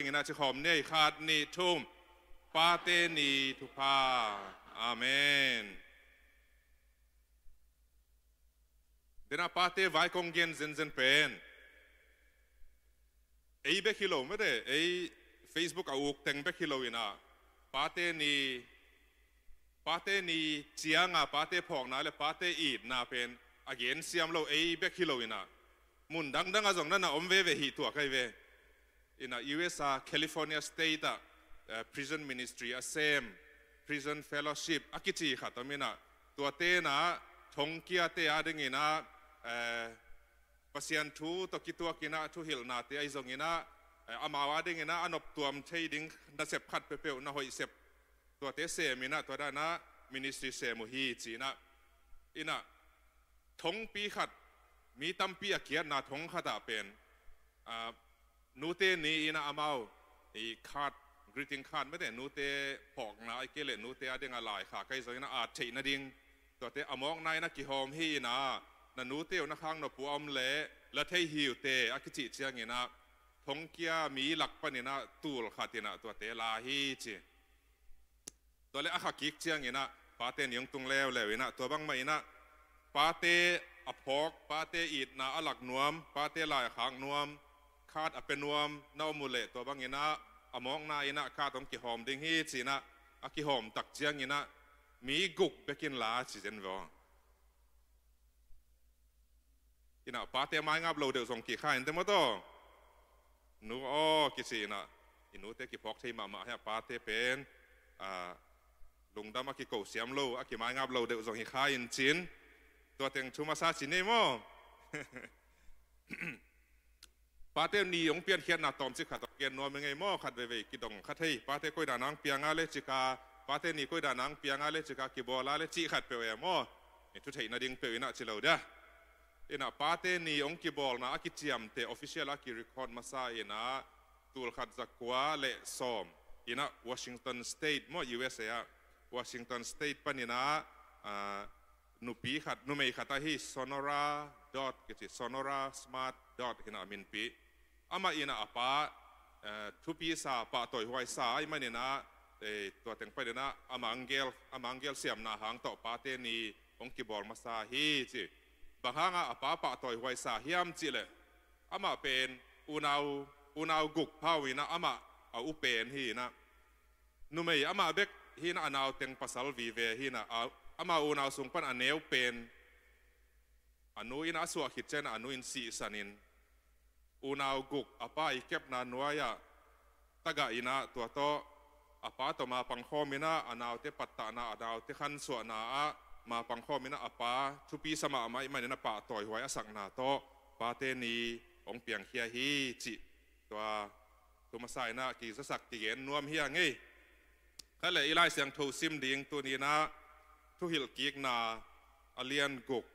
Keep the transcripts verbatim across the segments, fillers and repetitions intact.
Ina ci khawm ni ei, khat, nih, thum. Pate ni thupha. Amen. Dena pate vai kong gen zenzen pen ei bek hi lo mete, ei Facebook a uk teng bek hi lo ina, pate ni, pate ni cianga pate phawkna le pate itna pen a gen siam lo ei bek hi lo ina, mun dangdang a zong nana om veve hi tua kai ve. Ina U S a California State a, eh, prison ministry a sem, prison fellowship a kici khat om ina, tua tena thongkiate a dingina, eh, Pasian thu tawh kituak ina thuhilhnate ahi zong ina, eh, amau a dingina a noptuam thei ding nasep khat peuhpeuh na hoih sep tuate sem ina, tua dana ministry sem uh hi ci ina. Ina thongpi khat, mi tampi a kiatna thong khatah pen, ah, nute ni ina amau i card, greeting card mete, nute phawkna ai ke le nute a dinga laikhak ahi zong ina at theih nading, tuate a mawkna ina kihawm hi ina, na nute uh na khang nop uh a om le la thei hi uh te a kicih ciang ina, thongkia mi lak pan ina tul khat ina tuate la hi ci. Tua le a kha kik ciang ina pate ni hong tung leuleu ina, tua bangmah ina pate a phawk, pate itna a lak nuam, pate laikhak nuam, card a pia nuam na om uh le tua bang ina a mawkna ina card hong kihawm ding hi ci ina a kihawm tak ciang ina mi guk bekin la ci zen ve aw. Ina pate maingap lo deuh zong kikha in te maw taw. Nu aw kici ina, i nute kiphawk thei mahmah hia, pate pen, ah, lungdam a kiko siam lo, a kimaingap lo deuh zong hi kha in cin. Tua teng thu masa ci nei maw? Pate ni hong piankhiatna tawmcik khat hong gen nuam i ngei maw, khat veivei kidong kha thei. Pate koidan ang pianga le cika, pate ni koidan ang pianga le cika kibawla le cih khat peuh e maw. I thu theih nading peuh ina ci lo dia. Ina pate ni hong kibawlna a kiciamte official a kirecord masa ina tul khat za kua le sawm ina Washington State maw, U S A ah Washington State pan ina, ah, nupi khat, numei khat ahi Sonora Dot kici, Sonora Smart Dot hi ina a minpi. Amah ina a pa, eh, thupi sa, pahtawi huai sa ahih man ina, eh, tua teng pan ina a manggel, a manggel siamna hang tawh pate ni hong kibawl masa hi ci. Bang hanga a pa pahtawi huai sa hiam cih leh, amah pen unau, unau guk pha uh ina amah a u pen hi ina, numei amah bek hi ina, a nau teng pasal vive hi ina, a, ama unau sung pan a neu pen a nu ina a suah khit ciang a nu in sihsan in, unau guk a pa i kepna nuai-ah tagah ina tua tawh a pa tawh mapang khawm ina a naute pattahna, a naute khansuahna ah mapang khawm ina a pa thupi sa mahmah ahih man ina pahtawi huai a sakna tawh pate ni hong piangkhia hi cih tua thu masa ina kizasak kigen nuam hi a ngei. Khat le i Lai Siangtho sim ding tuni ina Thuhilhkikna a lian guk,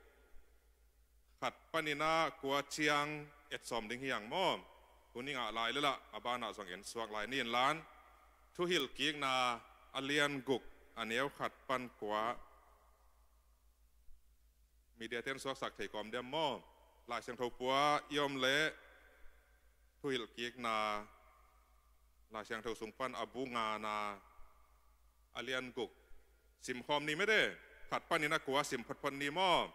khat pan ina kua ciang et sawm ding hi ang maw. Tuni ngah lai le lah a banah zong en suak lai ni in lan. Thuhilhkikna a lian guk, a neu khat pan kua. Media ten suaksak thei kawm diam maw? Lai Siangtho pua i om leh Thuhilhkikna Lai Siangtho sung pan a bu ngana a lian guk sim khawm ni mete. Khat pan ina kua sim photphot ni maw?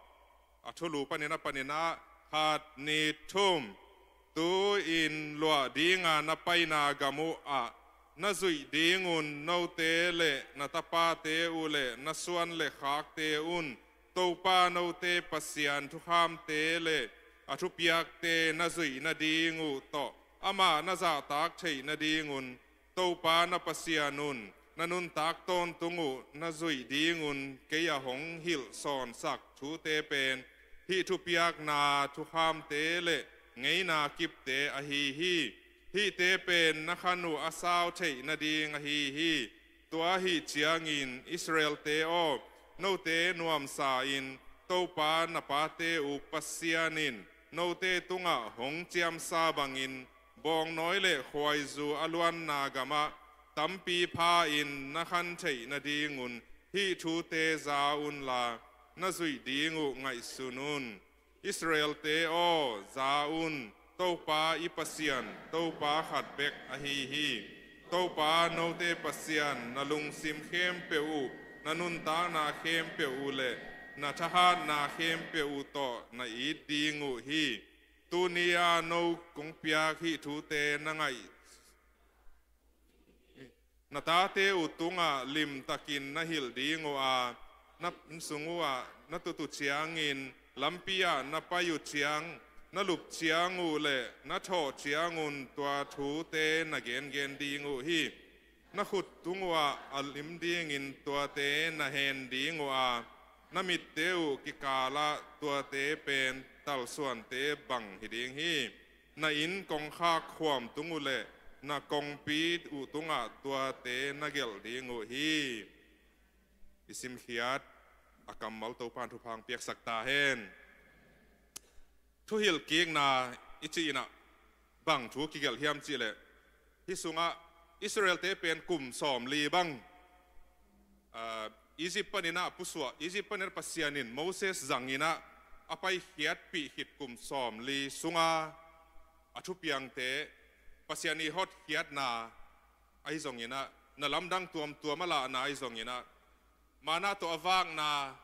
A thulu pan ina, pan ina, khat, nih, thum. Tu-in luah dinga na paina gam uh ah na zuih dingun note le na tapate uh le na suan le khakte un Topa note Pasian thukhamte le a thupiakte na zuih nading uh tawh amah na zahtak theih nadingun Topa na Pasian un na nuntak tawntung uh na zuih dingun kei a hong hilh sawnsak thute pen hih thupiakna thukhamte le ngeina kipte ahi hi. Hihte pen na khan uh a sau theih nading ahi hi. Tua ahi ciangin Israel-te aw, note nuamsa-in Topa na pate uh Pasian in note tungah hong ciamsa bangin bawngnawi le khuaizu a luanna gamah tampi pha-in na khan theih nadingun hih thute za unla na zuih ding uh ngaihsun un. Israel-te aw, za un. Topa i Pasian, Topa khat bek ahi hi. Topa note Pasian, na lungsim khempeuh uh, na nuntakna khempeuh uh le na thahatna khempeuh uh tawh na it ding uh hi. Tuni-a no kong piak hih thute na ngaih na tate uh tungah limtakin na hilh ding uh a, na sung uhah na tut uh ciangin, lampi-ah na pai uh ciang, na lup ciang uh le na thawh ciangun tua thute na gengen ding uh hi. Na khut tung uhah a lim dingin tuate na hen ding uh a, na mitte uh kikalah tuate pen talsuante bang hi ding hi. Na inn kongkhak khuam tung uh le na kongpi uh tungah tuate na gelh ding uh hi. I simkhiat a kammal Topa in thupha piaksak ta hen. Thuhilhkikna i cih inah bang thu kigelh hiam cihleh, hih sungah Israel-te pen kum sawmli bang, ah, Egypt paninah pusuah, Egypt paninah Pasian in Moses zanginah a paikhiatpih khit kum sawmli sunga a thupiangte, Pasian i hotkhiatna ahi zonginah, na lamdang tuamtuam a lahna ahi zonginah, manna tawh a vakna,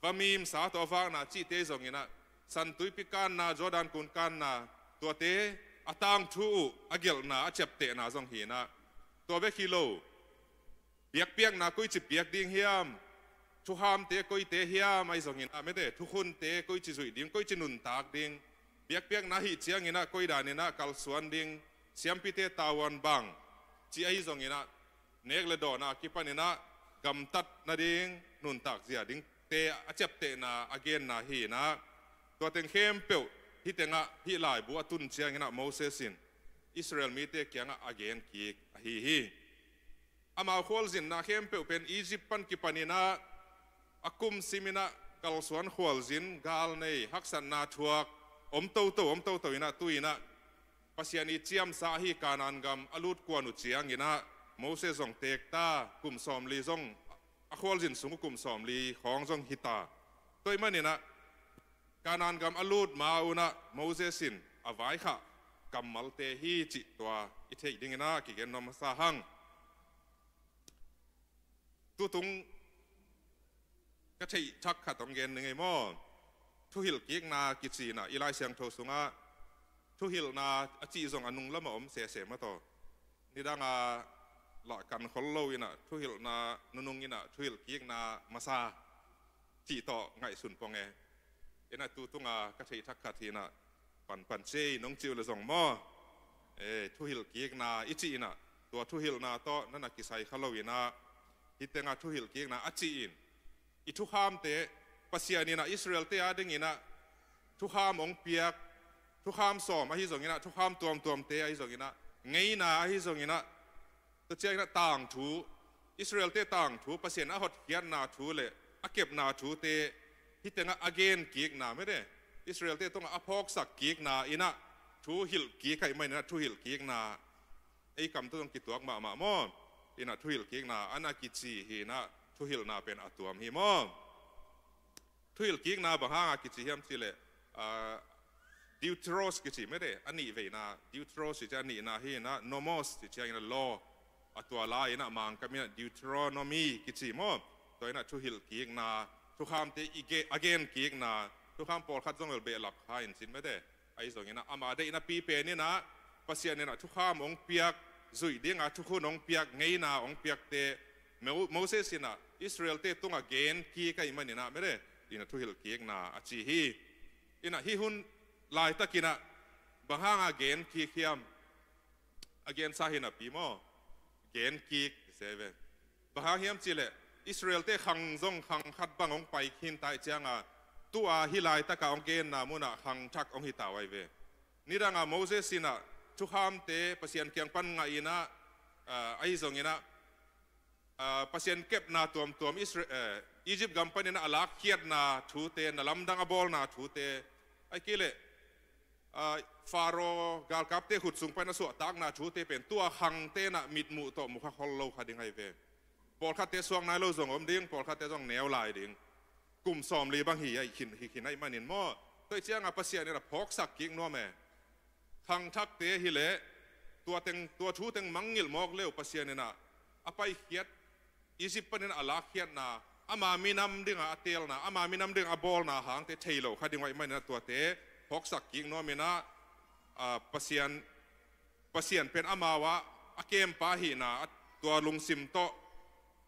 vamimsa tawh a vakna cihte ahi zonginah, San Tuipi kanna, Jordan kun kanna, tuate a tangthu uh a gelhna, a ciaptehna zong hinah. Tua bek hi lo, biakpiakna koici piak ding hiam, thuhamte koite hiam ahi zonginah, mete, thukhunte koici zuih ding, koici nuntak ding, biakpiakna hih cianginah koi daninah kalsuan ding, siampite tavuan bang, ci ahi zonginah, nek le dawna kipaninah gamtat nading, nuntak zia dingte a ciaptehna, a genna hinah. Tua teng khempeuh hih tengah, hih laibu a tun cianginah Moses in Israel mite kiangah a genkik ahi hi. Amau khualzinna khempeuh pen Egypt pan kipaninah a kum siminah kalsuan khualzin, gal nei, haksatna thuak, om toto, om toto inah, tu inah Pasian i ciamsa ahi Kanaan gam a lut kuan uh cianginah Moses zong teek ta, kum sawmli zong, a khualzin sung uh kum sawmli khawng zong hi ta. Tua ahih maninah Kanaan gam a lut ma unah Moses in a vaikhak kammalte hi cih tua i theih dinginah kigen nuam masa hang. Tutung ka theih thak khat hong gen ning ei maw? Thuhilhkikna kici inah i Lai Siangtho sungah thuhilhna a cih zong a nung lamah om sese mataw. Nidanga lah kan khol lo inah thuhilhna nunung inah thuhilhkikna masa cih tawh ngaihsun pong e. Inah tutunga ka theih thak khat hinah panpan cei nong cih uh le zong maw? E, thuhilhkikna i cih inah tua thuhilhna tawh na na kisai kha lo inah hih tengah thuhilhkikna a cih in i thuhamte, Pasian inah Israel-te a dinginah thuham hong piak, thuham sawm ahi zonginah, thuham tuamtuamte ahi zonginah, ngeina ahi zonginah, tua cianginah tangthu, Israel-te tangthu, Pasian a hotkhiatna thu le a kepna thute hih tengah a genkikna, mete, Israel-te tungah a phawksak kikna inah thuhilhkik ahih maninah thuhilhkikna ei kam tawh zong kituak mahmah maw? Inah thuhilhkikna a na kici hinah thuhilhna pen a tuam hi maw? Thuhilhkikna bang hanga kici hiam cihleh, ah, deuteros kici mete, a nih veina, deuteros ci ciang a nihna hinah, nomos ci ciang inah law, a tua lai inah Mangkam inah Deuteronomy kici maw? Tua inah thuhilhkikna, thuhamte i ge-, a genkikna, thuham pawlkhat zong bel behlap kha in cin mete. Ahi zonginah ama deihna pi peninah Pasian inah thukham hong piak, zuih dinga thukhun hong piak, ngeina hong piakte Mo-, Moses inah Israel-te tungah genkik ahih maninah mete, inah thuhilhkikna a ci hi. Inah hih hun laitakinah bang hanga genkik hiam? A gensa hi napi maw? Genkik i se ve. Bang hang hiam cihleh Israel-te khang zong khang khat bang hong pai khin ta ih cianga, tu-a hih laitaka hong genna munah khang thak hong hi ta uh ahi ve. Nidanga Moses inah thuhamte Pasian kiang pan ngah inah, ah, ahi zonginah, ah, Pasian kepna tuamtuam Israel, eh, Egypt gam paninah a lakkhiatna thute, na lamdang a bawlna thute, ahih kei leh, ah, Pharaoh galkapte khut sung pan a suahtakna thute pen tua khangte inah mitmuh tawh mukha khol lo kha ding ahi ve. Pawlkhatte suak nai lo zong om ding, pawlkhatte zong neu lai ding. Kum sawmli bang hi, hi khin ahih manin maw? Tua ih cianga Pasian inah phawksak kik nuam e. Khangthakte hileh tua teng, tua thu teng mangngilh mawk le uh Pasian in ah a paikhiat, Egypt panin a lakkhiatna, ama minam dingah a teelna, ama minam dingah a bawlna hangte thei lo kha ding uh ahih manin ah tuate phawksak kik nuam in ah, ah, Pasian, Pasian pen amau ah a kempa ahihna, a, tua lungsim tawh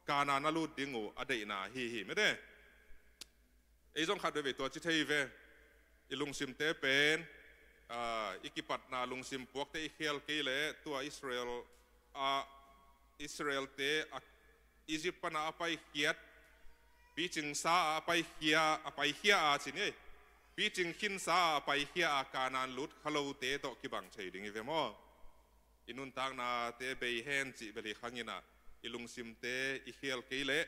Kanaan a lut ding uh a deihna hi hi mete. Ei zong khat veve tua ci thei ve. I lungsimte pen, ah, i kipatna lungsim puakte i khel kei leh tua Israel, ah, Israelte, ah, Egypt pana a paikhiat, picing sa a paikhia, a paikhia a ci ni. Picing khinsa a paikhia a Kanaan lut kha lote tawh kibang thei ding hi ve maw? I nuntaknate bei hen cih bel hi khang in ah, i lungsimte i khel kei leh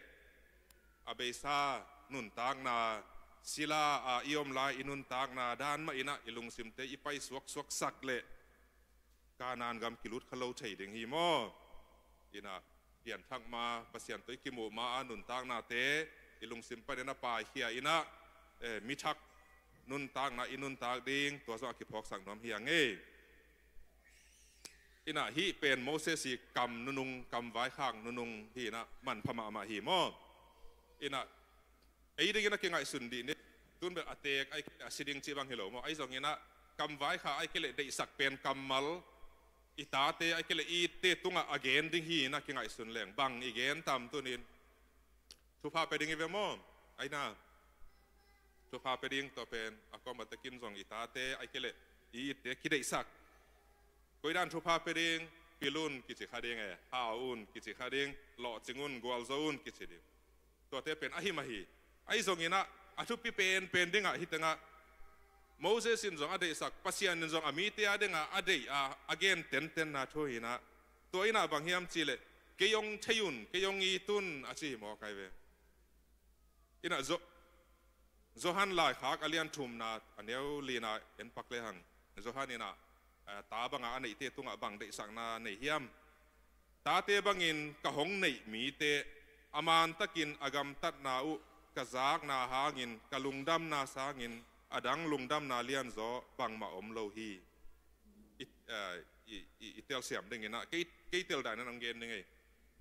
a beisa nuntakna, sila a i om lai i nuntakna dan mah in ah i lungsimte i paisuak suaksak leh Kanaan gam kilut kha lo thei ding hi maw? In ah pianthak ma, Pasian tawh i kimuh ma a nuntaknate i lungsim panin a paikhia in ah, eh, mithak nuntakna i nuntak ding tua zong a kiphawksak nuam hi a ngei. In ah hih pen Moses i kam nunung, kam vaikhak nunung hi in ah manpha mahmah hi maw? In ah ei dingin a kingaihsun dih ni. Tun bel a teek ahih kei leh a si ding cih bang hi lo maw? Ahi zongin ah kam vaikhak ahih kei leh deihsak pen kammal, i tate ahih kei leh i itte tungah a gen ding hi in ah kingaihsun leng bang i gen tam tunin. Thupha pe ding hi ve maw? Ahi na. Thupha pe ding tua pen a kawm a tekin zong i tate ahih kei leh i itte kideihsak. Koidan thupha pe ding, pil un kici kha ding e, hau un kici kha ding, lawhcing un, gualzo un kici ding. Tuate pen ahi mah hi. Ahi zongin ah a thupi penpen dingah hih tengah Moses in zong a deihsak, Pasian in zong a mite a dingah a deih a, a gen tentenna thu hi in ah. Tua in ah bang hiam cih leh, kei hong thei un, kei hong it un a ci hi maw kai ve. In ah Zo-, Johan laikhak a lian thumna a neu lina en pak lehang, Johan in ah, eh, ta banga a neihte tungah bang deihsakna nei hiam? Tate bangin ka hong neih mite a mantakin a gamtatna uh ka zakna hangin ka lungdamna sangin a dang lungdamna lianzaw bangmah om lo hi. I, eh, i, i, i telsiam dingin ah, kei, kei tel dan in hong gen ding ei.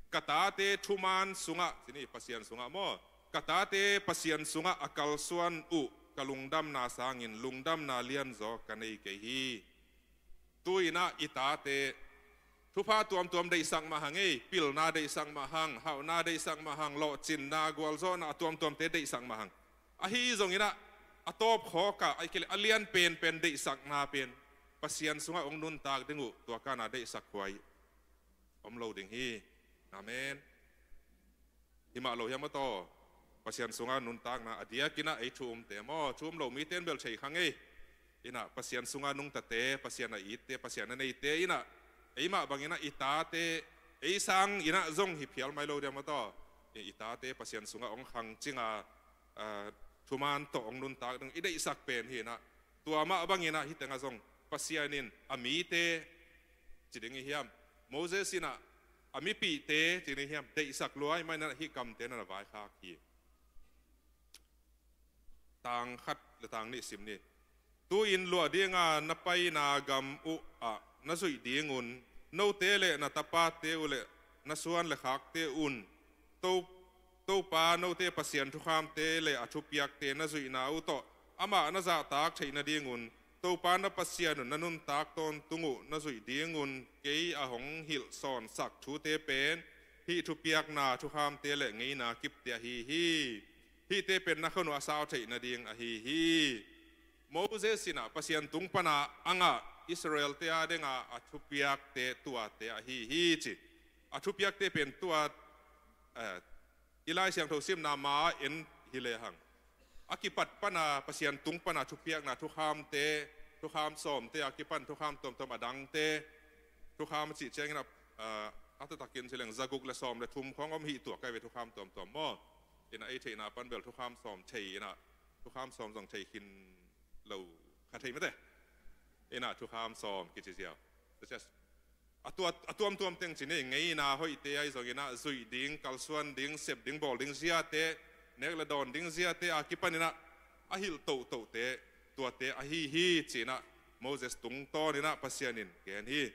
Ka tate thuman sungah, ci ni, Pasian sungah maw? Ka tate Pasian sungah a kalsuan uh ka lungdamna sangin lungdamna lianzaw ka nei kei hi. Tu in ah i tate thupha tuamtuam deihsak mah hang ei, pilna deihsak mah hang, hauhna deihsak mah hang, lawhcinna, gualzawhna a tuamtuamte deihsak mah hang. Ahi zongin ah a tawpkhawk ah ahih kei leh a lian penpen deihsakna pen Pasian sungah hong nuntak ding uh tua kana deihsak huai om lo ding hi. Amen. Hi mah lo hiam a taw? Pasian sungah nuntakna a diakin ah ei thu umte maw, thu um lo mite in bel thei kha ngei. In ah Pasian sungah nungtate, Pasian a itte, Pasian a neite in ah, ei mah bangin ah i tate, ei sangin ah zong hi phial mai lo diam a taw? I, i tate Pasian sungah hong khangcing a, ah, thuman tawh hong nuntak ding i deihsak pen hi in ah, tua mah bangin ah hih tengah zong Pasian in a mite ci ding hi hiam? Moses in ah a mipihte ci ding hi hiam? Deihsak lua ahih manin ah hih kamte na na vaikhak hi. Tang khat le tang nih sim ni. Tu-in luah dinga na paina gam uh ah na zuih dingun note le na tapate uh le na suan le khakte un To, Topa note Pasian thukhamte le a thupiakte na zuihna uh tawh amah na zahtak theih nadingun Topa na Pasian un na nuntak tawntung uh na zuih dingun kei a hong hilh sawnsak thute pen hih thupiakna, thukhamte le ngeina kipte ahi hi. Hihte pen na khon uh a sau theih nading ahi hi. Moses in ah Pasian tung pana a ngah Israelte a dinga a thupiakte tuate ahi hi ci. A thupiakte pen tua, eh, i Lai Siangtho simna ma en hi lehang, a kipat pana Pasian tung pana thupiakna, thukhamte, thukham sawmte a kipan thukham tuamtuam a dangte, thukham a cih ciangin ah, ah, a taktakin ci leng zaguk le sawm le thum khawng om hi tuak kai ve thukham tuamtuam maw? In ah ei theihna pan bel thukham sawm thei in ah thukham sawm zong thei khin lo kha thei mete. In ah thukham sawm kici ziau. A tua, a tuamtuam teng ci ni, ngeina hoihte ahi zongin ah zuih ding, kalsuan ding, sep ding, bawl ding ziate, nek le dawn ding ziate a kipanin ah a hilh tohtohte, tuate ahi hi ci-in ah Moses tungtawn inah Pasian in gen hi.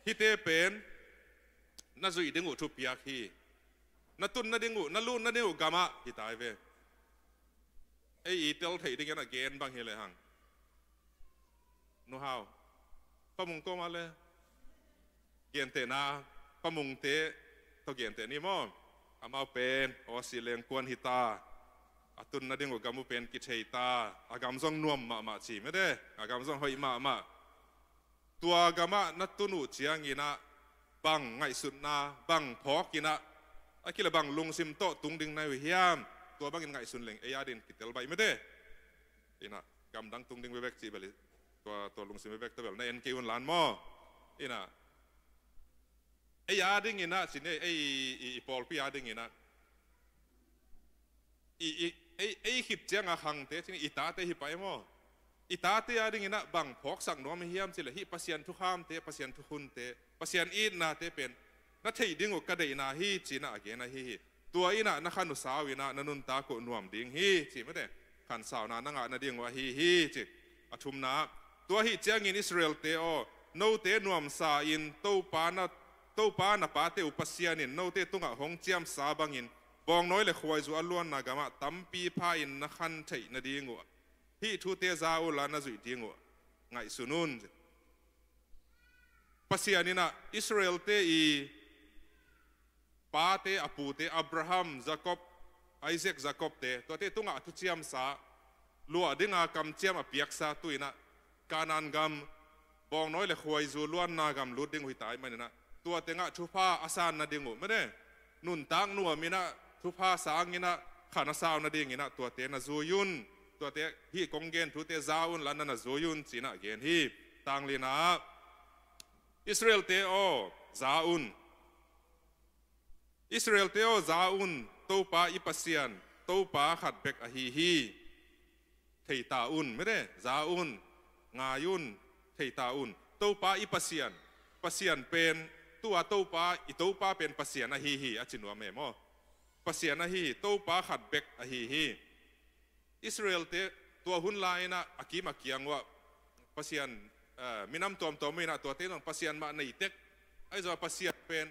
Hihte pen na zuih ding uh thupiak hi. Na tun nading uh, na lut nading uh gamah hi tai ve. Ei i tel theih dingin a gen bang hi lehang. Nu Hau, Pa Mung kawmah le gentehna, Pa Mungte tawh genteh ni maw? Amau pen Aussie lengkuan hi ta, a tun nading uh gam uh pen kithei ta, a gam zong nuam mahmah ci mete, a gam zong hoih mahmah. Tua gamah na tun uh cianginah bang ngaihsutna, bang phawk inah, a kile bang lungsim tawh tung ding na uh hiam? Tua bangin ngaihsun leng ei a din kitel baih mete. Inah gamdang tung ding bekbek cih bel tua, tua lungsim bekbek tawh bel na en kei un lan maw? Inah ei a dinginah cin ei, ei i, i pawlpi a dinginah i, i, ei, ei khit cianga khangte cin i tate hi pai maw? I tate a dinginah bang phawksak nuam hi hiam cih leh hih Pasian thukhamte, Pasian thukhunte, Pasian itnate pen na theih ding uh ka deihna hi cinah a gen ahi hi. Tua inah na khan uh sau inah na nuntak uh nuam ding hi ci mete. Khansauna na ngah nading uh ahi hi ci. A thumna, tua ahih ciangin Israelte aw, note nuamsa in Topa na, Topa na pate uh Pasian in note tungah hong ciamsa bangin bawngnawi le khuaizu a luanna gamah tampi pha-in na khan theih nading uh hih thute za unla na zuih ding uh ngaihsun un. Pasian inah Israelte i pate, a pute, Abraham, Jacob, Isaac, Jacobte, tuate tungah a thuciamsa, luah dinga kamciam a piaksa, tu inah Kanaan gam, bawngnawi le khuaizu luanna gam lut ding uh hi tai maninah tua tengah thupha a san nading uh mete, nuntak nuam inah thupha sang inah khan a sau nadinginah tuate na zui un. Tuate hih kong gen thute za unla na na zui un cinah gen hi. Tang linah, Israelte aw, za un. Israelte aw, za un. Topa i Pasian, Topa khat bek ahi hi. Thei ta un mete, za un, ngai un, thei ta un. Topa i Pasian, Pasian pen, tua Topa, i Topa pen Pasian ahi hi a ci nuam e maw? Pasian ahi hi, Topa khat bek ahi hi. Israelte tua hun lai-inah a kim a kiang uh ah Pasian, eh, minam tuamtuam uh inah tuate zong Pasian mah nei tek. Ahi zong Pasian pen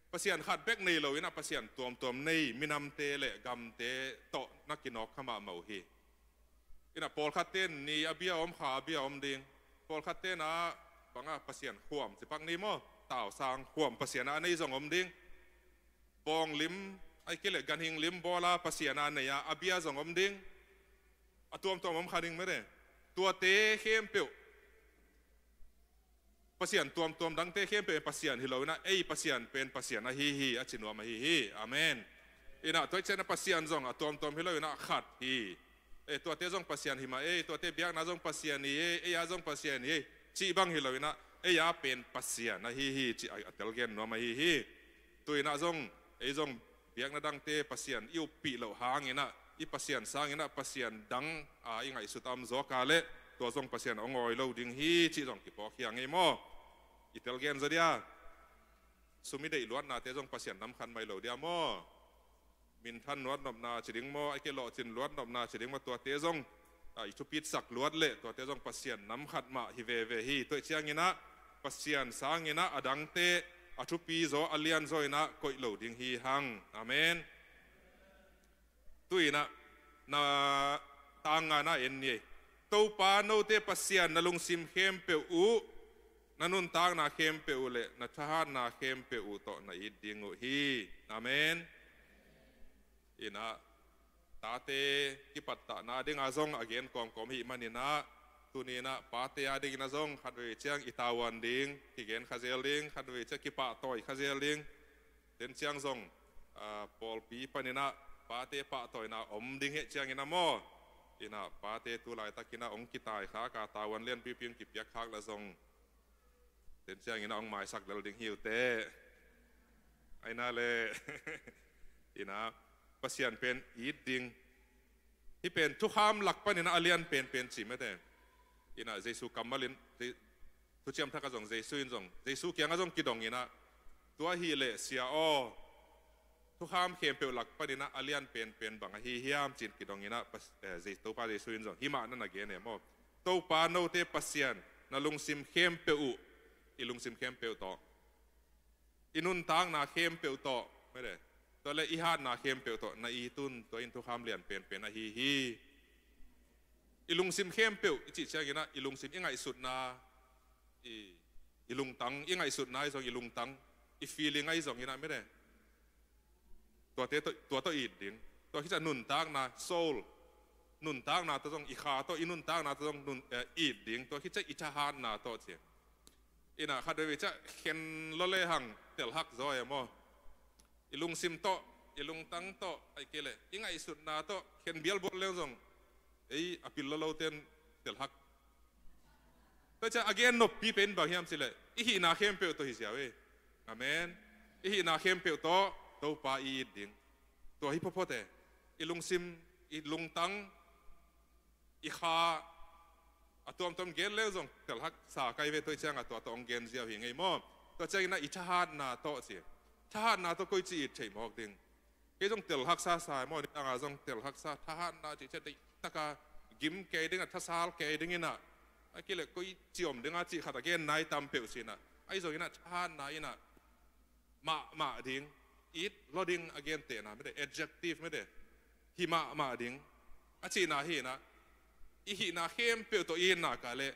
Pasian khat bek nei lo inah Pasian tuamtuam nei minamte le gamte tawh na kinawk kha mahmah uh hi. Inah pawlkhatte ni a bia om, kha a bia om ding. Pawlkhatte na banga Pasian khuam ci pak ni maw? Tausang khuam Pasian a nei zong om ding. Bawng lim, ai kei le ganhing lim bawla Pasian a nei a, a bia zong om ding. A tuamtuam om kha ding mete. Tuate khempeuh Pasian tuamtuam dangte khempeuh Pasian hi lo inah ei Pasian pen Pasian ahi hi a ci nuam ahi hi. Amen. Inah tua ciangin Pasian zong a tuamtuam hi lo inah khat hi. Ei tuate zong Pasian hi mah ei, tuate biakna zong Pasian hi ei, ei a zong Pasian hi ei cih bang hi lo inah ei a pen Pasian ahi hi cih a, a telgen nuam ahi hi. Tu inah zong ei zong biakna dangte Pasian i uppih loh hanginah i Pasian sanginah Pasian dang a i ngaihsut a om zawka le tua zong Pasian a hong awi lo ding hi cih zong kiphawk hi a ngei maw? I telgen zaw dia. Sum i deih luatnate zong Pasian nam khat mai lo dia maw? Minthan luatnopna ci ding maw, ai kei lawhcin luatnopna ci ding maw, tuate zong a i thupitsak luat le tuate zong Pasian nam khat mah hi veve hi. Tuaih cianginah Pasian sanginah a dangte a thupi zaw a lian zaw inah koih lo ding hi hang. Amen. Tu inah na tang ngana en ni ei. Topa note Pasian na lungsim khempeuh uh, na nuntakna khempeuh uh le na thahatna khempeuh uh tawh na it ding uh hi. Amen. Inah tate kipattahna dinga zong a gen kawmkawm hih maninah tuni inah pate a dingin a zong khatvei ciang i tavuan ding, kigen kha zel ding, khatvei ciang kipahtawi kha zel ding. Ten ciang zong, ah, pawlpi paninah pate pahtawina om ding heh ciangin a maw? Inah pate tu laitakinah hong kitai kha ka tavuan lianpipi hong kipiak khak la zong ten cianginah hong maisak lel ding hi uh teh. Aina le inah Pasian pen it ding. Hih pen thukham lak paninah a lian penpen ci mete. Inah Jesu kammalin, Je-, thuciam thakah zong Jesu in zong, Jesu kiangah zong kidong inah tua hileh Sia aw, thukham khempeuh lak paninah a lian penpen bang ahi hiam ci-in kidong inah Pas-, eh, Je-, Topa Jesu in zong hih mah na na gen e maw? Topa note Pasian, Na lungsim khempeuh uh, i lungsim khempeuh tawh, i nuntakna khempeuh tawh, mede, tua le i hatna khempeuh tawh na it un, tua in thukham lian penpen ahi hi. I lungsim khempeuh i cih cianginah i lungsim, i ngaihsutna, i, i lungtang, i ngaihsutna ahi zong, i lungtang, i feeling ahi zonginah, mede, tuate tawh, tua tawh it ding. Tua khit ciah nuntakna, soul, nuntakna tawh zong, i kha tawh, i nuntakna tawh zong nun, eh, it ding. Tua khit ciah i thahatna tawh ci. Inah khat veivei ciah khen lua lehang telhak zaw e maw? I lungsim tawh, i lungtang tawh, ahih kei leh i ngaihsutna tawh khen bialbual leng zong, ei a pil lua lote in telhak. Tua ciah a gen noppi pen bang hiam cih leh i hihna khempeuh tawh hi ziau e. Amen. I hihna khempeuh tawh Topa i it ding. Tua hi photphot e. I lungsim, i lungtang, i kha, a tuamtuam gen leng zong telhak sa kai ve, tua ciangah tua tawh hong gen ziau hi ngei maw? Tua cianginah i thahatna tawh ci. Thahatna tawh koici it theih mawk ding? Kei zong telhak sasa maw, nidangah zong telhak sa, thahatna cih ciah deih taka gim kei dingah, thasal kei dinginah, ahih kei leh koici om dingah cih khat a gen nai tam peuh sinah. Ahi zonginah thahatna inah mahmah ding, it lua ding a gentehna, mede, adjective, mede, hi mahmah ding a cihna hinah, i hihna khempeuh tawh i itna ka leh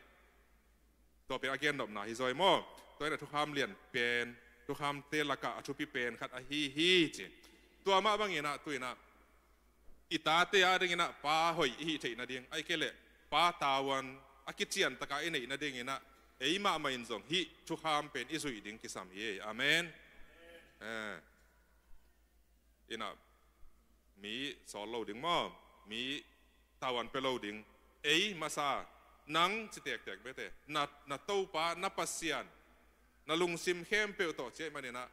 tua pen a gennopna hi zaw e maw? Tua inah thukham lian pen, thukhamte lakah a thupi pen khat ahi hi ci. Tua mah banginah, tu inah i tate a dinginah pa hoih i hih theih nading, ahih kei leh pa tavuan a kician taka i neih nadinginah ei mahmah in zong hih thukham pen i zuih ding kisam hi. Amen. Eh. Inah mi sawl lo ding maw? Mi tavuan pia lo ding. Ei masa, nang ci tektek bete, na, na Topa, na Pasian, na lungsim khempeuh tawh ci ahih maninah,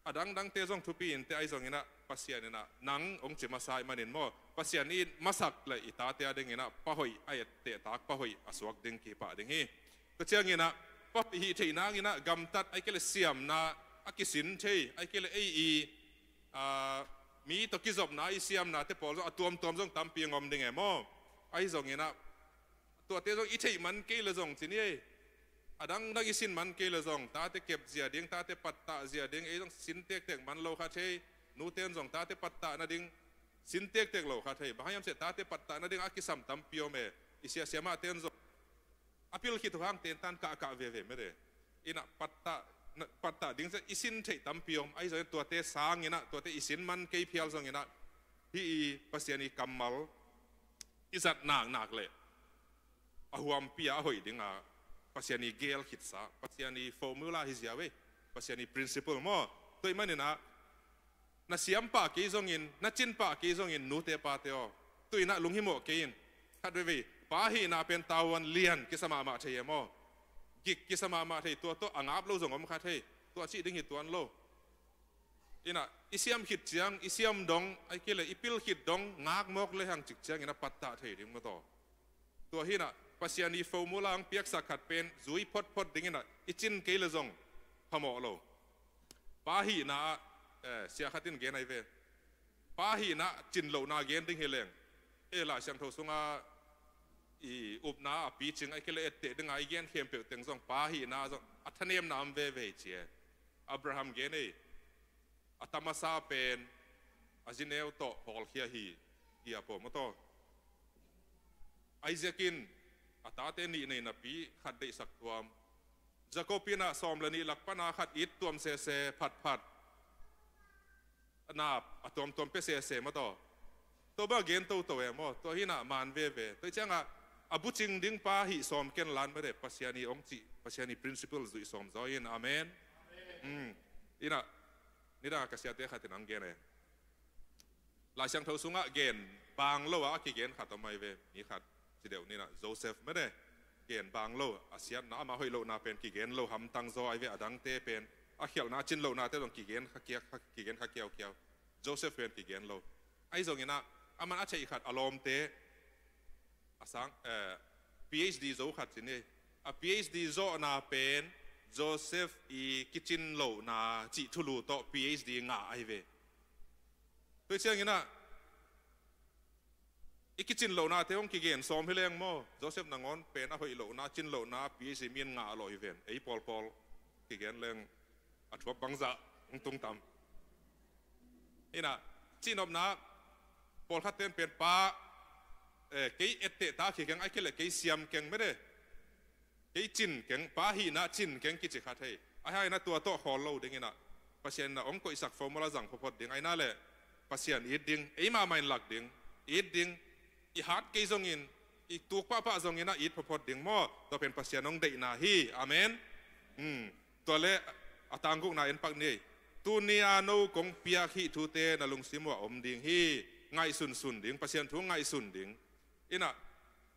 a dangdangte zong thupi inteh, ahi zonginah Pasian inah nang hong ci masa ahih manin maw, Pasian i it masak le i tate a dinginah pa hoih a ettehtak, pa hoih a suak ding kipah ding hi. Tua cianginah pa hoih hih theih nanginah gamtat, ahih kei leh siamna a kisin thei, ahih kei leh ei i, aa, mi tawh kizopna i siamnate pawl zong a tuamtuam zong tampi ngom ding e maw? Ahi zonginah tuate zong i theih man kei le zong ci ni ei. A dangdang i sin man kei le zong, tate kep zia ding, tate pattah zia ding, ei zong sin tektek man lo kha thei. Nute in zong tate pattah nading sin tektek lo kha thei. Bang hiam cih leh tate pattah nading a kisam tampi om e. I siasia mahte in zong a pil khit uh hang tentan kahkah veve mede. Inah pattah, na, pattah ding ciah i sin theih tampi om. Ahi zongin tuate sanginah, tuate i sin man kei phial zonginah, hih i Pasian i kammal i zat naknak leh a huampi a, a hoih dinga Pasian i geel khitsa, Pasian i formula hi ziau e. Pasian i principle maw? Tua ahih maninah na siam pah kei zongin, na cin pah kei zongin, nute pate aw, tu inah lunghimawh kei in. Khat veivei pa hihna pen tavuan lian kisa mahmah thei e maw? Gik kisa mahmah thei, tua tawh a ngap lo zong om kha thei. Tua cih ding hi tuan lo. Inah i siam khit ciang, i siam dong, ahih kei leh i pil khit dong ngak mawk lehang cik cianginah pattah thei ding maw taw? Tua hinah Pasian i formula hong piaksak khat pen zui photphot dinginah i cin kei le zong phamawh lo. Pa hihna ah, eh, sia khat in gen ahi ve. Pa hihna ah cin lohna gen ding hi leng, eh, Lai Siangtho sungah i upna a picing, ahih kei leh etteh dinga i gen khempeuh teng zong pa hihna ah zong a thanemna om veve ci e. Abraham gen ei, a ta masa pen a zi neu tawh hawlkhia hi, hi a pawm aw taw. Isaac in a tate nih nei napi khat deihsak tuam. Jacob in ah sawm le nih lak pana khat it tuam sese phatphat. Na a tuamtuam pia sese maw taw. Tua bang gen toto e maw, tua hinah man veve. Tua ciangah a bucing ding pa hih sawm ken lan mede, Pasian i hong cih, Pasian i principle zuih sawm zaw in. Amen. Inah nidang a ka siate khat in ang gen e. Lai Siangtho sungah gen bang lo a kigen khat om ahi ve. Mi khat ci deuh ninah Joseph mede, gen bang lo, a siatna, ama hoih lohna pen kigen lo, hamtang zaw ahi ve. A dangte pen a khialhna, a cin lohnate zong kigen kha kiau, kigen kha kiaukiau. Joseph pen kigen lo. Ahi zonginah aman a theih khat a lawmte a sang, eh, PhD zo khat ci ni. A PhD zawhna pen Joseph i kicin lohna cih thulu tawh PhD ngah ahi ve. Tua cianginah I kicin lohnate hong kigen sawm hi leng maw, Joseph nangawn pen a hoih lohna, cin lohna, P H D mi in ngah lawh hi ven. Ei pawlpawl kigen leng a thuap bangzah hong tung tam. Ina, cihnopna, pawlkhat ten pen pa, eh, kei etteh ta khia keng, ai kei le kei siam keng mede. Kei cin keng, pa hihna cin keng kici kha thei. Ahi hangin a tua tawh khawl lo dingin ah, Pasian in ah hong koihsak formula zang phawtphawt ding. Ahi na le Pasian it ding, ei mahmah in lak ding, it ding. I hat kei zongin, i tuk pahpah zongin ah it phawtphawt ding maw. Tua pen Pasian hong deihna hi. Amen. Hmm. Tua le a tanggukna en pak ni. Tuni a no kong piak hih thute na lungsim uh ah om ding hi. Ngaihsunsun ding, Pasian thu ngaihsun ding. Ina,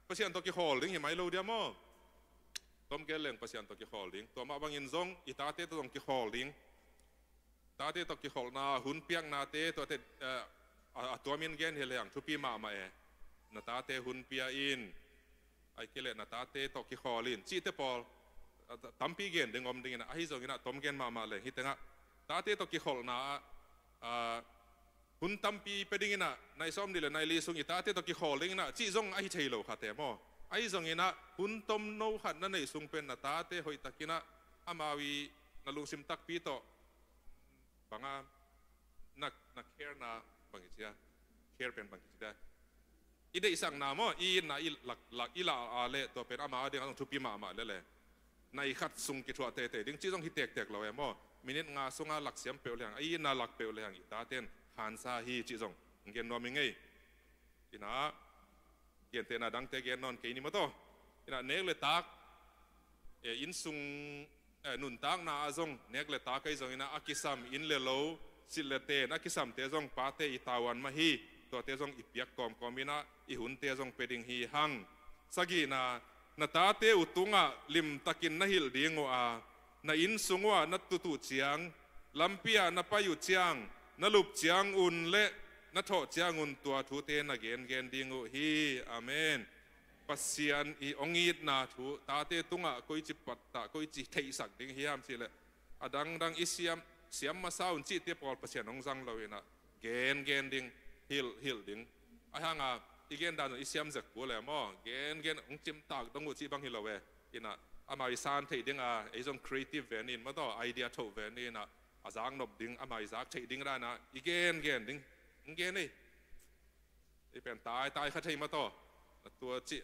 Pasian tawh kikhawl ding hi mai lo dia maw? Tom gen leng Pasian tawh kikhawl ding. Tua mah bangin zong i tate tawh zong kikhawl ding. Tate tawh kikholhna, hun piaknate, tuate, eh, a, a tuamin gen hi leng thupi mahmah e. Na tate hun pia in, ai kei le na tate tawh kikhawl in, cihte pawl, a, ta-, tampi gen ding om dingin ah, ahi zongin ah tom gen mahmah leng hi tengah. Tate tawh kikholhna ah, a, hun tampi pia dingin ah, nai sawm nih le nai li sung i tate tawh kikhawl dingin ah, cih zong ahi thei lo kha te maw. Ahi zongin ah, hun tomno khat na neih sung pen na tate hoihtakin ah, amau i na lungsim takpi tawh, banga, na, na care na, bang i cia, care pen bang i cia. I deihsakna maw, i itna i lak, lak, i la a le, tua pen ama a ding a zong thupi mahmah le le. Nai khat sung kithuah teitei ding, cih zong hi tektek lo e maw. Minute nga sunga lak siam peuh lehang, a i itna lak peuh lehang, i taten khansa hi, cih zong gen nuam i ngei. Ina, gentehna dangte gen nawn kei ni maw taw. Ina, nek le tak, e, inn sung, eh, nuntakna ah zong, nek le tak ahi zongin ah, a kisam inn le lo, silh le ten a kisamte zong pate i tavuan mah hi. Tuate zong i piak kawmkawm in ah, i hunte zong pia ding hi hang. Sagihna, na tate uh tungah limtakin na hilh ding uh a, na inn sung uh ah na tut uh ciang, lampi ah na pai uh ciang, na lup ciangun le na thawh ciangun tua thute na gengen ding uh hi. Amen. Pasian i hong itna thu, tate tungah koici pattah, koici theihsak ding hiam cih leh, a dangdang i siam, siam masa un cihte pawl Pasian hong zang lo in ah, gengen ding, hilh, hilh ding. Ahi hanga, i gen dan un i siam zek kul e maw, gengen hong cimtak dong uh cih bang hi lo e. In ah, amau i san theih ding a, ei zong creative ve ni in maw taw, idea thoh ve ni in ah, a zaknop ding, amau i zak theih ding dan a, i gengen ding, hong gen ei. I pen taitai kha thei maw taw. Na tua cih,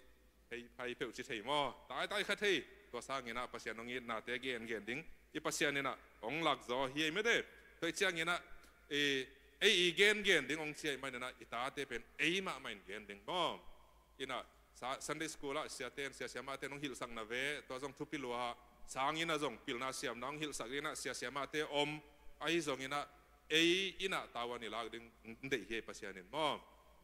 hei, hei peuh ci thei maw. Taitai kha thei. Tua sangin ah Pasian hong itnate gengen ding. I Pasian in ah hong lakzaw hi ei mede. Tua i ciangin ah, i, ei i gengen ding hong ci ei manin ah, i tate pen ei mahmah in gen ding maw. In ah, sa-, Sunday school ah siaten, siasiamahten hong hilhsak na ve, tua zong thupi lua. Sangin ah zong pilna siamna hong hilhsak in ah, siasiamahte om. Ahi zongin ah, ei in ah tavuan i lak ding deih hi ei Pasian in maw.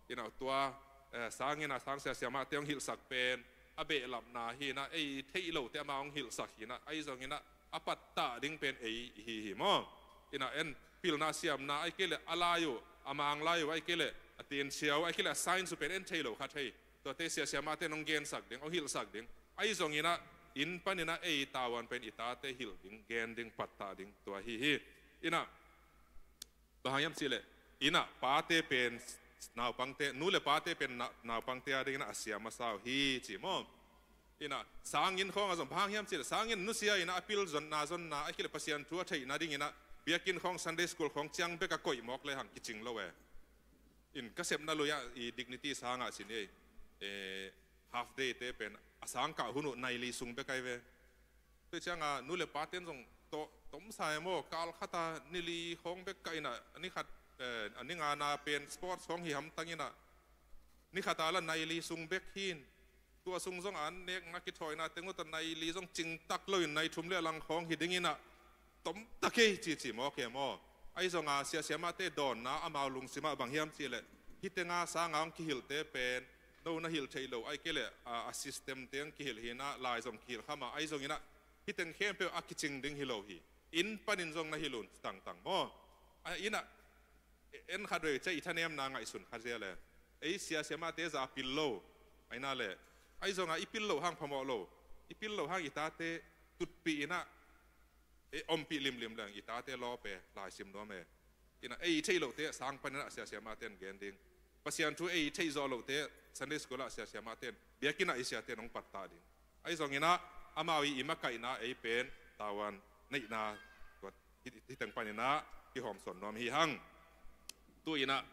In ah tua, eh, sangin ah sang siasiamahte hong hilhsak pen a behlapna hi in ah, ei theih lote amau hong hilhsak hi in ah, ahi zongin ah a pattah ding pen ei hi hi maw. In ah en pilna siamna ai kei leh a lai uh, a mang lai uh ai kei leh, a tensia uh ai kei leh, a science uh pen en thei lo kha thei. Tuate siasiamahte hong gensak ding, hong hilhsak ding. Ahi zongin ah inn panin ah ei tavuan pen i tate hilh ding, gen ding, pattah ding, tua hi hi. In ah, bang hang hiam cih leh, in ah pate pen naupangte, nu le pate pen na-, naupangte a dingin ah a siam masa uh hi ci maw. In ah, sanginn khawng ah zong bang hang hiam cih leh, sanginn nusia in ah a pil zonna zonna, ai kei leh Pasian thu a theihna dingin ah, biakinn khawng, Sunday school khawng ciang bek a koih mawk lehang kicing lo e. In ka sepna lui ah i dignity sang ah ci ni ei, eh, half day te pen a sang kah hun uh nai li sung bek ai ve. Tua ciang a, nu le paten zong tawh, tomsa e maw, kal khat a ni li khawng bek kah in ah, a ni khat, eh, a ni ngana pen sports khawng hi hamtang in ah, ni khat a la nai li sung bek hi in, tua sung zong an nekna kithawina teng uh tawh nai li zong cingtak lo in nai thum le a lang khawng hi ding in ah, tomta kei cici mawk e maw. Ahi zong a, siasiamahte dawnna amau lungsim ah bang hiam cih leh, hih teng a sang a hong kihilhte pen, no na hilh theih loh ai kei leh, a, a system teng kihilh hi in ah, lai zong kihilh kha mah, ahi zongin ah, hih teng khempeuh a kicing ding hi lo hi. Inn panin zong na hilh un tangtang maw. A, in ah, en khat vei ciah i thanemna ngaihsun kha zia le. Ei siasiamahte zah pil lo. Ahi na le. Ahi zong a i pil loh hang phamawh lo. I pil loh hang i tate tutpih in ah, ei ompih limlim leng i tate lawp e, lai sim nuam e. In ah ei i theih lohte sang panin ah siasiamahten gen ding. Pasian thu ei theih zawh lohte Sunday school ah sia siamahte in, biakinn ah i siate in hong pattah ding. Ahi zongin ah amau i makaihna ei pen tavuan neihna, tua hi, hi teng panin ah kihawmsawn nuam hi hang. Tu-in ah,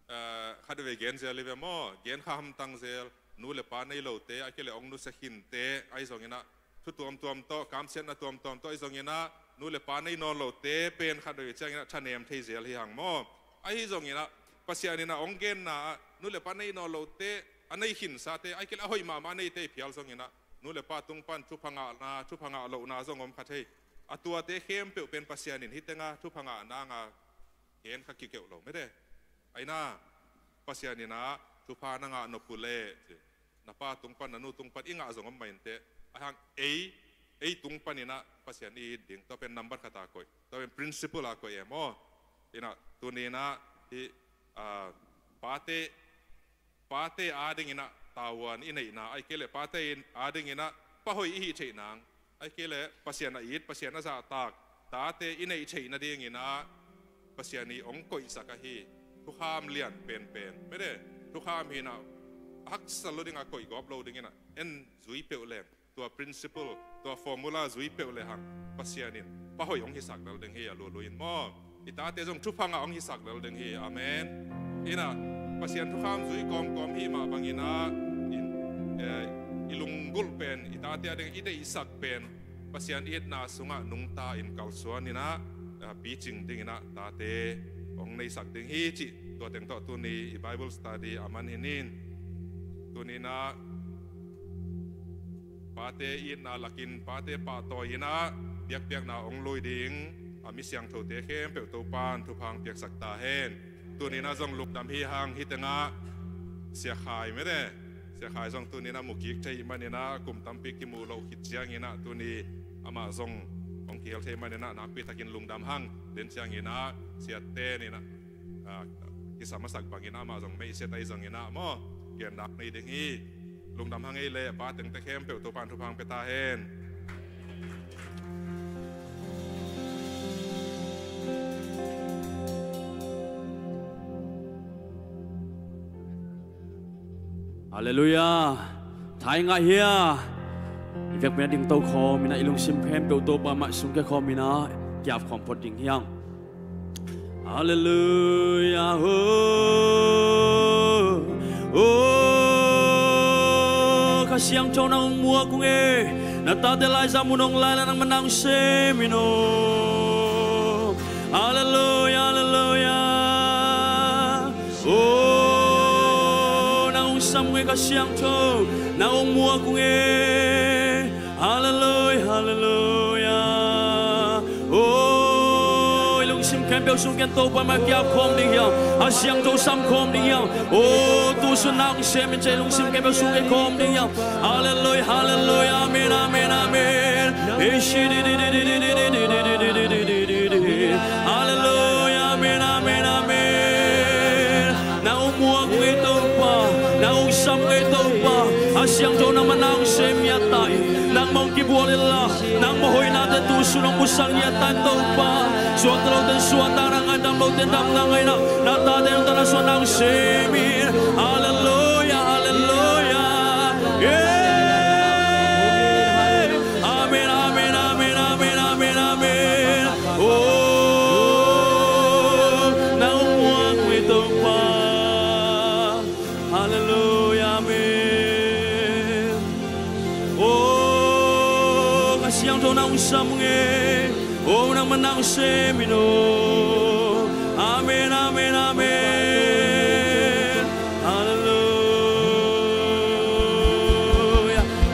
eh, khatvei gen zel hi ve maw, gen kha hamtang zel, nu le pa nei lote, ahih kei leh hong nusia khinte, ahi zongin ah thu tuamtuam tawh, kamsiatna tuamtuam tawh, ahi zongin ah nu le pa nei nawn lote pen khatvei ciangin ah thanem thei zel hi hang maw. Ahi zongin ah Pasian in ah hong genna ah nu le pa nei nawn lote, a nei khinsate, ahih kei leh a hoih mahmah a neite i phial zongin ah nu le pa tung pan thupha ngahna, thupha ngah lohna zong om kha thei. A tuate khempeuh pen Pasian in hih teng ah thupha ngah nang a gen kha kikeuh lo mete. Ahi na, Pasian in ah thupha na ngah nop uh leh, ci. Na pa tung pan, na nu tung pan i ngah zong om mah inteh. Ahi hang ei, ei tung panin ah Pasian i it ding, tua pen nambat khat a koih, tua pen principle a koih e maw. Ina, tuni-in ah hih, ah, pate, pate adingin ah tavuan i neihna, ahih kei leh pate in adingin ah pa hoih i hih theih nang, ahih kei leh Pasian a it, Pasian a zahtak tate i neih theih nadingin ah Pasian in hong koihsak ahi thukham lian penpen mete. Thukham hi-in ah a haksa lo ding a, koih gawp lo dingin ah en zui peuh leng, tua principle, tua formula zui peuh lehang Pasian in pa hoih hong hisak lel ding hi a, lulu in maw. I tate zong thupha ngah hong hisak lel ding hi. Amen. Ina, Pasian thukham zui kawmkawm hi mah bangin ah, in, eh, i lunggulh pen, i tate ading i deihsak pen Pasian itna sungah nungta in kalsuan in ah, ah, picing dingin ah tate hong neisak ding hi cih tua teng tawh tuni i Bible study a man hi ning. Tuni-in ah pate itna lakin pate pahtawi in ah biakpiakna hong lui ding a mi siangthote khempeuh Topa'n thupha hong piaksak ta hen. Tuni-in ah zong lungdam hi hang, hih teng ah Sia Khai mete. Sia Khai zong tuni-in ah mu kik thei ahih manin ah, kum tampi kimu loh khit ciangin ah tuni amah zong hong kihel thei ahih manin ah nakpi takin lungdam hang. Den ciangin ah siate in ah, ah, kisam masak bangin amah zong meihsia tai zongin ah maw, gen nak nei ding hi. Lungdam hang ei leh, pa tengte khempeuh Topa'n thupha hong pia ta hen. Halleluiah. Thai ngah hia. I vekpi-in ah dingto khawm in ah i lungsim khempeuh Topa mah sungkia khawm in ah ki-ap khawm phot ding hi hang. Halleluiah. Oh, oh, Kha Siangtho nang hong muak ung e. Na tate Elijah mun hong la in ah nangmah nang sem in aw. Halleluiah, halleluiah. Oh, nang hong sam ung e Kha Siangtho, nang hong muak ung e. Halleluiah, halleluiah. Oh, i lungsim khempeuh sungkiang Topa mah ki-ap khawm ding hi hang. A Siangtho sam khawm ding hi hang. Oh, tu sungah nang sem in, ci-a i lungsim khempeuh sungkiang khawm ding hi hang. Halleluiah, halleluiah, amen, amen, amen. Halleluiah, amen, amen, amen. Nang hong muak ung e Topa, nang hong sam ung e Topa. A Siangtho nangmah nang sem ngiat ta in, nangmah hong kibual inla, nangmah hoihnate tu sungah hong musak ngiat ta in Topa. Suakta lote in suahtakna ngah in, dam lote in damna ngah in ah, na tate nang tana sungah nang sem in. Halleluiah, halleluiah. Yeah. Amen, amen, amen, amen, amen, amen. Oh, nang hong muak ung e Topa. Halleluiah, amen. Oh, Kha Siangtho nang hong sam ung e. Oh, nangmah nang sem in aw. Amen, amen, amen. Halleluiah.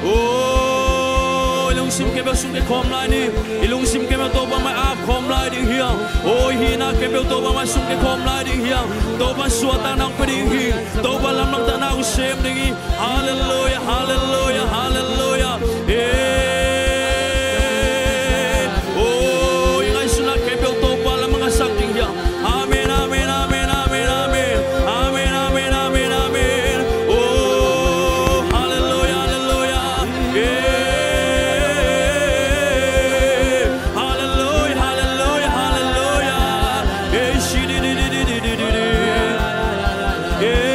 Oh, i lungsim khempeuh sungkiang khawm lai ni. I lungsim khempeuh Topa mah ap khawm lai ding hi hang. Oh, i hihna khempeuh Topa mah sungkiang khawm lai ding hi hang. Topa'n suahtakna hong pia ding hi. Topa lamlahna hong sem ding hi. Halleluiah, halleluiah, halleluiah. Eh. Oh, i ngaihsutna khempeuh Topa lamah ngasak ding hi hang. Amen, amen, amen, amen, amen. Amen, amen, amen, amen. Oh, halleluiah, halleluiah. Eh. Halleluiah, halleluiah, halleluiah. Eh, shi di di di. Eh.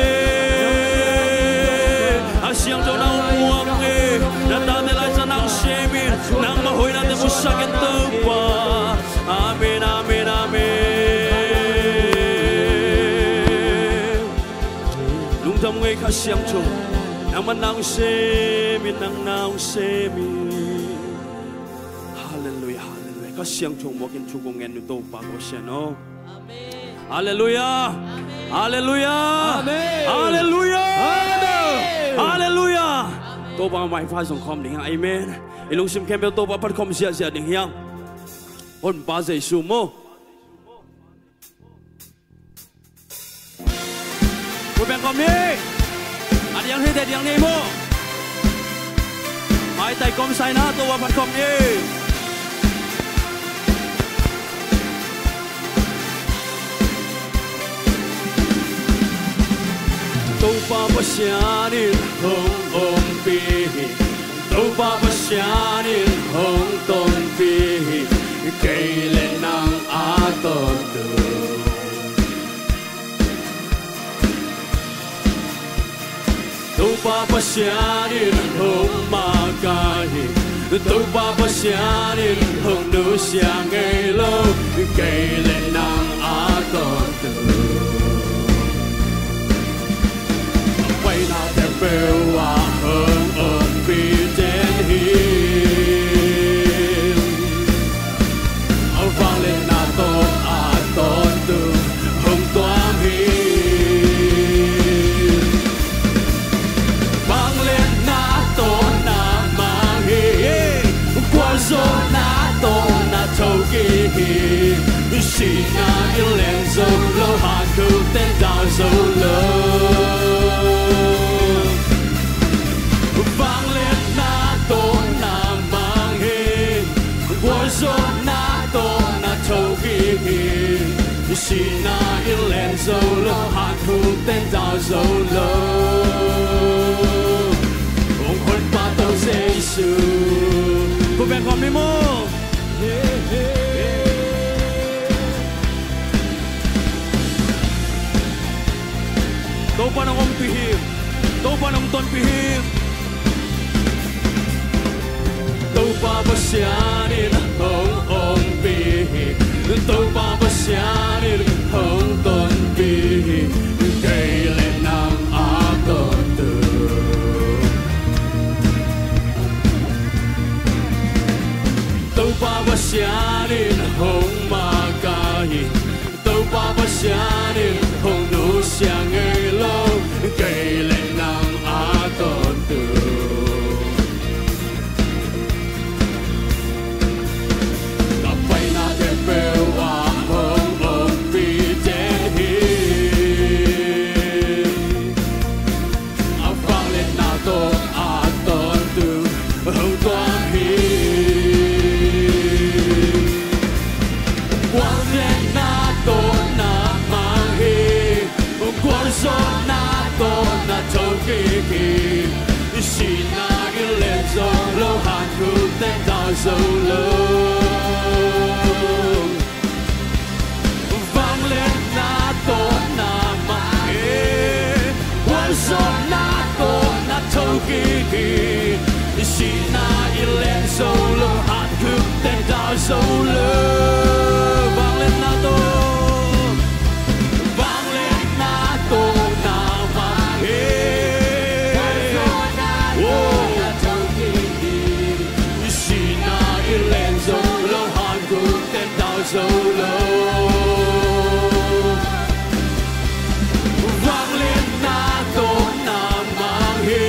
Topa. Amen, amen, amen. Lungdam ung ei, Kha Siangtho. Nangman na hong sem in, nang na hong sem in. Halleluiah, halleluiah. Kha Siangtho muakin thu kong ngen uh, Topa ka Pasian aw. Amen. Halleluiah. Amen. Halleluiah. Amen. Halleluiah. Amen. Halleluiah. Amen. Topa maipha zong khawm ding hi hang. Amen. I lungsim khempeuh Topa phat khawm ziahziah ding hi hang. Honpa Jesu maw. Pu Beng khawm ni. A diang hi te diang ni maw. Maitai kawmsaina Topa phat khawm ni. Topa Pasian in hong ompih hi. Topa Pasian in hong tonpih hi. Kei le nang a tawntung. Topa Pasian in hong makaih hi. Topa Pasian in hong nusia ngei lo. Kei le nang a tawntung. Paina te peuh ah hong ompih den hi. Vangliatna tawh a tawntung hong tuam hi. Vangliatna tawh na mang hi. Gualzawhna tawh na thokik hi. Sihna in len zo lo, hankuk ten dal zo lo. Vangliatna tawh na mang hi. Gualzawhna tawh na thokik hi. Sihna in len zo lo, hankuk ten dal zo lo. Hong Honpa Topa Jesu. Pu Beng khawm ni maw. Topa nong ompih hi. Topa nong tonpih hi. Topa Pasian in hong ompih hi. Topa Pasian in hong tonpih hi. Kei le nang a tawntung. Topa Pasian in hong makaih hi. Topa Pasian in hong nusia ngei lo. Kei le nang a tawntung. Ka paina te peuh ah hong ompih den hi. Vangliatna tawh a tawntung hong tuam hi. Vangliatna tawh na mang hi. Gualzawhna tawh na thokik hi. Sihna in len zo lo, hankuk ten dal zo lo. Vangliatna tawh na mang hi. Gualzawhna tawh na thokik hi. Sihna in len zo lo, hankuk ten dal zo lo. Vangliatna tawh. Vangliatna tawh na mang hi. Oh. Sihna in len zo lo, hankuk ten dal zo lo. Vangliatna tawh na mang hi.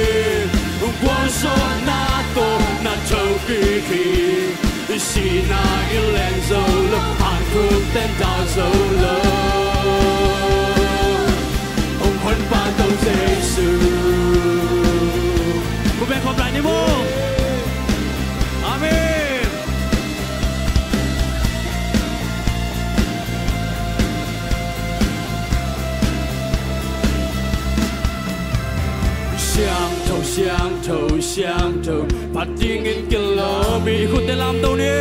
Gualzawhna tawh na thokik hi. Sihna in len zo lo, hankuk ten dal zo lo. Hong Honpa Topa Jesu. Pu Beng khawm lai ni maw. Amen. Siangtho, siangtho, siangtho, phat dingin kilawm hi. Khutte lamto ni.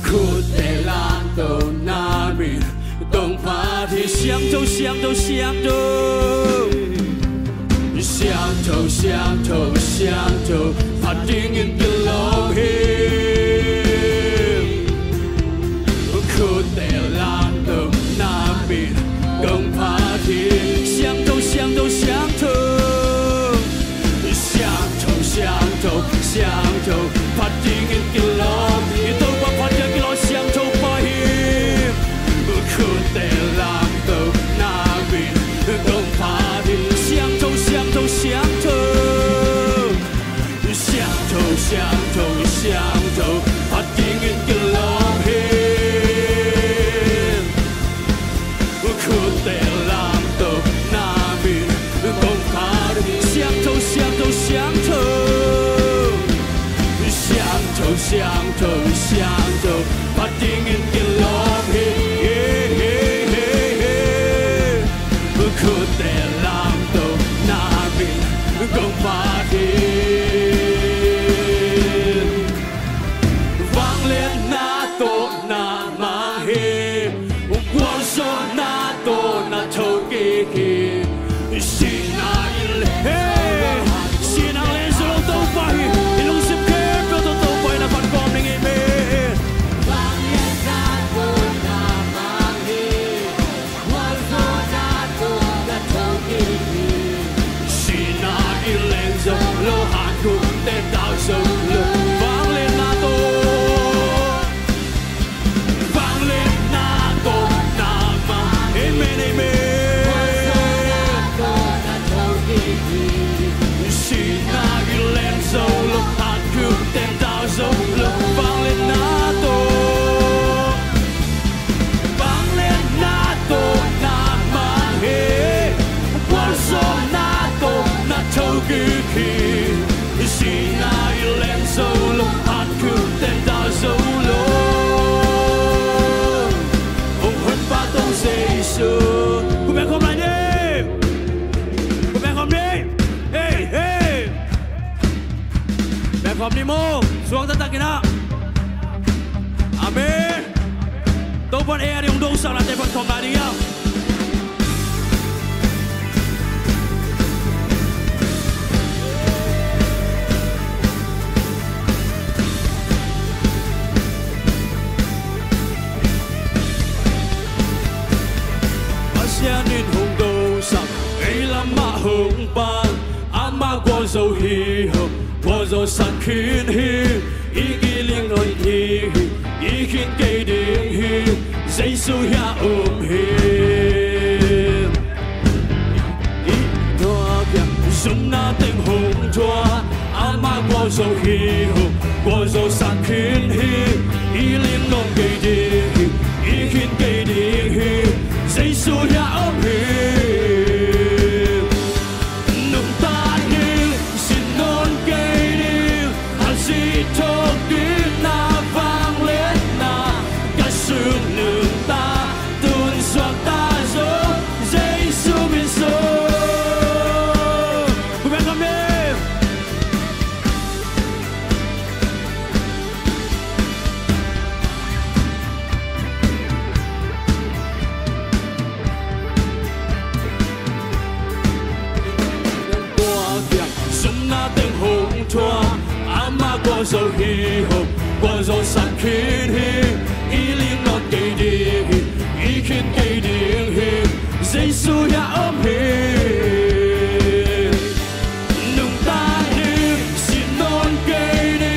Khutte lamto na min dong phat hi. Siangtho, siangtho, siangtho. Siangtho, siangtho, siangtho, phat dingin kilawm hi. Siangtho, phat dingin kilawm hi. Khutte lamto na min kong phat hi. Siangtho, siangtho, siangtho. Siangtho, siangtho, siangtho, phat dingin kilawm hi. Khutte lamto na min kong phat hi. Vangliatna tawh na mang hi. Gualzawhna tawh na thokik hi. Sihna in le, hey! Sihna in len zo lo Topa hi. I lungsim khempeuh tawh Topa in na phat khawm ning hi. Amen. Vangliatna tawh na mang hi. Sihna in len zo lo, hankhunte tau zo lo. Vangliatna tawh, vangliatna tawh na mang. Amen, amen. Sihna in len zo lo, hankhunte tau zo lo. Vangliatna tawh, vangliatna tawh na mang hi. Gualzawhna tawh na thokik hi. Sihna in len zo lo, hankhunte tau zo lo. Hong honpa Topa Jesu. Khup beng khawm lai ni. Khup beng khawm ni. Hey, hey. Beng khawm ni maw, suang taktak in ah. Amen. Topa'n ei a ding hong dosaknate phat khawm lai ding hi hang. Pasian in hong dosak, ei lamah hong pan, amah gualzo hi hang, gualzosak khin hi. I kiling nawn kei hi, i khin kei ding hi. Jesu hiah om hi. I thuak hiah zumna teng hong thuak, amah gualzo hi hang, gualzosak khin hi. I ling nawn kei ding hi, i khin kei ding hi. Jesu hiah om hi. Nungta ni, sin nawn kei ni. Khazih thawhkikna vangliatna ka sung nungta, tunsuak ta zo, Jesu min sung. Khup beng khawm ni. Tua kiang zumna teng hong thuak, amah gualzo hi hang, gualzosak khin hi. I ling nawn kei ding hi, i khin kei ding hi. Jesu hiah om hi. Nungta ni, sin nawn kei ni.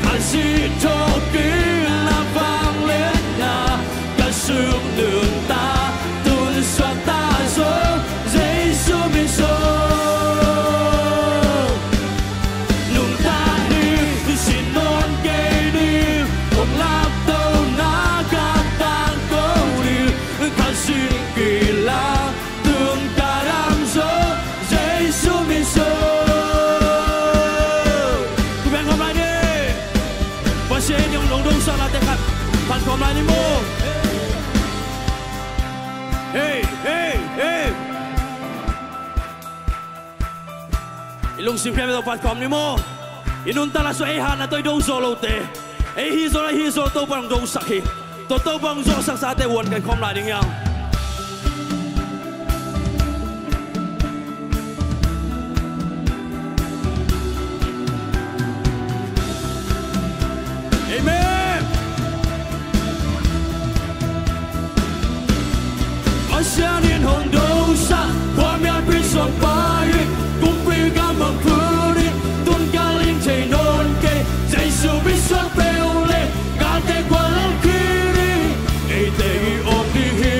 Khazih thawhkikna vangliatna ka sung nungta, tunsuak ta zo, Jesu min sung. Nungta ni, sin nawn kei ni. Hong laptona ka tangko ni. Khazih kilang tung ka dam zo, Jesu min sung. Khup beng khawm lai ni. Pasian in hong dosaknate khat phat khawm lai ni maw. Hey, hey, hey. I lungsim khempeuh tawh phat khawm ni maw. I nuntak lai sung ei hatna tawh i do zo lote, ei hih zo lai hih zo, Topa hong dosak hi. Tua Topa hong zawhsaksate huan kai khawm lai ding hi hang. Amen. Pasian in hong dosak khuamial pi suang pai hi. Kumpi gam hong phut hi. Tun ka ling thei nawn kei. Jesu pi suang peuh leh galte guallel khin hi. Eite i om ding hi.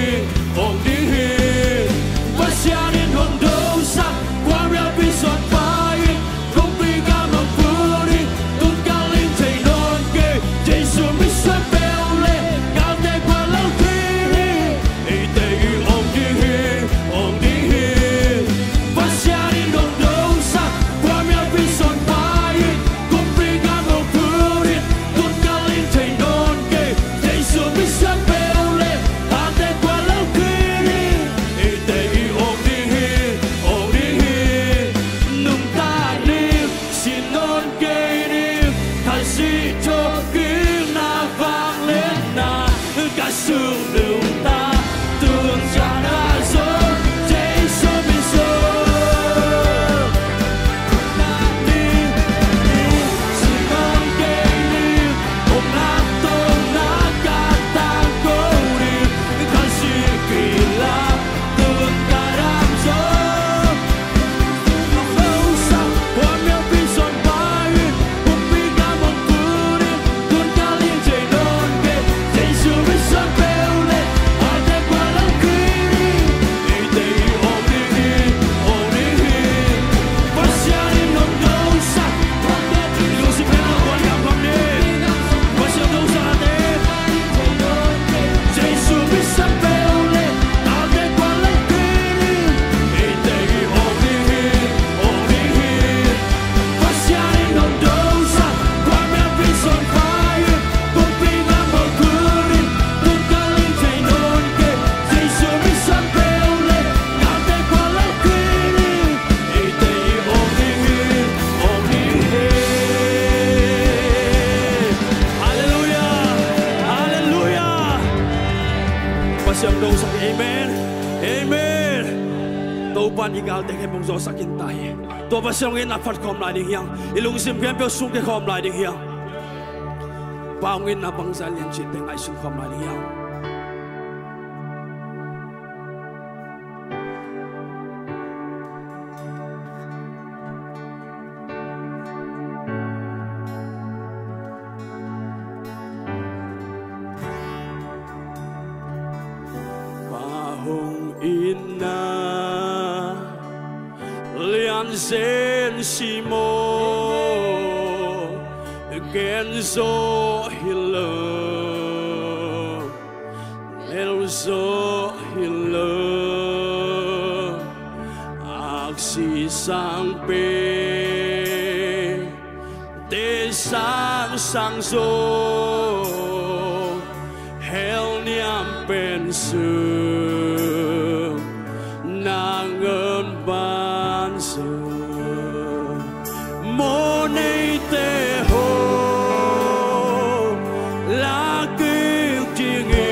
Amen. Amen. Topa'n i galte khempeuh hong zawhsak khin ta hi. Tua Pasian hong itna phat khawm lai ding hi hang. I lungsim khempeuh sungkia khawm lai ding hi hang. Pa hong itna bangzah lian cihte ngaihsun khawm lai ding hi hang. Pa hong itna lian zen si maw, gen zaw hi lo, nel zaw hi lo, aksi sang pen te sang sang zaw, hell niam pen sung na ngen ban zaw. Mawh neite hong lak kik dingin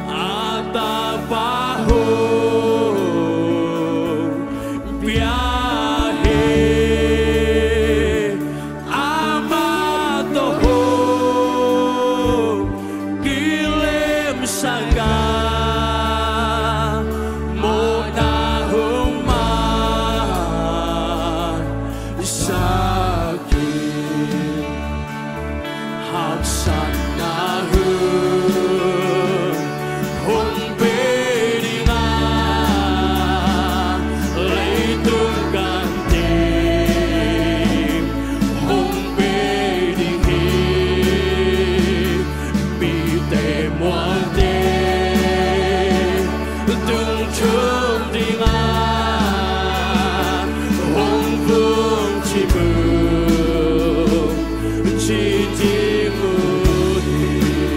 a tapa hong pia hi. Amah tawh hong kilemsak a, mawhna hong mansak hi. Haksatna hun hong pe ding a, leitung gam ding hong pe ding hi. Mite muangte tung thum ding a, hong vung cih mun ci ding uh hi.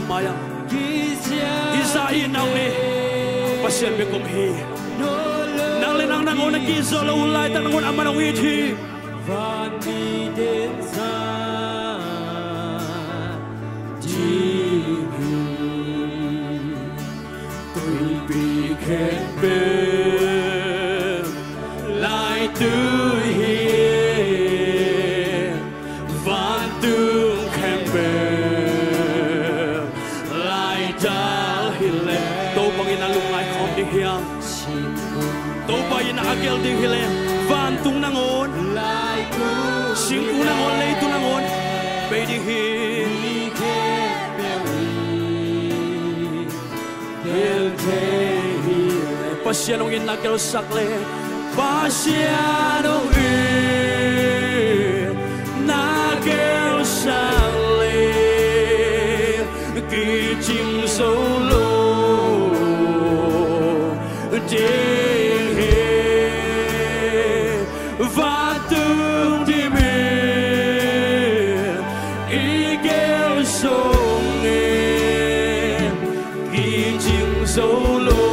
Maya. Hih zah itna nih. Pasian bek om hi. Nang le nang nangawn na kizawh lo uh laitak nangawn amah hong it hi. Vanmi den zah ding hi. Tuipi khempeuh laitui hi. Vantung khempeuh laital hi leh, Topa in a lungngai khawm ding hiam? Topa in a gelh ding hi leh, vantung nangawn, singkung nangawn, leitung nangawn bei ding hi. Pasian hong itna gelhsak leh, Pasian hong itna gelhsak leh, kicing zo lo ding hi. Vantung dim in i gelh zongin kicing zo lo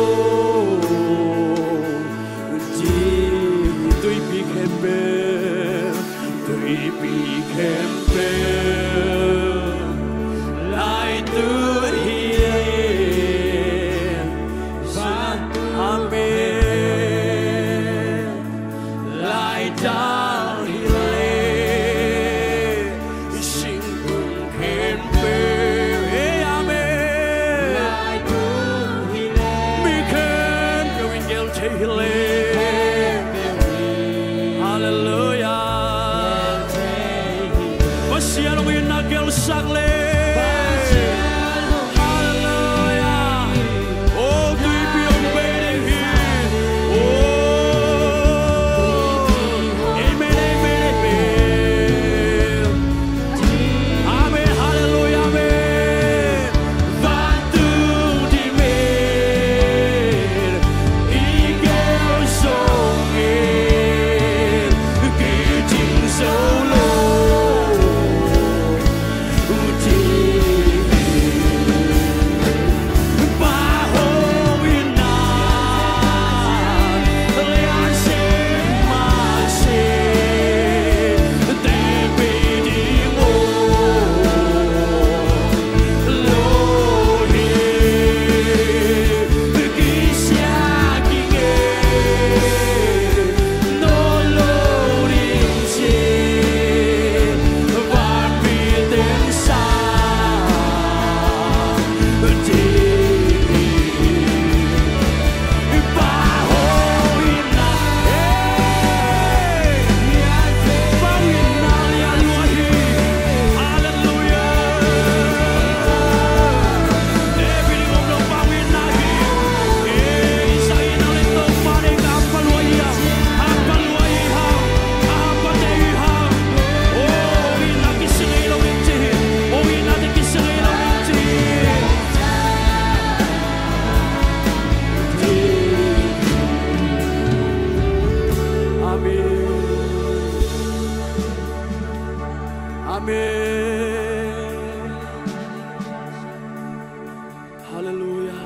ding hi. Tuipi khempeuh, tuipi khempeuh laitui hi. Amen. Laital hi leh, singkung khempeuh, eh, amen. Mi khempeuh in gelh thei hi leh. Halleluiah. Pasian hong itna gelhsak leh. Halleluiah. Oh, tuipi hong bei ding hi. Oh, amen, amen, amen. Amen, halleluiah, amen. Vantung dim in i gelh zongin kicing zo lo ding hi. Pa hong itna lianzen mah si, teci ding om lo hi. Kisia kingen nawn lo ding ci, vanmi teng sa ding hi. Pa hong itna, eh, Pa hong itna lian lua hi. Halleluiah. Teci ding om lo Pa hong itna hi. Eh, i zah itna leh Topa deih ka hampha lua hi hang. Hampha lua hi hang. Hampha te hi hang. Oh, hong itna kisia ngei lo ding ci hi. Hong itna te kisia ngei lo ding ci hi. Amen. Amen. Halleluiah.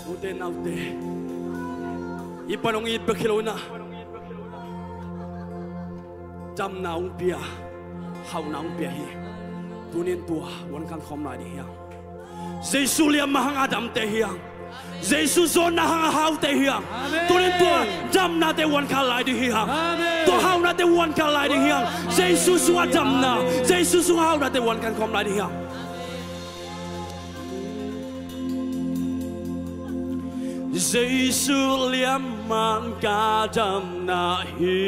Ute naute, i pan hong it bek hi lo in ah, damna hong pia, hauhna hong pia hi. Tuni in tua uan khan khawm lai ding hi hang. Jesu liam mah hang a damte hi hang. Jesu zawnna hang a haute hi hang. Amen. Tuni in tua damnate uan khan lai ding hi hang. Amen. Tua hauhnate uan khan lai ding hi hang. Jesu sungah damna, Jesu sungah hauhnate uan khan khawm lai ding hi hang. Jesu liam man ka damna hi.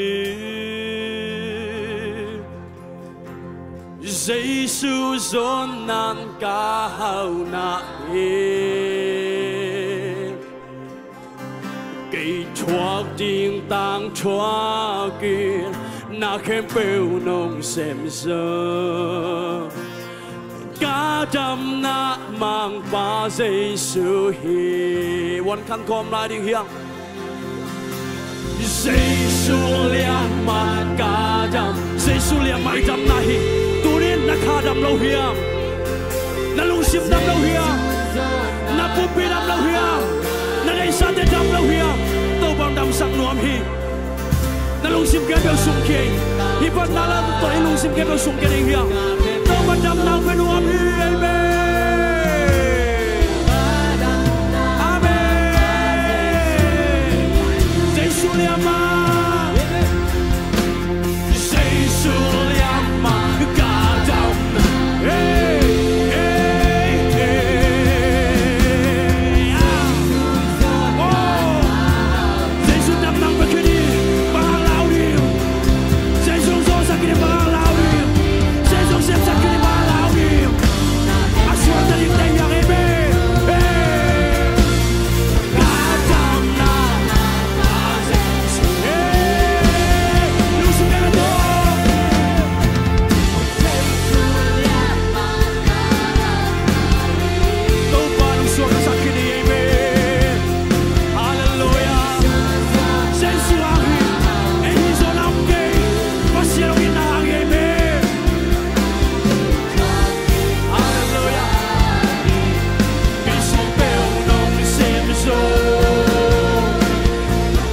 Jesu zawnna'n ka hauhna hi. Kei thuak ding tang thuak in, na khempeuh nong sem zo. Ka damna mangpa Jesu hi. Uan khan khawm lai ding hi hang. Jesu liam mah ka dam. Jesu liam mah i damna hi. Tu dam lo hiam? Na lungsim dam lo hiam? Na pumpi dam lo hiam? Na neihsate dam lo hiam? Topa'n damsak nuam hi. Na lungsim khempeuh sungkia in. Hih phatna lam tawh i lungsim khempeuh sungkia ding hi hang. Topa'n damna hong pia nuam hi. Amen. Amen. Jesu liamah. Jesu liamah ka damna. Hey, hey, hey. Oh. Jesu damna hong pia khin hi. Bang hang lau ding? Jesu hong zawhsak khin hi, bang hang lau ding? Jesu hong sepsak khin hi, bang hang lau ding? A suakta dingte hi hang, amen. Hey. Ka damna. Hey. Lungsim bek a tawh. Topa nong suaktasak khin hi, amen. Halleluiah. Jesu hang hi. Ei hi zaw na om kei. Pasian hong itna hang hi, amen. Halleluiah. Kei sung peuh nong sem zaw.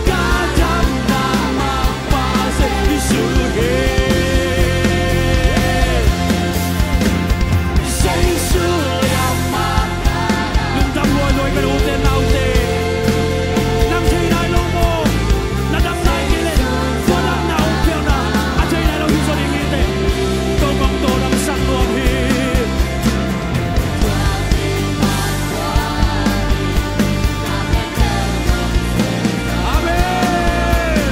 Ka damna Mangpa Jesu hi. Jesu liamah. Lungdam luailuai ka ute naute. Nang thei nai lo maw? Na dam nai kei leh, tua damna hong piakna a thei nai lo hi zaw ding hi teh. Topa hong tawldamsak nuam hi. Amen.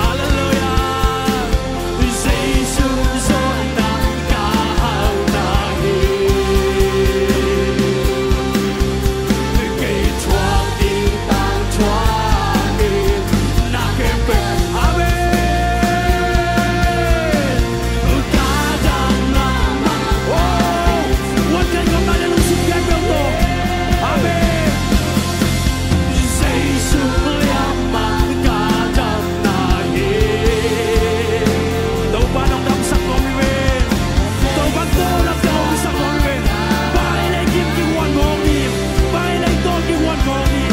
Halleluiah. Jesu zawn nang ka hauhna hi. Kei thuak ding tang thuak in na khempeuh. Amen. Ka damna Mangpa. Oh, wan kei kong na le lungsim khempeuh tawh. Amen. Jesu liamah ka damna hi. Topa nong damsak nuam hi ve. Topa tawldamsak nuam hi ve. Bang hang ei leh kim kihuan mawk hi. Bang hang ei leh tawh kihuan mawk hi.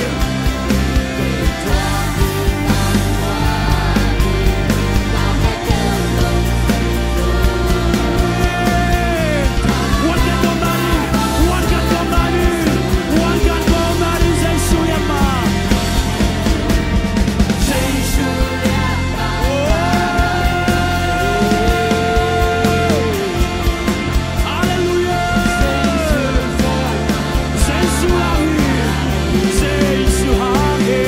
Halleluiah. Jesu hang hi. Jesu hang hi.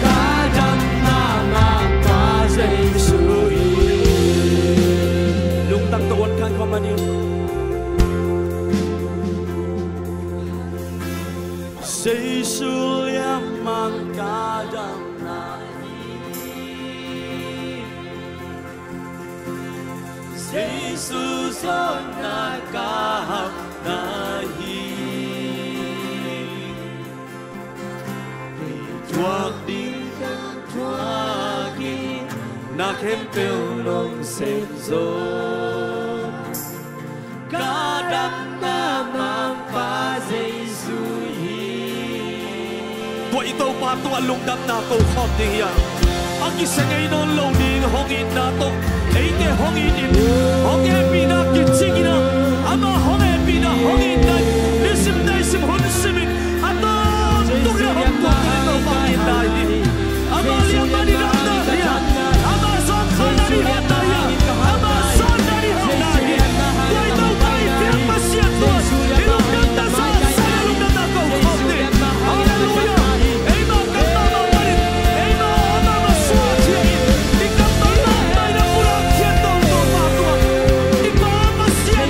Ka damna Mangpa Jesu hi. Lungtang tawh wan khan khawm lai ni. Jesu liamah ka damna hi. Jesu zawn nang ka hauhna hi. Kei thuak ding tang thuak in na khempeuh nong sem zaw. Ka damna Mangpa Jesu hi. Tua i Topa tungah lungdamna ko khawm ding hi a, a kisia ngei nawn lo ding hong itna tawh eite hong it in, hong hehpihna kicing in a, ama hong hehpihna hong itna in nisim naisim hun simin a tawntung in a hong tuak ding i Topa itna hi. Ama liamah i damna hi a, ama zawngkhai na i hauhna hi a, ama zawn na i hauhna hi. Tua i Topa i biak Pasian tungah i lungdamna sa sa in a lungdamna ko khawm ni. Halleluiah. Eima kam mahmah manin, eima om a masuak khia in, i kam mahmah manin a pulak khia tawh Topa tungah i Pa Pasian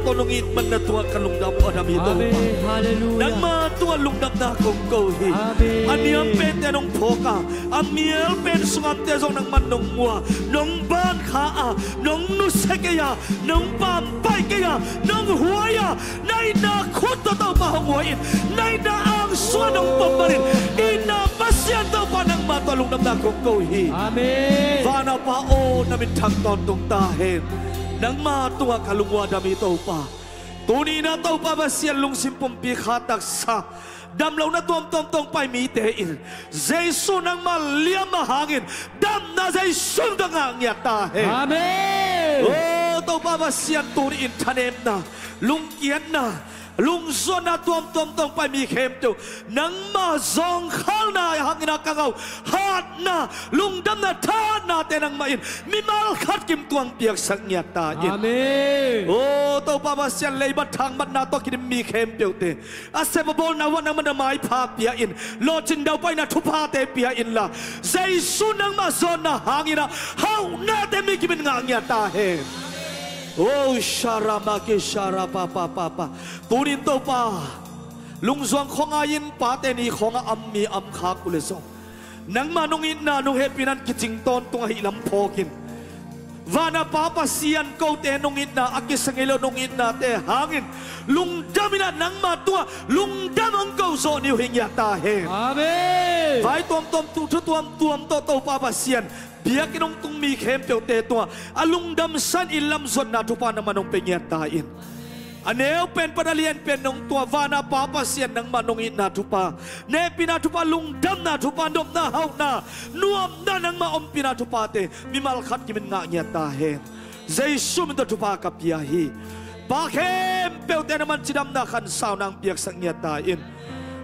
Nong it man na tungah ka lungdam uh a dam hi Topa. Amen. Halleluiah. Nangma tungah lungdamna kong ko hi. Amen. A niam pente nong phawk a, a mial pen sungamte zong nangman nong mu a, nong ban kha a, nong nusia kei a, nong pampai kei a, nong huai a, na itna khut tawh Topa hong huai in, na itna ang sungah nong pom bangin, itna Pasian Topa nangma tungah lungdamna kong ko hi. Amen. Vana Pa aw, na minthang tawntung ta hen. Nangma tungah ka lungua dam hi Topa. Tuni-in ah Topa Pasian lungsim pumpi kha taksa, damlohna tuamtuam tawh hong pai mite in, Jesu nangma liamna hangin damna Jesu min tawh ngah ngiat ta hen. Amen. O Topa Pasian, tuni-in thanemna, lungkiatna, lungzuanna tuamtuam tawh hong pai mi khempeuh nangma zawngkhalna hangin a ka ngah uh hatna, lungdamna, thahatnate nangmah in mimal khat kim tungah hong piaksak ngiat ta in. Amen. O Topa Pasian, leibat thangmatna tawh kidim mi khempeuhte a sep a bawlna uh ah nangmah na maipha pia in, lawhcin daupaina thuphate pia inla, Jesu nangmah zawnna hangin ah hauhnate mi kimin ngah ngiat ta hen. O sharama ki shara pa pa pa pa. Tuni-in Topa, lungzuang khuangai-in pate ni khawngah am mi am khak uh leh zong, nangma nong itna nong hehpihna in kicing tawntung ahih lam phawkin, vana Pa Pasian, kote nong itna a kisa ngei lo nong itnate hangin lungdam in ah nangma tungah lungdam hong ko zawh ni uh hi ngiat ta hen. Amen. Vai tuamtuam, thu tuamtuam tawh Topa Pasian, biakinn hong tung mi khempeuhte tungah a lungdamsa in inn lam zuatna thupha nangmah nong pia ngiat ta in. A neu pen pan a lian pen nong tuah vana Pa Pasian, nangmah nong itna thupha, hehpihna thupha, lungdamna thupha, nopna, hauhna, nuamna, nangmah ompihna thuphate mimal khat kimin ngah ngiat ta hen. Jesu min tawh thupha ka pia hi. Pa khempeuhte nangmah in cidamna khansauna hong piaksak ngiat ta in.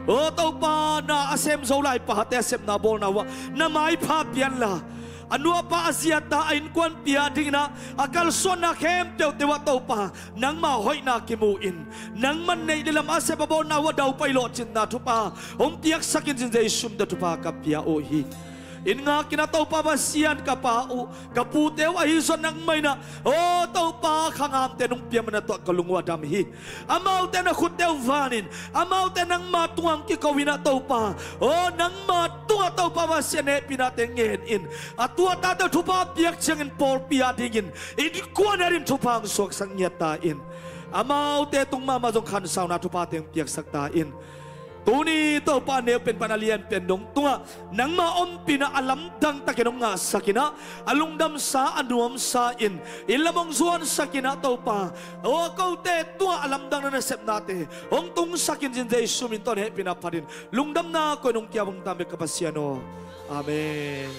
O Topa, na a sem zo lai pate a sepna bawlna uh ah na maipha pia inla, a nu a pa, a zi a ta, a innkuanpih adingin ah a kalsuanna khempeuhte uh ah Topa, nangma hoihna kimu in, nangmah neih le lam a sep a bawlna uh ah daupai lawhcinna thupha hong piaksak in, cin Jesu min tawh thupha ka pia uh hi. Inn ngak in ah Topa Pasian, ka pa uh, ka pute uh ahi zong nangmah in ah, o Topa, khangamte nong pia man na tungah ka lungua dam hi. Amaute na khutte uh van in, amaute nangma tungah hong kiko in ah Topa, o nangma tungah Topa Pasian, hehpihnate ngen in, a tu a tate uh thupha piak ciangin pawlpi adingin innkuan adingin thupha hong suaksak ngiat ta in. Amaute tung mahmah zong khansauna thuphate hong piaksak ta in. Tuni Topa, a neu pen pan a lian pen nong tungah nangma ompihna a lamdang takin hong ngahsak in ah, a lungdamsa, a nuamsa in inn lam hong zuansak in ah Topa, o kote tungah a lamdang na nasepnate hong tungsak in, cin Jesu min tawh na hehpihna phat in lungdamna ko-in hong kiap ung ta hen, ka Pasian aw. Amen.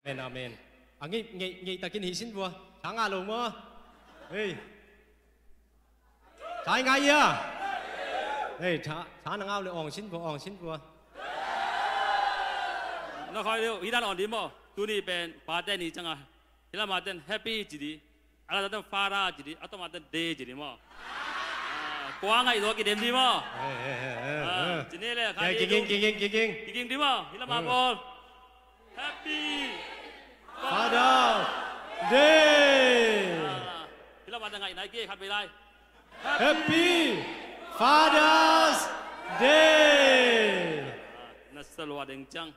Amen, amen. A ngeih, ngeih, ngeih takin hi sin vua. Tha ngah lo maw? Hei. Tha i ngah ia? Hei, tha, tha na ngah uh le awng sin vua, awng sin vua. Na khoi liu, hi dan awng di maw? Tuni pen, pate ni ciang a. Hi lam a ten happy ci di. A la ten Father ci di, a tom a ten day ci di maw? Ah, kua ngaih zaw kidem di maw? Eh, eh, eh, eh, ah, eh. Ci ni le, kha di kiging, kiging, kiging. Kiging di maw? Hi lam a pawl. Happy Father's Day. Ah, hi lam a ten ngaih nai ki khat vei lai. Happy Father's Day. Ah, na sa lua deng ciang.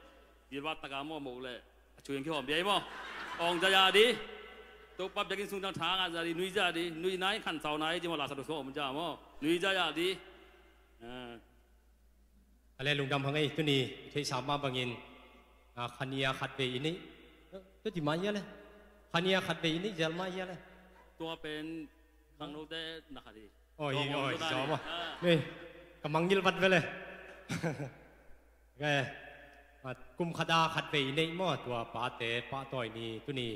Bilbat taka maw, maw le. A cu in kihawm biai maw. Awng zaya di. Topa biakinn sung tang tha ngah zaya di, nui zaya di, nui nai khan sau nai di maw, la sa du so om zaya maw. Nui zaya di. Ah. A le lungdam hang ei, tuni, theihsa mah bangin, ah, khania khat vei i neih. Tu ti mah ia le. Khania khat vei i neih zel mah ia le. Tua pen, khangnote na khat hi. Oi, oi, zaw maw. Ah. Nei, ka mangngilh vat ve le. Ngai, ah, kum khat a khat vei i neih maw, tua pate pahtawi ni, tuni.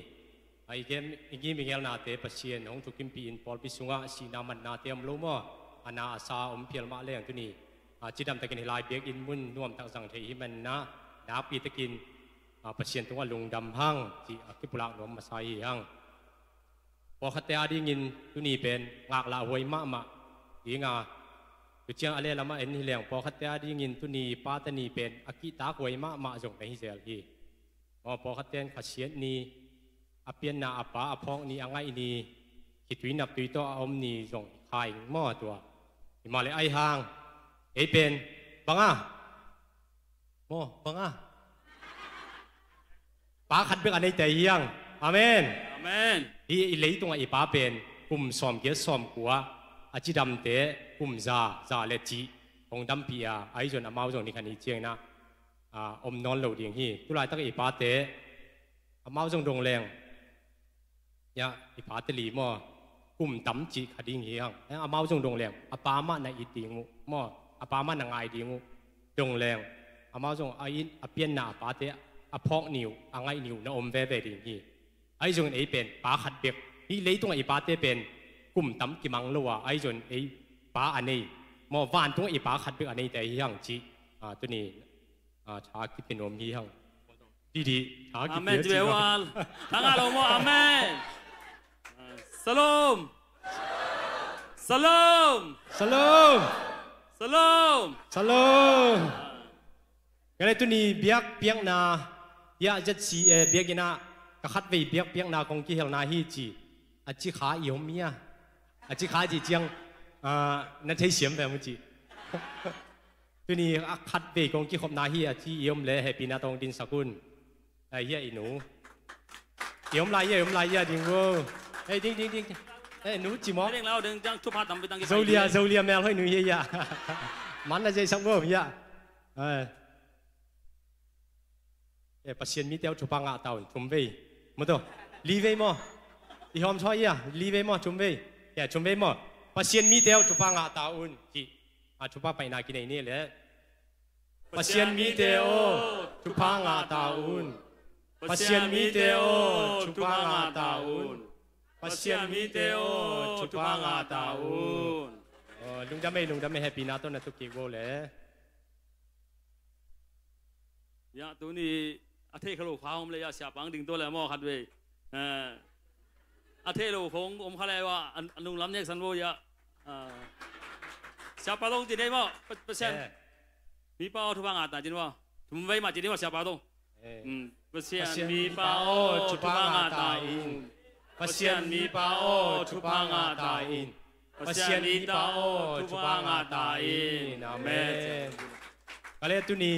A i gem, i gim i gelnate Pasian hong thukimpih in pawlpi sungah sihna matnate om lo maw? A na a sa om phial mah leng tuni. A cidam takin hi lai biakinn mun nuam tak zang thei hi manna. Nakpi takin, a, Pasian tungah lungdam hang, cih a kipulak nuam masa hi hang. Pawlkhatte a dingin tuni pen ngaklah huai mahmah. Dinga, tu ciang a le lamah en hi leng, pawlkhatte a dingin tuni pate ni pen a kihtak huai mahmah zong na hi zel hi. Maw, pawlkhatte in khasiat ni, a pianna a pa a phawk ni, a ngaih ni, khitui naptui tawh a om ni zong i kha ing maw tua. Hi mah le ai hang, ei pen, banga? Maw, banga? Pa khat bek a neite hi hang. Amen. Amen. Hi i leitungah i pa pen, kum sawm giat sawm kua, a cidamte, kum za, za le cih, hong dampih a, ahi zong amau zong ni khan hi ciangin ah, a, om nawn lo ding hi. Tulaitak i pate, amau zong dong leng. Ya, i pate li maw, kum tam cih kha ding hi hang. Eh, amau zong dong leng, a pa mah na it ding uh, maw, a pa mah na ngai ding uh, dong leng. Amau zong a it, a pianna a pate, a phawk ni uh, a ngaih ni uh, na om veve ding hi. Ahi zongin ei pen, pa khat bek. Hih leitungah i pate pen, kum tam kimang lo a, ahi zongin ei pa a nei. Maw, vantungah i pa khat bek a neite hi hang cih. Ah, tuni, ah, tha kipia nuam hi hang. Didi, tha kipia. Amen, ci bek hang. Tha ngah lo maw, amen. Ah, Shalom. Shalom. Shalom. Shalom. Shalom. Ka le tuni biak piakna, ya Z C A biakinn ah, ka khatvei biak piakna kong kihelna hi ci. A ci kha i om hia. A ci kha ci ciang, ah, na thei siam ve mu ci. Tuni a khatvei kong kikhopna hi a ci i om le hehpihna tawh hong dinsak un. Ai hia i nu. I om lai hia, i om lai hia ding vo. Ei, ding, ding, ding. Ei, nu ci maw. Ding lau, ding, ding, thupha tampi tang kipai. Zolia, Zolia mel hoi nu hia hia. Man na zeisak vo hia. Ai. Eh, Pasian mite uh thupha ngah ta un, thum vei. Maw taw, li vei maw. I hawm thaw ia, li vei maw, thum vei. Eh, thum vei maw. Pasian mite uh thupha ngah ta un. Ci. A thupha paina kinei ni le. Pasian mite aw, thupha ngah ta un. Pasian mite aw, thupha ngah ta un. Pasian mite aw, thupha ngah ta un. Aw, lungdam ei, lungdam ei, hehpihna tawh na tuk kik vo le. Ya, tuni a theih kha lo kha om le ya, siapa hong ding tua le maw khat vei. Eh, a theih lo khong om kha le wa, a nung lam nek san vo ya. Ah. Siapa dong ci nei maw, Pa-, Pasian. Eh. Mipa aw thupha ngah ta cin maw. Thum vei mah ci nei maw siapa dong. Eh. Hmm. Pasian mipa aw thupha ngah ta in. Pasian mipa aw thupha ngah ta in. Pasian mipa aw thupha ngah ta in. Amen. Ka le tuni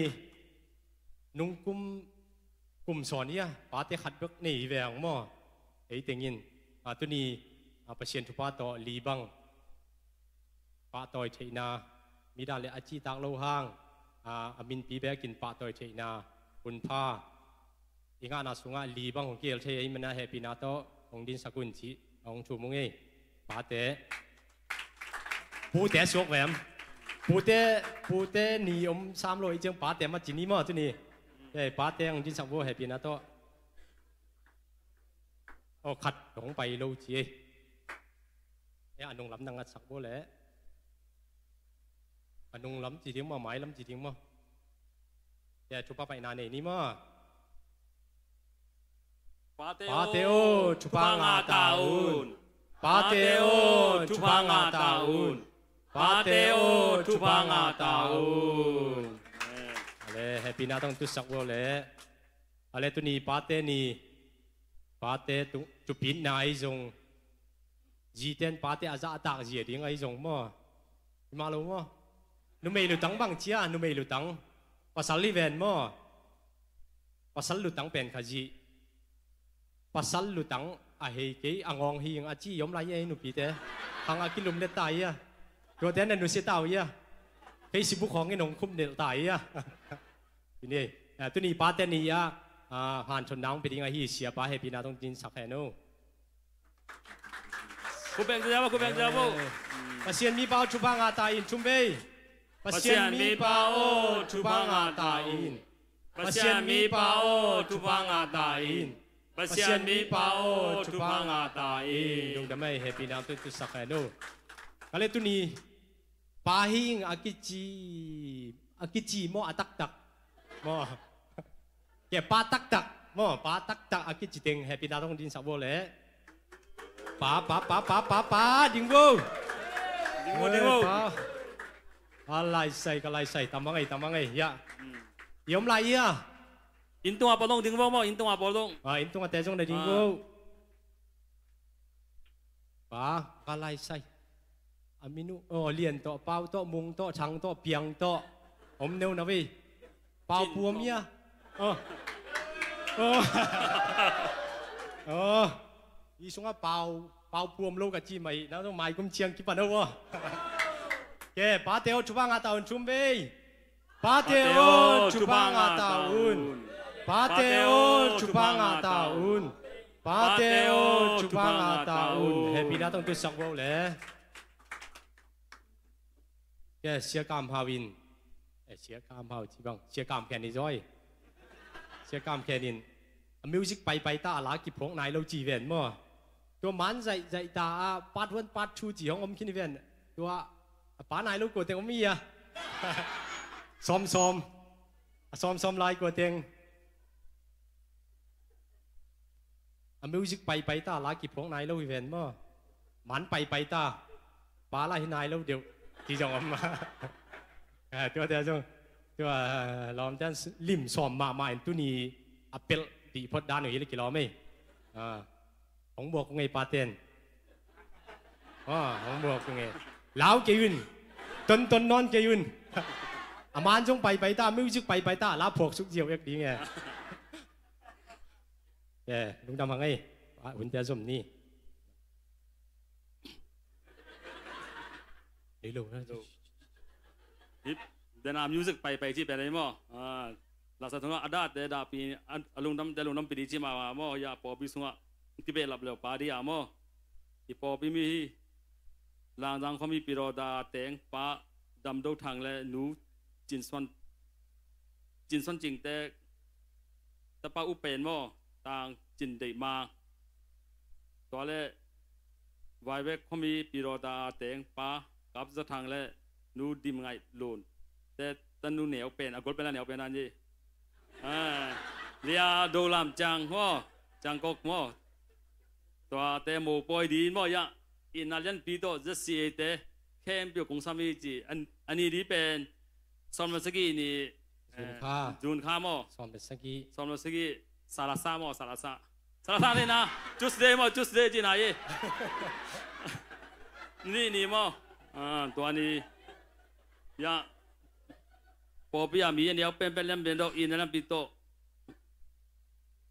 nungkum kum sawn ia, pate khat bek nei hi ve ang maw. Ei tengin, a, tuni, a, Pasian thupha tawh li bang pahtawi theihna, midang le a cihtak lo hang, a, a minpi bekin pahtawi theihna, hunpha, i ngahna sungah li bang hong kihel thei ei mana hehpihna tawh hong dinsak un cih hong thum ung ei. Pate. Pute suak vem. Pute, pute ni om sam lo i ciang pate mah ci ni maw tuni. Ei, pate hong dinsak vo hehpihna tawh. Aw, khat hong pai lo ci ei. E, a nunglam na ngatsak bo leh. A nunglam ci ding maw, mailam ci ding maw? E, thupha paina nei ni maw? Pate aw, thupha ngah ta un. Pate aw, thupha ngah ta un. Pate aw, thupha ngah ta un. Ale, hehpihna tawh tusak bo leh. Ale, tuni pate ni. Pate tu, tupitna ahi zong. Zite in pate a zahtak zia ding ahi zong maw? Hi mah lo maw? Numei lutang bang cia, numei lutang. Pasal hi ven maw? Pasal lutang pen kha zih. Pasal lutang a hei kei a ngawng hi ing a ci i om lai hi a, nupite. Khang a kilum let ta hi a. Tuate na nusia ta uh hi a. Facebook khawng in hong khum nelh ta hi a. Tuni, ah, tuni pate ni ah, ah, hanthotna hong pia ding ahi siapa hehpihna tawh dinsak hen o. Khut beng ziau, khut beng ziau. Eh, Pasian mipa aw, thupha ngah ta in, thum vei. Pasian mipa aw, thupha ngah ta in. Pasian mipa aw, thupha ngah ta in. Pasian mipa aw, thupha ngah ta in. Lungdam ei, hehpihna tawh tusak hen o. Ka le tuni, pa hing a kici, a kici maw, a taktak maw? Ke pa taktak maw, pa taktak a kici teng hehpihna tawh dinsak bo leh. Pa, pa, pa, pa, pa, pa, ding bo. Ding bo, ding bo. Eh, pa. Ka laisai, ka laisai, tamang ei, tamang ei, ya. Hmm. I om lai ia. Inn tungah pawl dong ding bo maw, inn tungah pawl dong. Ah, inn tungah te zong na ding bo. Ah. Pa, ka laisai. A min uh, oh, Lian tawh, Pau tawh, Mung tawh, Thang tawh, Piang tawh. Om neu na vei. Pau Puam ia. Oh. Oh. Oh. I sungah Pau, Pau Puam lo ka ci mai. Na zong mai kum ciang kipan o. Ke, pate aw, thupha ngah ta un, thum vei. Pate aw, thupha ngah ta un. Pate aw, thupha ngah ta un. Pate aw, thupha ngah ta un. Hehpihna tawh tusak bo leh. Ke, Sia Kam Hau in. Eh, Sia Kam Hau ci bang. Sia Kam Khen i zaw. Sia Kam Khen in. A music paipai ta a la kiphuak nai lo ci ven maw? Tua man zaihzaih ta a part one, part two ci hong om khin i ven. Tua a pa nai lo kua teng om i a. Sawmsawm. A sawmsawm lai kua teng. A music paipai ta a la kiphuak nai lo i ven maw? Man paipai ta. Pa la hi nai lo deuh. Ci zong om. Ah, tua te zong. Tua, ah, lawmte'n lim sawm mahmah in tuni a pelh dih phot dan uh hi leh kilawm ei. Ah, hong buak uh ngei pate'n. Ah, hong buak uh ngei. Lau kei un. Tonton nawn kei un. A man zong paipai ta, music paipai ta, la phuak suk ziau ek ding e. Eh, lungdam hang ei. Ah, hunte a zom ni. Ei lo na. Hip, dena music paipai ci pen ei maw. Ah, lasa thunga a date dapi, a, a lungdamte lungdam pi di ci mah maw. Ya, pawlpi sungah kibehlap leu pa di a maw. I pawlpi mi hi. Langzang khuami Pi Dawda teng pa Dam Do Thang le nu Cin Suan, Cin Suan Cing te tapa U Pen maw, Tang Cin Deih Mang. Tua le Vaivek khuami Pi Dawda teng pa Kap Za Thang le nu Dim Ngaih Lun te tanu Neu Pen, a gol pen a Neu Pen an hi. Ah, Lia Do Lam Ciang maw, Ciang Kok maw. Tua te mo pawi di maw ya. Inn a lianpi tawh Z C A te khempeuh kong sam hi ci. An, a ni di pen sawm le sagih ni, June, eh, kha. June kha maw. Sawm le sagih. Sawm le sagih. Salasa maw, Salasa. Salasa ni na. Tuesday maw, Tuesday ci na hi. Ni ni maw. Ah, tua ni. Ya. Pawlpi a mi a niau penpen lianpen tawh, inn a lianpi tawh.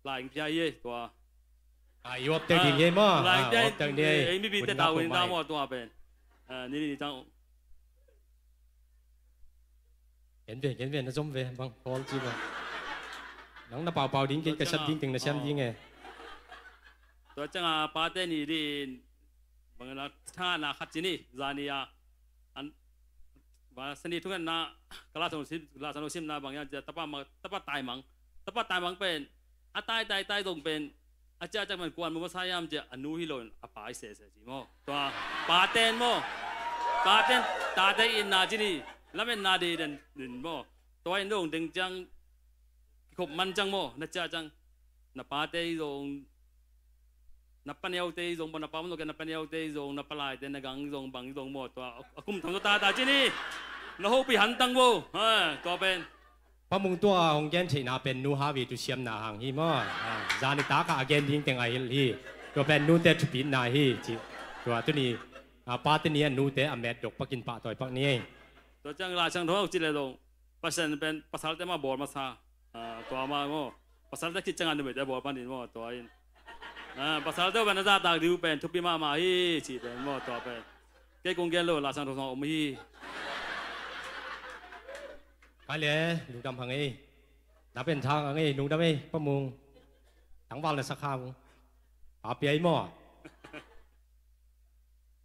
Lai ing pia hi ei tua. Ah, i uap tek ding hi ei maw? Lai ing pia hi ei, mi bite tau in ta maw tua pen. Ah, ni ni ni tang. Ken ven, ken ven, na zom ve bang, kawl ci bang. Nang na paupau ding, kei ka siam ding teng na siam ding e. Tua ciang a pate ni din bang na tha na khat ci ni, zani a. An, ba, sani thungen na, ka la sanu sim, la sanu sim na bang ya, tapa ma, tapa tai mang. Tapa tai mang pen, a tai, tai, tai dong pen, A ciah ciang man kuan mu masa hiam ci a, a nu hi lo in a pa hi sese ci maw. Tua paten maw, paten tate itna ci ni, lametna deiden in maw. Tua in dong deng ciang kikhop man ciang maw, na ciah ciang na pate hi zong, na paneute hi zong, na pa man zong, na paneute hi zong, na palaite, na gang hi zong, bang hi zong maw, tua a kum tham zaw tata ci ni. Na hopih hantang bo. Ha, tua pen Pa Mung tua hong gen theihna pen nu Harvey tu siamna hang hi maw. Ha, zani taka a gen ding teng a hilh hi. Tua pen nute thupitna hi ci. Tua tuni a pate ni a nute a met dok pakin pahtawi pak ni ei. Tua ciang la sang tho ci le zong Pasian pen pasalte mah bawl masa. Ah, tua mah maw. Pasalte khit ciangin numeite bawl panin maw, tua in. Ah, pasalte uh pen a zahtak ding uh pen thupi mahmah hi, ci pen maw, tua pen. Kei kong gen lo, la sang tho song om hi. Kai le, lungdam hang ei. Na pen thang hang ei, lungdam ei, Pa Mung. Tangval na sak hang. Pa pia ei maw.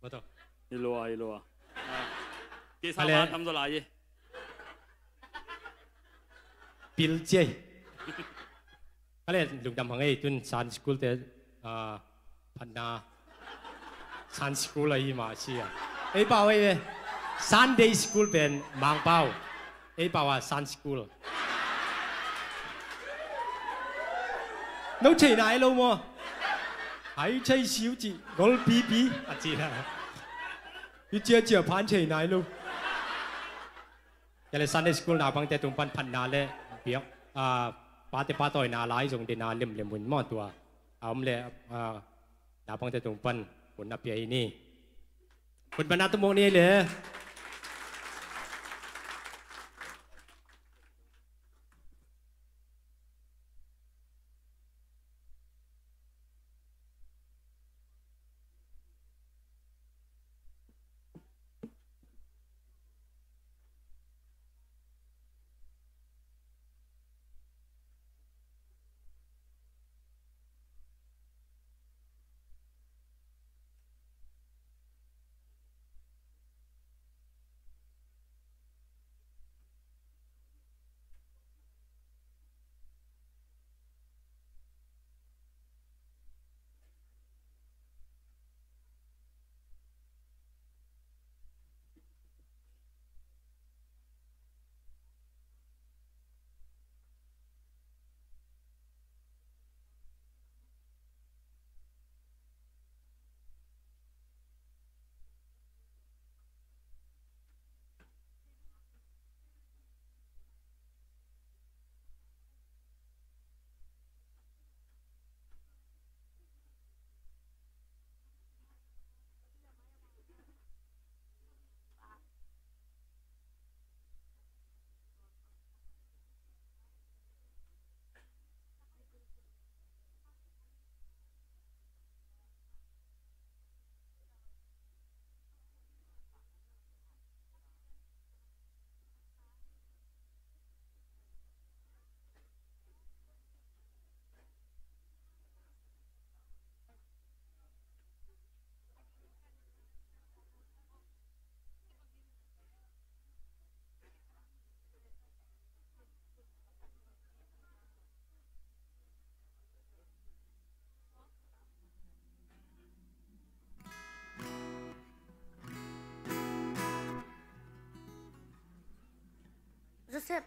Maw taw. Hi lua, hi lua. Ah. Kei sa ale. Ba tam zaw lai hi. Pil ciai. Ale, lungdam hang ei, tun Sunday school te, ah, phatna. Sunday school ahi mah sia. Ei pau ei ve. Sunday school pen Mangpau. Ei pau a Sunday school. No thei nai lo maw. Hai thei siu ci, gol pipi, a ci la. Hi cia cia phan thei nai lo. Kei le Sunday school naupangte tung pan phatna le piak, ah, pate pahtawina lai zong dena limlim un maw tua. A om le, ah, naupangte tung pan hun a pia hi ni. Hun pan a tumuk ni le. Joseph.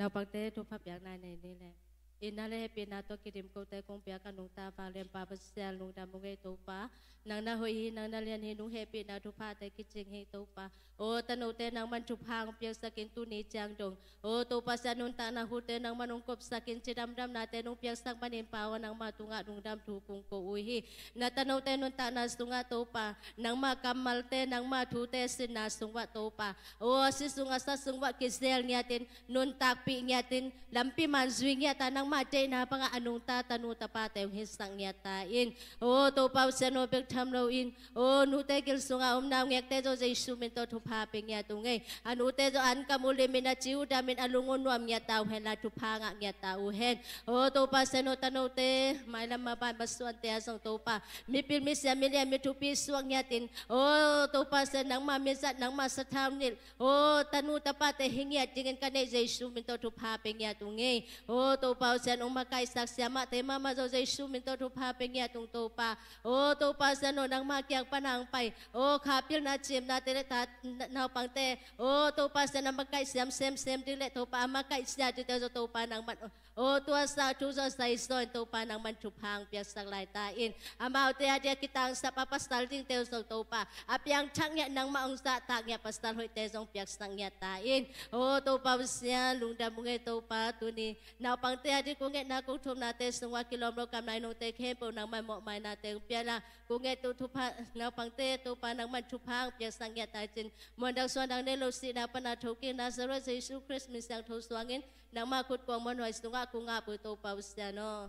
Naupangte thupha piakna nei ni le. Itna le hehpihna tawh kidim kote kong piak a nungta Vanglianpa Pasian, lungdam ung ei Topa. Nang na hoih hi, nang na lian hi, nong hehpihna thuphate kicing hi Topa. O tanote nangman thupha hong piaksakin tuni ciang dong, o Topa Sian, nuntakna hute nangman hong kopsakin, cidamdamnate nong piaksak manin Pa aw, nangma tungah lungdam thu kong ko uh hi. Na tanote nuntakna sungah Topa, nangma kammalte, nangma thute sinna sungah Topa, o si sungah sa sungah kizel ngiatin, nuntakpih ngiatin, lampi man zui ngiata, nangma deihna bangah a nungta tanu tapate hong hisak ngiata in. O Topa uh Sian aw, bek tham loin, o nute gil sungah omna uh ngekte zong Jesu min tawh thupha pe ngiat ung ei. A nute zong ankam uh limin, a ci uh damin, a lung uh nuam ngiata uh henla, thupha ngah ngiata uh hen. O Topa Sian aw, tanote mailam maban masuante ah zong Topa, mipil misiam, milian mithupi suak ngiatin, o Topa Sian, nangma mizat, nangma sathau nilh, o tanu tapate hi ngiat dingin ka neih Jesu min tawh thupha pe ngiat ung ei. O Topa uh Sian, hong makaihsak siamahte mahmah zong Jesu min tawh thupha pe ngiat ung Topa. O Topa Sian aw, nangma kiang pan hong pai, o kha pilna cimnate le ta naupangte, o Topa Sian, a makaih siam semsem ding le Topa, a makaih sia dingte zong Topa nangman, o tua sa thu zong sai zaw in Topa nangman thupha hong piaksak lai ta in. Amaute a dia kitangsap a pasal dingte uh zong Topa, a piangthak ngiat, nangmah hong zahtak ngiat pasal hoihte zong piaksak ngiat ta in. O Topa uh Sian, lungdam ung ei Topa. Tuni naupangte a ding kong ngetna kong thumnate sungah kilawm lo kamlai nungte khempeuh nangman mawhmainate hong pia la, kong nget uh thupha, naupangte Topa nangman thupha hong piaksak ngiat ta cin. Muandang suandang nei lo, sihna pana thokik Nazareth Jesu Khrist min siangtho suangin, nangma khut kuang muanhuai sungah kong ap uh Topa uh Sian aw.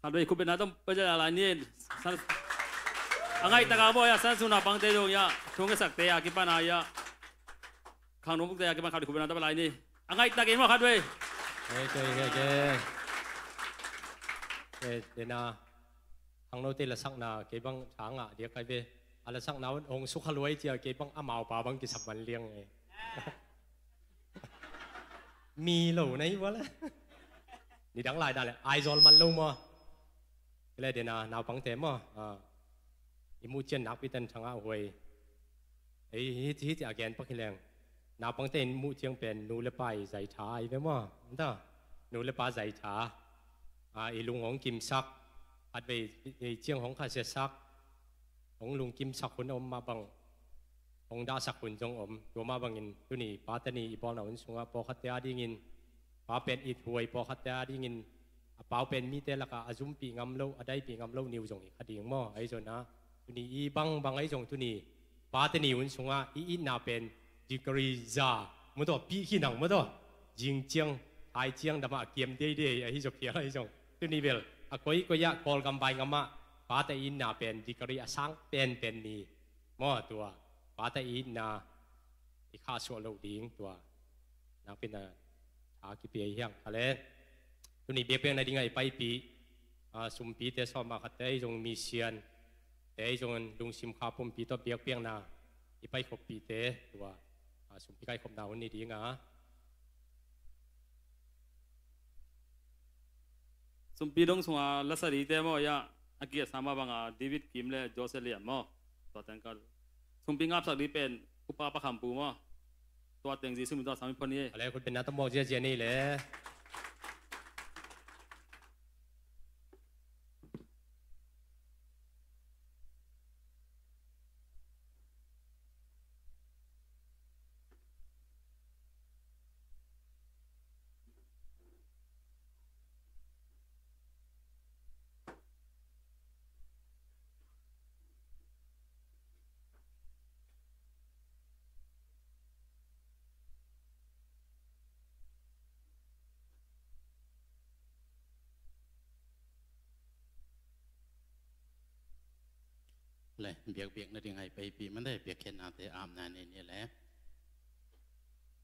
Khatvei khutbetna tawh pia lai ni. San, a ngaihtak a maw, ia, San Sung naupangte zong ia, thu ngetsak te a kipan a ia, khangno buk te a kipan khatvei khutbetna tawh pia lai ni. A ngaihtak in maw khatvei. Kei, kei, kei, kei. Kei, kei na. Khangnote lasakna kei bang tha ngah diak kai ve. A lasakna un hong sukha luai cia kei bang amau pa bang kisap man liang e. Mi lo na hi ua le. Nidang lai dan le Aizawl man lo maw. Kei le dena naupangte maw. Ah. I muh ciang nakpi ten thangah huai. Ei, hih, hih, hih a gen pak hi leng. Naupangte in muh ciang pen nu le pa i zaitha ahi ve maw. Nta, nu le pa zaitha. Ah, i lung hong kimsak. Khatvei, i ciang hong khasiasak. Hong lungkimsak hun a om mah bang. Hong dahsak hun zong om. Tua mah bangin tuni pate ni i bawlna hun sungah pawlkhatte a dingin. Pa pen it huai pawlkhatte a dingin. A pau pen mite lakah a zumpih ngam lo, a daipih ngam lo niu zong hi kha ding maw. Ahi zongin ah. Tuni i bangbang ahi zong tuni. Pate ni hun sungah i itna pen degree za. Maw tawh, pih khin ang maw tawh. Zing ciang, thai ciang damah a kiam deidei ahi zaw phial ahi zong. Tuni bel, a koikoi ah Kawlgam vaigam ah. Pate itna pen degree a sang penpen ni. Maw tua. Pate itna i khahsuah loh ding tua. Nakpi na tha kipia hi hang kha le. Tuni biakpiakna dingah i paipih. Ah, sumpite sawm a khatte ahi zong misian. Te ahi zong lungsim kha pumpi tawh biakpiakna. I paikhoppihte tua. Ah, sumpi kaikhopna hun ni dinga. Sumpi dong sunga lasa dite maw ia. A kiasa mah banga David Kim le Joseph Lian maw. Tua teng ka. Sumpi ngapsak di pen Upa Pa Kham Pu maw. Tua teng Jesu min tawh sang mi phone hi. Ale khutbetna tawh mawk ziazia ni le. Le, biakpiakna ding hai paipih man dai, biakkhiatnate apna nei ni le.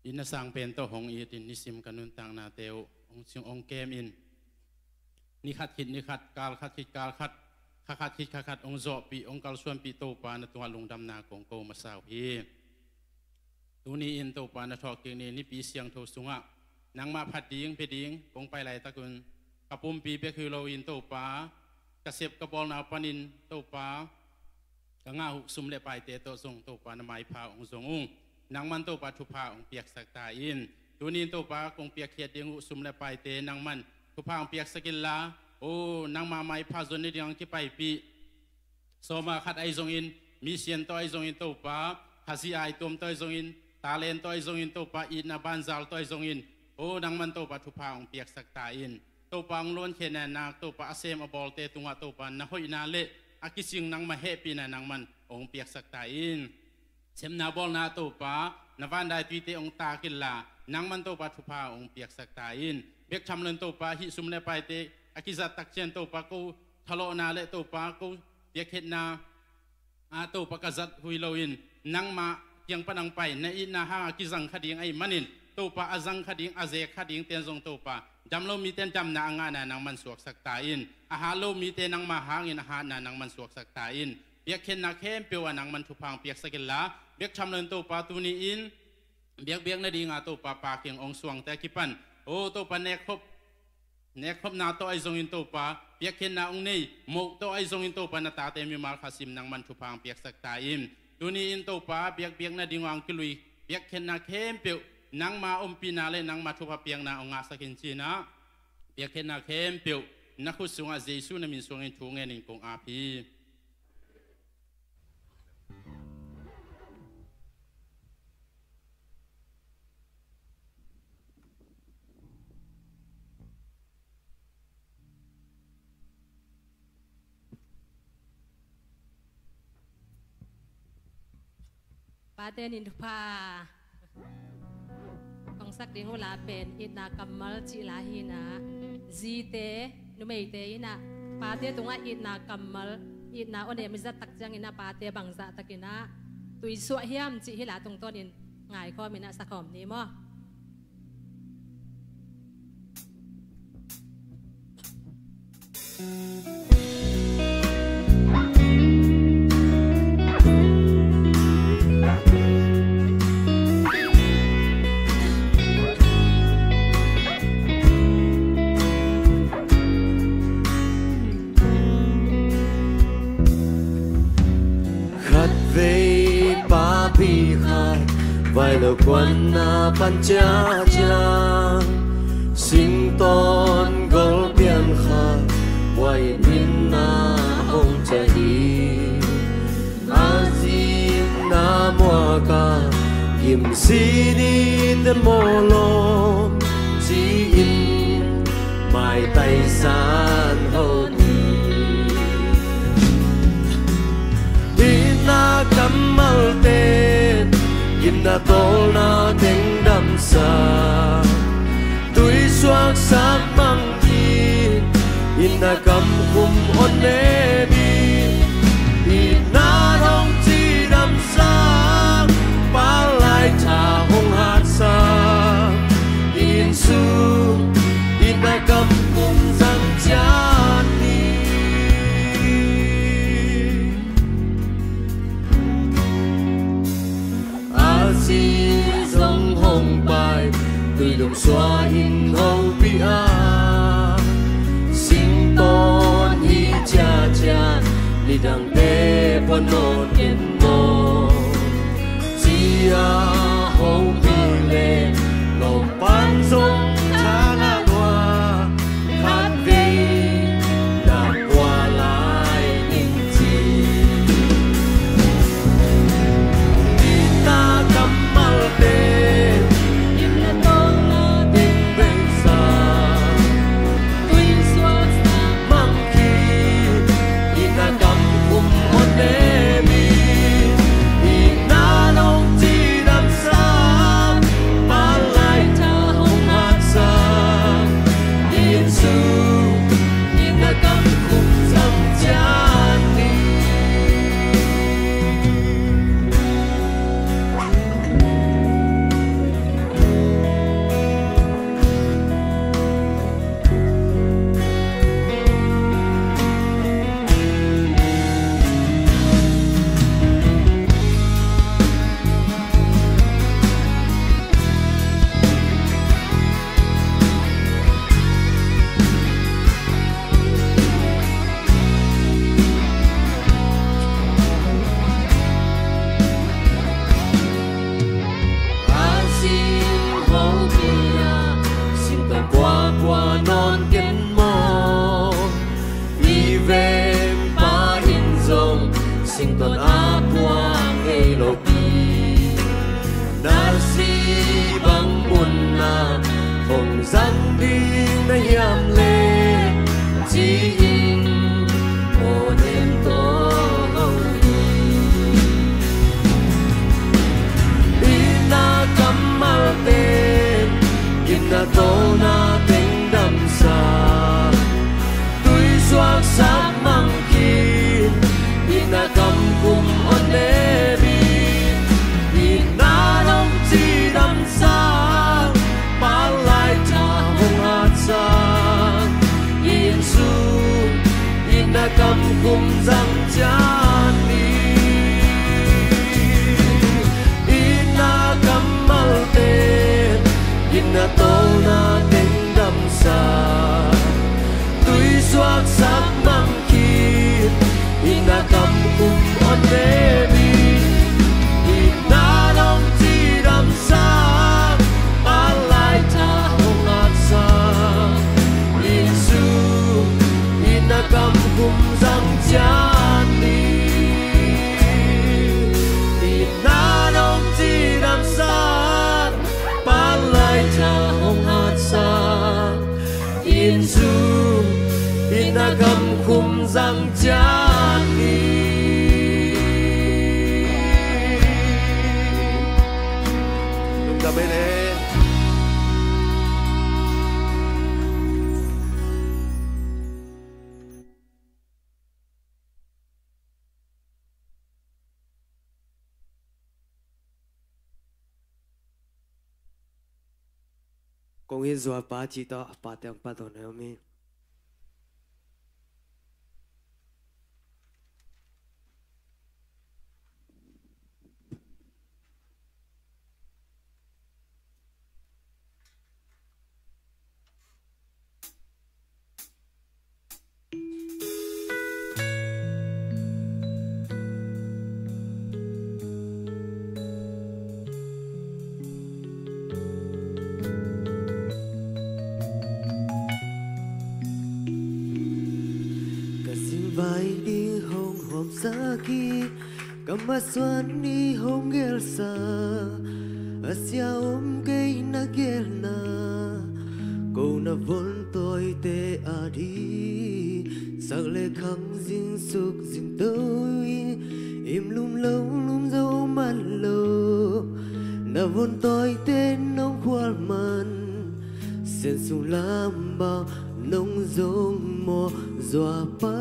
Itna sang pen tawh hong itin nisim ka nuntaknate uh hong sing hong kem in. Ni khat khit ni khat, kal khat khit kal khat, kha khat khit kha khat hong zawhpih, hong kalsuanpih Topa na tungah lungdamna kong ko masa uh hi. Tuni in Topa na thawhkik ni nipi siangtho sungah nangmah phat ding pia ding kong pai laitakun ka pumpi bek hi loin Topa ka sep ka bawlna panin Topa ka ngah uh sum le paite tawh zong Topa na maipha hong zong ung. Nangman Topa thupha hong piaksak ta in. Tuni in Topa kong piakkhiat ding uh sum le paite nangman thupha hong piaksak inla, o nangma maipha zon ni ding hong kipaipih. Sawma khat ahi zongin, misian tawh ahi zongin Topa, Khazih ai tuam tawh ahi zongin, talent tawh ahi zongin Topa, itna banzal tawh ahi zongin, o nangman Topa thupha hong piaksak ta in. Topa hong luankhiatna nak, Topa a sem a bawlte tungah Topa na hoihna le a kising nangma hehpihna nangman hong piaksak ta in. Semna bawlna Topa, na vandai tuite hong tak inla, nangman Topa thupha hong piaksak ta in. Bek tham loin Topa, hih sum le paite a kizat takciang Topa ko thalawhna le Topa ko biakkhiatna ah Topa ka zat hi loin nangmah kiang pan hong pai na itna hanga kizang kha ding ahih manin Topa a zang kha ding a zek kha ding ten zong Topa dam lo miten damna a ngahna nangman suaksak ta in. A hat lo mite nangmah hangin a hatna nangman suaksak ta in. Biakkhiatna khempeuh ah nangman thupha hong piaksak inla bek tham loin Topa tuni in biakbiakna dinga Topa Pa kiang hong suangte a kipan, o Topa nekkhop nekkhopna tawh ahi zongin Topa, biakkhiatna hong nei moh tawh ahi zongin Topa na tate mimal khasim nangman thupha hong piaksak ta in. Tuni in Topa, biakbiakna ding hong kilui biakkhiatna khempeuh nangma ompihna le nangma thupha piakna hong ngahsak in cinah, biakkhiatna khempeuh na khut sungah Jesu na min suangin thu ngenin kong ap hi. Pate nin thupha kong sak ding uh la pen itna kammal cih la hinah, zite numeite inah Pate tungah itna kammal, itna awnem i zat tak ciangin a pate bangzah takin a tuisuah hiam cih hih la tungtawnin ngaikhawmin a sakhawm ni maw? Khatvei papi khat vai lo kuanna pan ciahciah, singtawn golpian khat vai minna hong ciah hi. A zi in a muak a, gimsi ni te mawlawm ci-in maitai san ho ni. Itna kammalte in a tawlna teng damsa, tuisuaksak mang khin, itna kamkhum awnem in, itna dong cidamsak, palai tha hong hatsak, inn sung itna kamkhum zang ciat ni. A zi zong hong pai, tuilum sua in hopih a, singtawn hi ciahciah, nidangte pua nawn ken maw? Ci-a hopih leh lawmpan zong thang a lua, khatvei na pua lai ning ci. Itna kammalte in a tawlna teng damsa, tuisuaksak mang khin, itna kamkhum awnem in, itna dong cidamsak, palai tha hong hatsak, inn sung itna kamkhum zang ciat ni. A zi in hopih a, singtawn pua pua nawn ken maw? I vengpa in zong singtawn a pua ngei lo pi. Na zi bang munna hong zang ding na hiam leh, ci-in aw nem tawh ho hi. Itna kammalte in a tawlna teng damsa, tuisuaksak mang khin, itna kamkhum awnem in, itna dong cidamsak, palai tha hong hatsak, inn sung itna kamkhum zang ciat ni. Itna kammalte in a tawlna teng damsa, tuisuaksak mang khin, itna kamkhum awnem in, itna dong cidamsak, palai tha hong hatsak, inn sung itna kamkhum zang ciat ni. Itna dong cidamsak, palai tha hong hatsak, inn sung itna kamkhum zang ciat ni. Lungdam ei le. Kong it zuapa cih tawh pate hong pahtawi nuam hi. Ka singvai ding hong hawmsak hi, ka masuan ding hong gelsa, a sia om kei na gelna, ko na von tawite a di, sak le khang zing suk zing to i, im lum lo lum zo man lo, na von tawite nong khual man, sian sung lam bang nong zong mawh zuapa.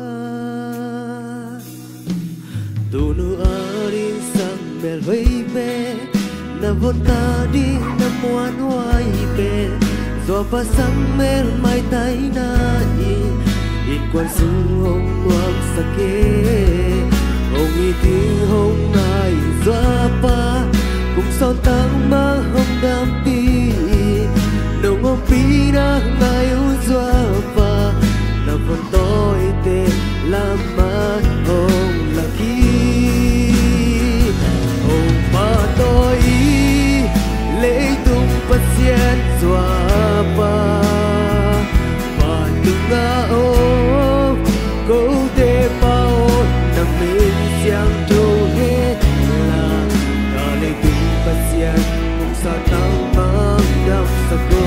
Tunu a ding sang mel hoih pen, na von ta ding na muan huai pen, zuapa sang mel maitaina in, innkuan sung hong nuamsak e. Hong it ding hong ngai zuapa, kum sawt tang bang hong dampi, nong ompihna ngai uh zuapa, na von tawite lamah hong lak hi. Hong pahtawi i, leitung Pasian zuapa, vantung a om kote Pa aw, na min siangtho hen la, ka leitung Pasian kong sawt tang bang damsak o.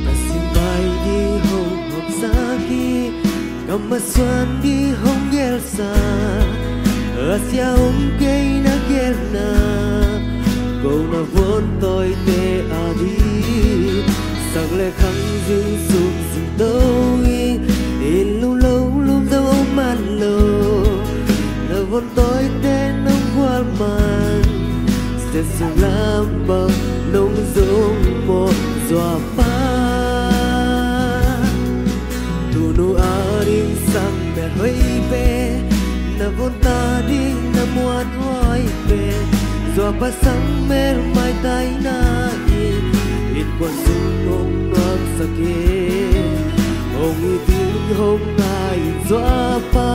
Ka singvai ding hong hawmsak hi, ka masuan ding hong gelsa, a sia om kei na gelna, ko na von tawite a di, sak le khang zing suk zing to i, in lum lo lum zo man lo, na von tawite nong khual man, sian sung lam bang nong zong mawh zuapa. Tunu a ding sang mel hoih pen, na von ta ding na muan huai pen, zuapa sang mel maitaina in, innkuan sung hong nuamsak e. Hong it ding hong ngai zuapa,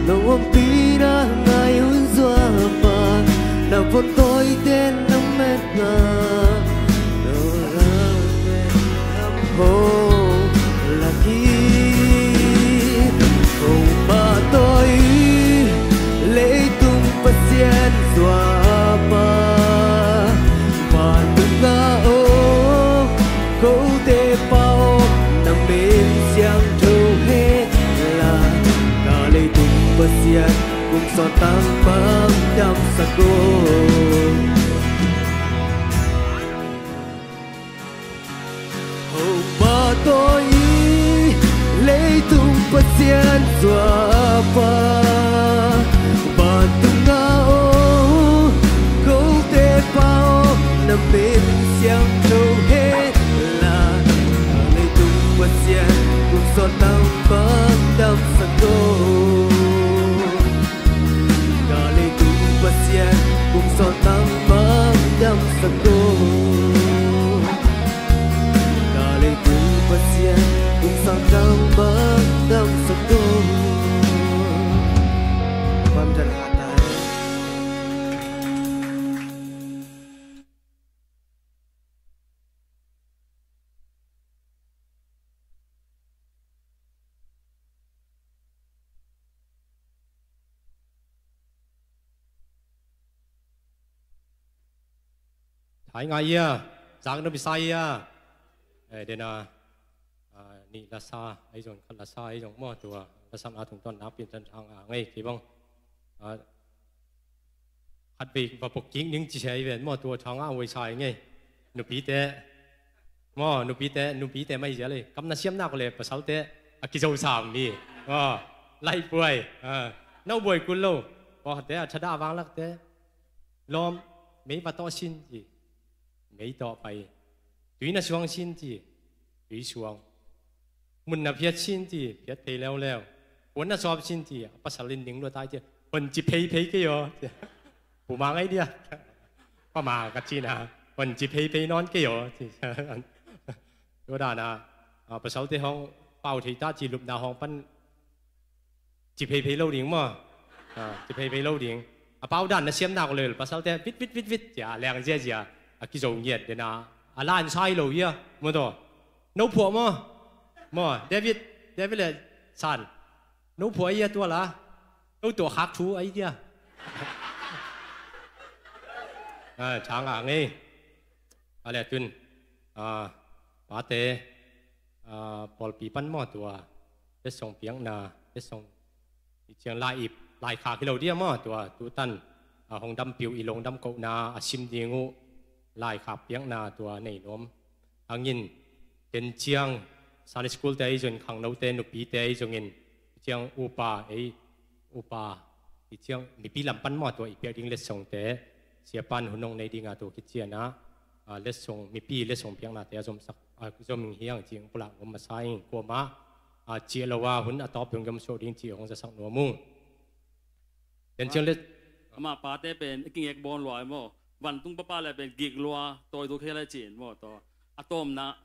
nong ompihna ngai un zuapa, na von tawite na metna hong lak hi. Hong pahtawi i, leitung Pasian zuapa, vantung a om kote Pa aw, na min siangtho hen la, ka leitung Pasian kong sawt tang bang damsak o. Hong pahtawi i, leitung Pasian zuapa, vantung a om kote Pa aw, na min siangtho hen la, ka leitung Pasian kong sawt tang bang damsak o. Ka leitung Pasian kong sawt tang bang damsak o. Ka leitung Pasian kong sawt tang bang damsak o. Bang dan hatai. Thai ngai ia. Zak na bisa ia. Eh, dena, ah, nih lasa, ai zong khat lasa, ai zong maw tua. Lasa na tungtawn nakpi in thang a ngei kei bang. Ah, khat vei va pok kik ning ci sia i ven maw tua thang a uai sa i ngei. Nupite. Maw, nupite, nupite mai zia lei. Kam na siam nak le pasalte. A kizo sam mi. Maw, lai puai. Ah, nau buai kul lo. Maw, te a thada vang lak te. Lawm, mei va tawh sin ci. Mei tawh pai. Tui na suang sin ci. Tui suang. Mun na phiat sin ci. Phiat phei leuleu. Puan na sawp sin ci. A pasal in ning lua tai ci. Hon ci phei phei kei aw. Puma ngai dia. Pama ka ci na. Hon ci phei phei nawn kei aw. Ci. Tua dan a. Ah, pasalte hong pau thei ta ci lupna hong pan ci pheiphei lo ding maw. Ah, ci pheiphei lo ding. A pau dan na siam nak lel pasalte vit vit vit vit cia leng ziazia a kizo ngiat dena a lan sai lo hia maw taw. No phuah maw. Maw, David, David le San. No phuah ia tua la. No tuah khak thu ai dia. Ah, chang a ngei. A le tun. Ah, pate. Ah, pawlpi pan maw tua. Letsong piakna, letsong i ciang lai ip, lai khak hi lo dia maw tua, tutan, a hong dam piu i long dam kohna, a sim ding uh, lai khak piakna tua nei nuam. Hangin, den ciang, Sunday school te ei zong khangno te, nupi te ei zongin, ciang upa, ei upa, i ciang mipi lam pan maw tua i piak ding letsong te, siapan hun hong nei dinga tua kiciana, a, letsong, mipi letsong piakna te a zomsak, a, zom hiang cing pulak nuam masa ing kuama, a, ciah lo a hun a tawp dong gam suak ding ci hong zasak nuam ung. Den ciang let. Ama pate pen, i kingek bawn lua i maw. Vantung papa le pen gik lua, tawi tu khela cin maw, taw. A tawmna,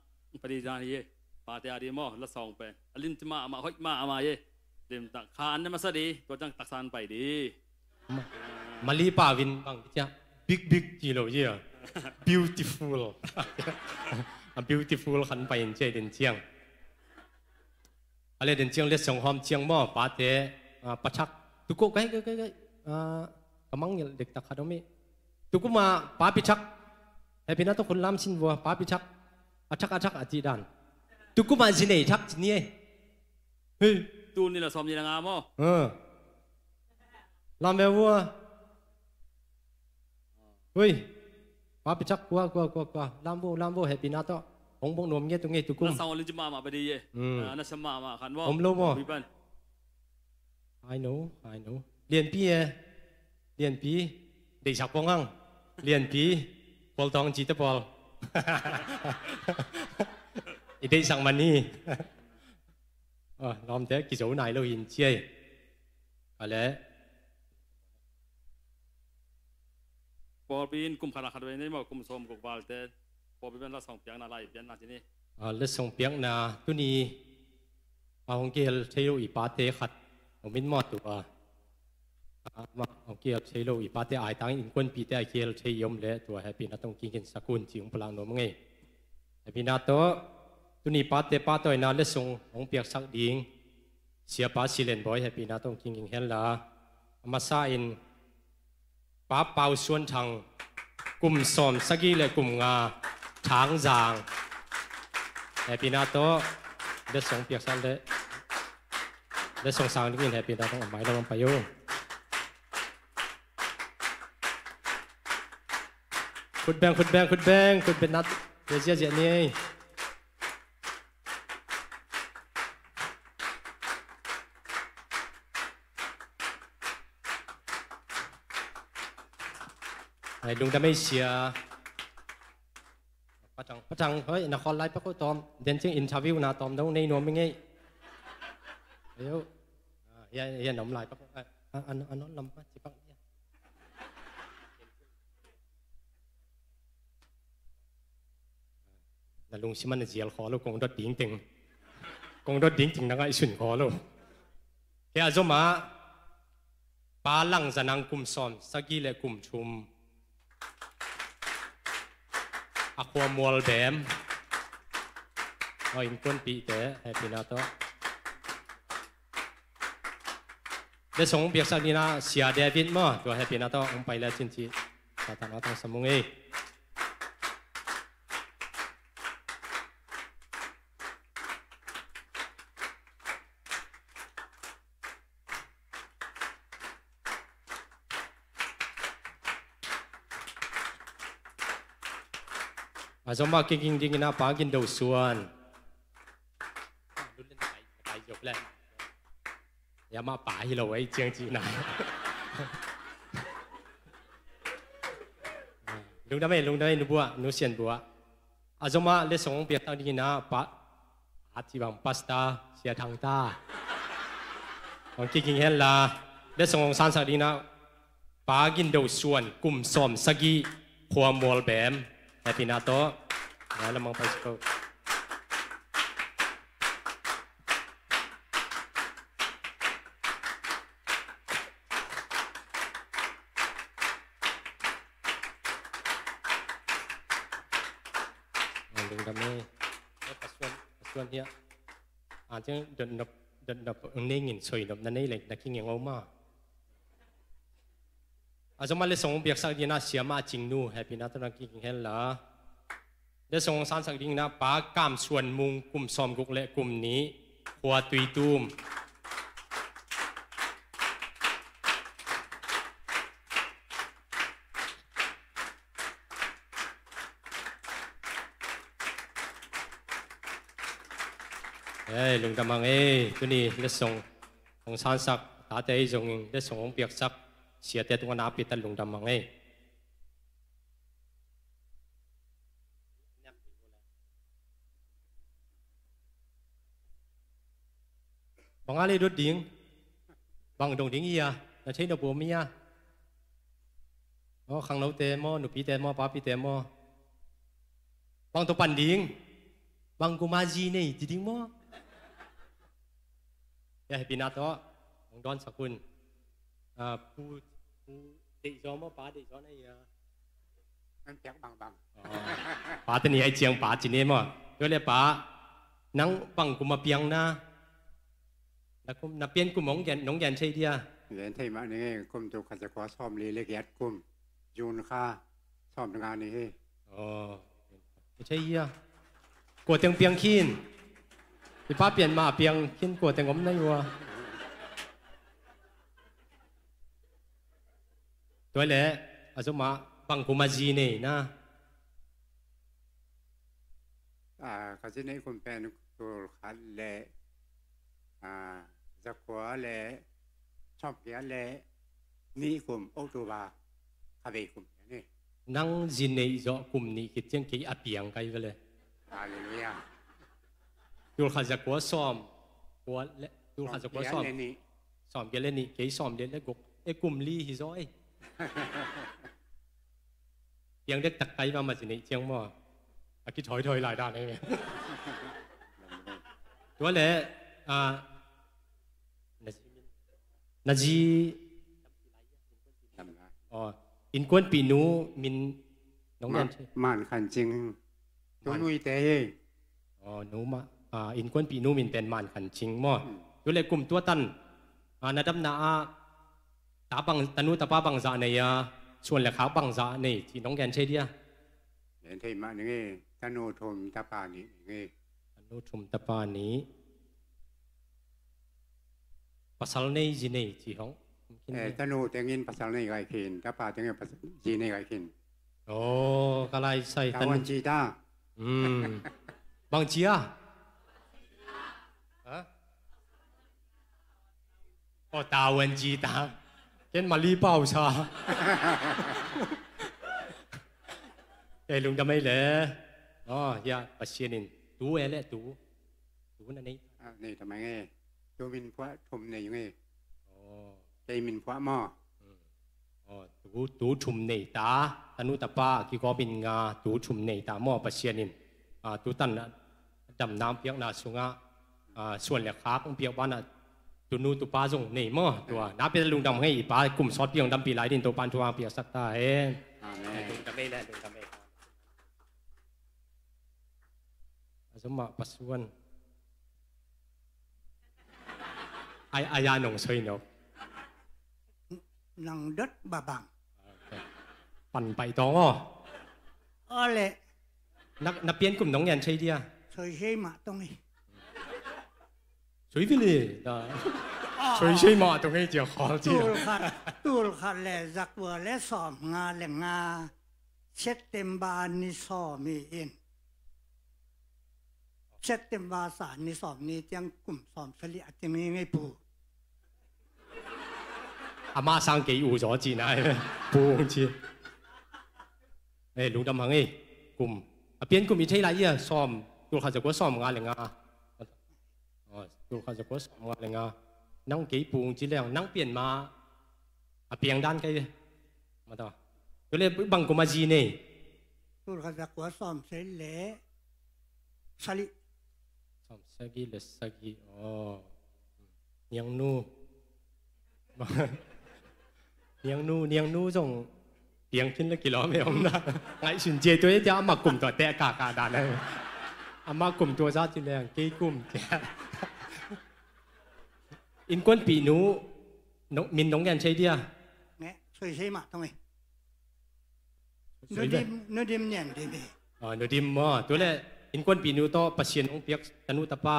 padi dan hi, pate a di maw, la sawng pen. A lim tima ama, hoih ma ama ye. Lim tak, kha an ne masa di, tua ciang taksan pai di. Ma-, Mali pau in bang, cia, big, big ci lo, cia. Beautiful. A beautiful khan pai in cia den ciang. A le den ciang letsong hawm ciang maw, pate, ah, pachak. Tukuh kai, kai, kai, kai. Ah, ka mangngilh dektak khat om hi. Tukuh ma, pa pichak. Hepina tawh khun lam sin vua, pa pichak. A chak, a chak, a cih dan. Tukuh ma zinei chak, ci ni ei. Hei. Tu ni la sawm ni la nga maw. Ah. Lam ve vua. Hui. Pa pichak kua, kua, kua, kua. Lam vo, lam vo, hepina tawh. Hong bok nuam nge tu nge tukum. Na sang oli jima ma padi ye. Hmm. Ah, na sama ma khan maw. Om lo maw. Pi pan. I know, I know. Lianpi e. Lianpi. Deisak pong ang. Lianpi. Pawl tawng ci te pawl. I deisak man hi. Ah, lawmte kizo nai lo hin ciai. A le. Pawlpi in kum khat a khat vei nei maw, kum sawm guk val te. Pawlpi pen letsong piakna lai pianna ci ni. Ah, letsong piakna tuni a hong kihel thei lo i pate khat. Hong min maw tua. Ah, ma, hong kihel thei lo i pate ai tang innkuanpihte a kihel thei i om le tua hepina tawh kingin sakun ci hong pulak nuam ngei. Hepina tawh tuni pate pahtawina letsong hong piaksak ding. Siapa Silen Bawi hepina tawh kinging henla. A masa in Pa Pau Suan Thang kum sawm sagih le kum nga Thang Zang. Hepina tawh letsong piaksak le letsong sang dingin hepina tawh a mai lam pai uh. Khut beng, khut beng, khut beng, khut beng nat. Ziazia ni. Ai, lungdam ei sia. Patang, patang, hoi, na khol lai pak uh tawm. Den ciang interview na tawm dong nei nuam i ngei. Ayo. Ah, ya, ya, nom lai pak uh. Ah, an, an, an, lam pa, ci pak, ya. Na lungsim ah na zial khaw lo, kong dot ding teng. Kong dot ding teng na ngaihsun khaw lo. Kei a zom ah, Pa Lang Za Nang kum sawm sagih le kum thum. A khua Mual Bem. Aw, innkuanpihte, hepina tawh. Letsong piaksak dingin ah Sia David maw, tua hepina tawh hong pai le cin ci. Satan a tang samung ei. A zom ah kiging dingin ah Pa Gin Do Suan. Ya mah pa hi lo ei ciang ci nai. Lungdam ei, lungdam ei, nu Buah, nu Sian Buah. A zom ah letsong hong piaksak dingin ah Pa, a ci bang, Pastor Sia Thang Ta. Hong kiging hen la, letsong hong sansak dingin ah Pa Gin Do Suan, kum sawm sagih, khua Mual Bem. Happy na tawh. Na lamang pai siko. Lungdam ei. Pasuan, pasuan hiah. A ciang dotnop, dotnop nengin soinop na nei leng na kingeng om a. A zom ah letsong hong piaksak dingin ah Siama Cing Nu, happy na tawh na kiging hen la. Letsong hong sansak dingin ah Pa Kam Suan Mung, kum sawm guk le kum nih, khua Tuitum. Ei, lungdam hang ei, tuni letsong hong sansak tate ei zongin letsong hong piaksak siate tungah na pia ta lungdam hang ei. Bang a lei dot ding? Bang dong ding hi a? Na thei nop om hi a? Aw, khangnote maw, nupite maw, papite maw? Bang tawh pan ding? Bang kum a zi nei ci ding maw? Ya, happy na tawh hong dawnsak un. Ah, pu, pu deih zaw maw, pa deih zaw na hi a? Nan piak bangbang. Aw. Pa tani ai ciang pa ci ne maw? Tua le pa, nang bang kum a piang na? Na kum, na pian kum hong gen, nong gen thei dia? Gen thei mah ning ei, kum tul khat za kua sawm li le giat kum. June kha sawm nga ni hi. Aw. I thei hia? Kua teng piang khin? I pa pian mah piang khin kua teng om na hi ua. Tua le, a zom ah bang kum a zi nei na? Ah, ka zi nei kum pen tul khat le, ah, za kua le, sawm giat le nih kum, October kha vei kum ni. Nang zi neih zawh kum nih khit ciang kei a piang kai ve le. Halleluiah. Tul khat za kua sawm kua le, tul khat za kua sawm. Sawm giat le nih. Sawm giat le nih, kei sawm giat le guk. E, kum li hi zaw ei. Piang dektak kai va ma zi neih ciang maw? A kithawithawi lai dan ei. Tua le, ah, na zi, na zi, aw, innkuanpih nu min nong gen thei. Man Khan Cing. Tu nuite hi. Aw, nu mah, ah, innkuanpih nu min pen Man Khan Cing maw? Hmm. Tu le kum tua tan, ah, na damna ah ta bang, tanu tapa bangzah nei a, suan le khak bangzah nei cih nong gen thei dia? Gen thei mah ning ei, tanu thum tapa nih ning ei. Tanu thum tapa nih. Pasal nei zi nei ci hong. Eh, tanu tengin pasal nei gai khin, tapa tengin pas-, zi nei gai khin. Oh, ka lai sai. Tavuan ci ta. Hmm. Bang ci a? Ha? Oh, tavuan ci ta. Ken Mali pau sa. Eh, lungdam ei le. Oh, ya, Pasian in tu e le tu. Tu na nei. Ah, nei ta mai nge. Tu min phuah thum nei nge. Oh. Kei min phuah maw. Hmm. Oh, tu, tu thum nei ta, tanu tapa kikawm in nga, tu thum nei ta maw, Pasian in. Ah, tu tan, ah, damna piakna sungah, ah, suan le khak piak banah, tunu tupa zong nei maw. Tua, na pia lungdam ngei, i pa kum sawt piang dampi lai din Topan thu hang piaksak ta hen. Amen. Lungdam ei le, lungdam ei. A zom mah pasuan. Ai, ai, a nong soi no. Nang dot babang. Pan pai tong aw. Aw le. Na, na pian kum nong yan thei dia? Soi sei mah tong hi. Soi vili da. Soi sei mah tong hi cia khol cia. Tul khat, tul khat le za kua le sawm nga le nga. September ni sawm hi in. September sa ni sawm ni tiang kum sawm sali a ting hi ngei pu. Amah sang kei u zaw ci nai. Pu hong ci. Eh, lungdam hang ei. Kum. A pian kum i thei lai ia sawm. Tul khat za kua sawm nga le nga. Oh, tul khat za kua sawm nga le nga. Nang kei pu hong ci leng. Nang pian ma. A piang dan kei. Mata. Tul le bang kum a zi nei. Tul khat za kua sawm sali le sali. Sawm sagi le sagi. Oh. Niangnu. Niangnu, niangnu zong piang khin le kilawm e om na. Ngaihsun cia tua e tia amah kum tua teh kaka dan e. Amah kum tua za ci leng kei kum tia. Innkuanpih nu min nong gen thei dia. Nge, soi sei mah tong e. Nudim, nudim nian dim e. Ah, nudim maw. Tua le innkuanpih nu tawh Pasian hong piak tanu tapa.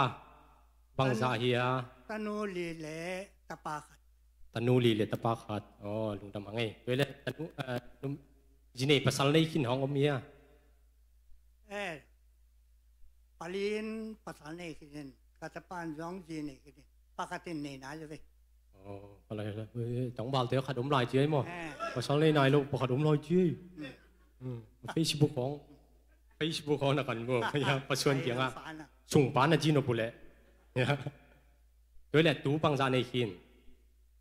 Bangzah hia. Tanu li le tapa khat. Tanu li le tapa khat. Oh, lungdam hang ei. Tua le tanu, ah, num, zi nei pasal nei khin hong om hia. Eh, palin pasal nei khin in. Ka tapan zong zi nei khin in. Pakhatin nei nai le ve. Oh, palai la. Tangbalte khat om lai ci ei maw. Eh. Pasal nei nai lo pakhat om lai ci ei. Hmm. Facebook hong. Facebook hong na kan mu. Pasuan kiangah. Sungpan a ci no pule. Tua le tu bangzah nei khin.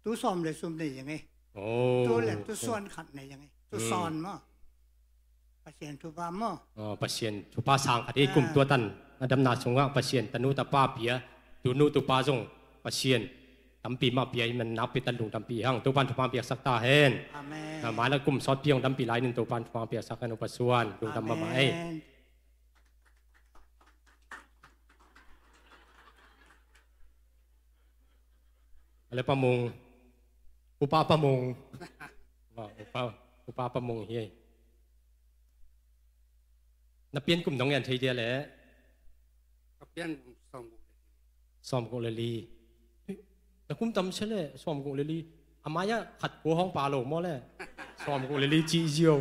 Tu sawm le sum nei yang e. Oh. Tu le tu suan khat nei yang e. Tu sawm maw. Pasian thupha maw. Oh, Pasian thupha sang khat hi kum tua tan. A damna sungah Pasian tanu tapa pia. Tunu tupa zong Pasian tampi mah pia hi man nakpi tan lungdampi hang. Topan thupha piaksak ta hen. Amen. Ah, mala kum sawt piang dampi lai nin Topan thupha piaksak hen upa suan. Lungdam mahmah ei. Amen. Ale pamung. Upa pamung. Ah, upa, upa pamung hi. Na pian kum dong yan thei dia le. Ka pian kum sawm guk le li. Sawm guk le li. Eh, na kum tam se le sawm guk le li. Amaya khat kua hong pa lo maw le. Sawm guk le li ci zio.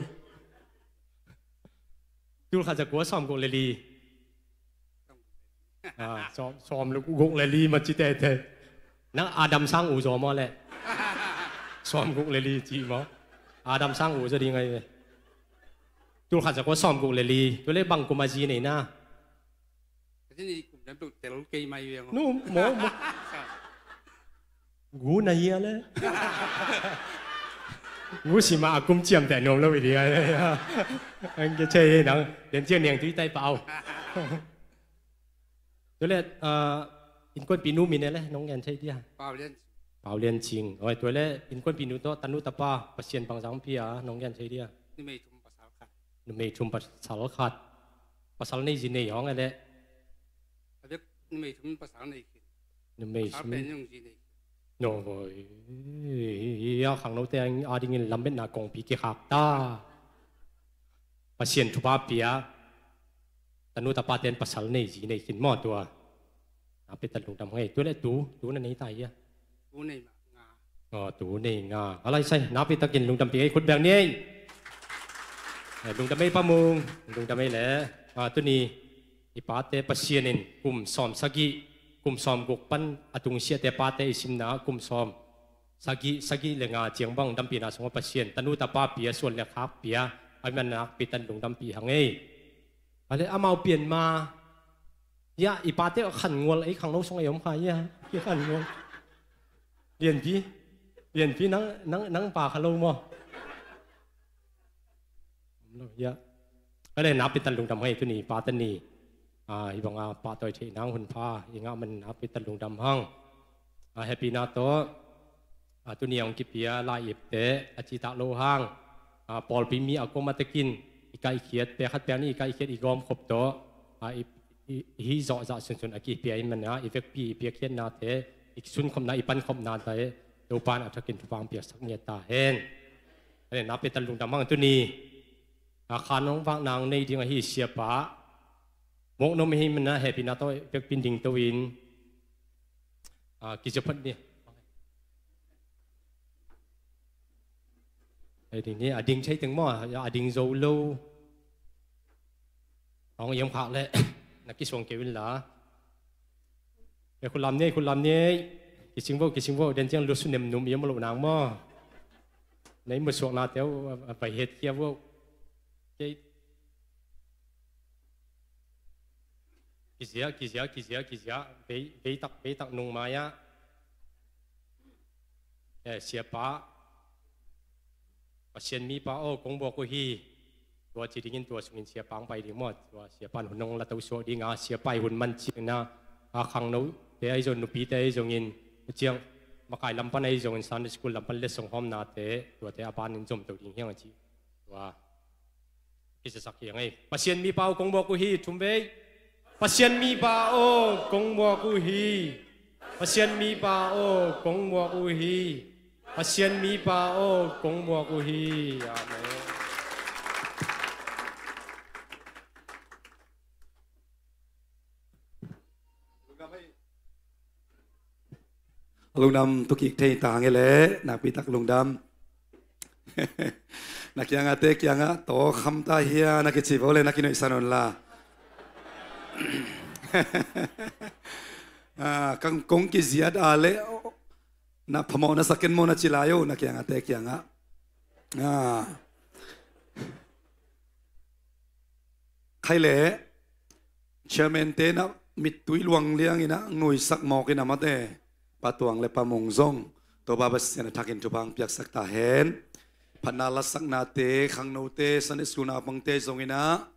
Tul khat za kua sawm guk le li. Ah, sawm, sawm guk le li ma ci tete. Nang Adam sang u zaw maw le. Sawm guk le li ci maw. Adam sang u zaw ding ai ve. Tul khat za kua sawm guk le li. Tua le bang kum a zi nei na. Ka zi nei kum dan tuk tel kei mai ve. Nu maw maw. Gu na hia le. Gu sima a kum ciam teh nuam lo i dia. Ang ke che nang den ciang niang tui tai pau. Tua le, ah, innkuanpih nu min e le nong gen thei dia. Pau Lian Cing. Pau Lian Cing. Oi, tua le innkuanpih nu tawh tanu tapa Pasian bangzah pia nong gen thei dia. Numei thum pasal khat. Numei thum pasal khat. Pasal nei zi nei hong e le. A bek numei thum pasal nei khin. Numei thum. Pasal pen zong zi nei khin. No voi. Ia khangnote a dingin lammetna kongpi kikhak ta. Pasian thupha pia. Tanu tapa ten pasal nei zi nei khin maw tua. Nakpi tak lungdam hang ei. Tua le tu, tu na nei ta hia. Tu nei mah nga. Oh, tu nei nga. Alai sai, nakpi takin lungdampi ei khut beng ni ei. Eh, lungdam ei pamung, lungdam ei le. Ah, tuni i pate Pasian in kum sawm sagih, kum sawm guk pan a tungsiahte pate i simna kum sawm sagih, sagih le nga ciang bang dampihna sungah Pasian tanu tapa pia, suan le khak pia, a man nakpi tan lungdampi hang ei. Ale amau pian ma. Ia, i pate khan ngual ei khangno sung ei om kha ia. I khan ngual. Lianpi. Lianpi nang, nang, nang pa kha lo maw. Ia. Ale nakpi tan lungdam hang ei tuni pate ni. Ah, i banga pahtawi theih nang hun pha i ngah man nakpi tan lungdam hang. Ah, happy na tawh. Ah, tuni a hong kipia lai ipte a citak lo hang. Ah, pawlpi mi a kuamah tekin i kaihkhiat pekhat pek ni i kaihkhiat i gawmkhop tawh. Ah, i, i, i hih zawhzah sunsun a kipia i mana i vekpi i piakkhiatnate i sunkhopna i pankhopnate Topan a thakin thupha hong piaksak ngiat ta hen. Ane nakpi tan lungdam hang tuni. Ah, khan hong vak nang nei ding ahi siapa. Mawk nom ahi mana hehpihna tawh vekpin ding to in. Ah, kizapat ni. Hei ding ni, a ding thei teng maw, a ding zo lo. Hong iam khak le, na kisuang keu in la. Khut lam ni ei, khut lam ni ei. Kicing vo, kicing vo, den ciang lusu nem num i om lo nang maw. Nei musuaknate uh a vai het kia vo. Kei kizia, kizia, kizia, kizia. Vei, veitak, veitak nung mai-ah. Eh, siapa, Pasian mipa aw, kong buak uh hi. Tua ci dingin tua sungin siapa ang pai ding maw. Tua siapa in hun hong la to suak ding a, siapa i hun man ciangin a, a khangnote ahi zong, nupite ahi zongin, ciang makai lam pan ahi zongin, Sunday school lam pan letsong hawmnate, tuate a banin zom to ding hiang a ci. Tua kisiasak hi ang ei. Pasian mipa aw, kong buak uh hi. Thum vei. Pasian mipa aw, kong buak uh hi. Pasian mipa aw, kong buak uh hi. Pasian mipa aw, kong buak uh hi. Amen. Lungdam tu kik thei ta nge le, nakpi tak lungdam. Na kiangah te kiangah, "Taw kham ta hia?" na kici vo le, na kinuihsan un la. Ah, kang kong kiziat a le, na phamawh na sa ken maw na ci lai uh, na kiangah te kiangah. Ah. Khai le, chairman te na mittui luang liang in a nuisak mawk in a mate, Pa Tuang le Pa Mung zong, Topa Pasian a thakin thupha ang piaksak ta hen. Phatna lasaknate, khangnote, Sunday school naupangte zong in a,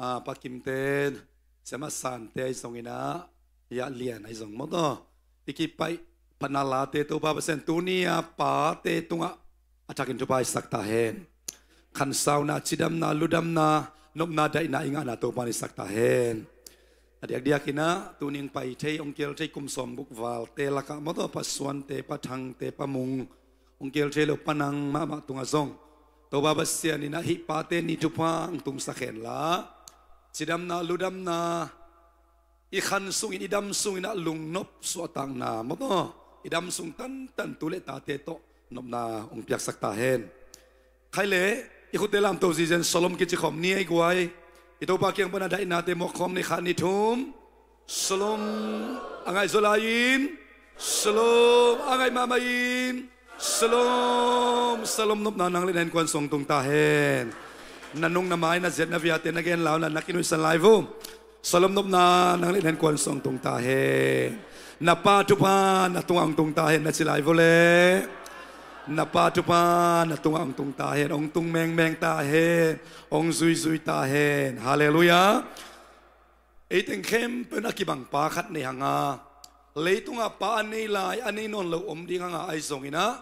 a, Pa Kimte, Siama Sante ahi zong in a, Yah Lian ahi zong maw taw. I kipaih phatna late Topa Pasian tuni a pate tungah a thakin thupha i sak ta hen. Khansauna, cidamna, ludamna, nopna, daihna i ngahna Topa in i sak ta hen. A diakdiak in a, tuni hong pai thei, hong keel thei kum sawmguk valte lakah maw taw, Pa Suante, Pa Thangte, Pa Mung, hong keel thei lo Pa Nang mahmah tungah zong, Topa Pasian in a hih pate ni thupha hong tungsak hen la. Cidamna, ludamna, i khan sungin, i dam sungin a lungnop suahtakna maw taw, i dam sung tantan tu le tate tawh nopna hong piaksak ta hen. Khai le, i khutte lamto zizen shalom kici khawm ni ei guai. I Topa kiang pana daihnate mawk khawm ni, khat ni thum. Shalom. A ngaih zaw lai-in. Shalom. A ngaih mahmah in. Shalom. Shalom nopna nang le na innkuan sung tung ta hen. Na nung na mai na ziat na viate na gen lau na, na kinuihsan lai vo. Shalom nopna nang le na innkuan sung tung ta hen. Na Pa thupha na tungah hong tung ta hen na ci lai vo le. Na Pa thupha na tungah hong tung ta hen. Hong tung mengmeng ta hen. Hong zuizui ta hen. Halleluiah. Ei teng khempeuh in a kibang pa khat nei hang a, leitungah pa a nei lai, a nei nawn lo om ding hang a, ahi zongin a,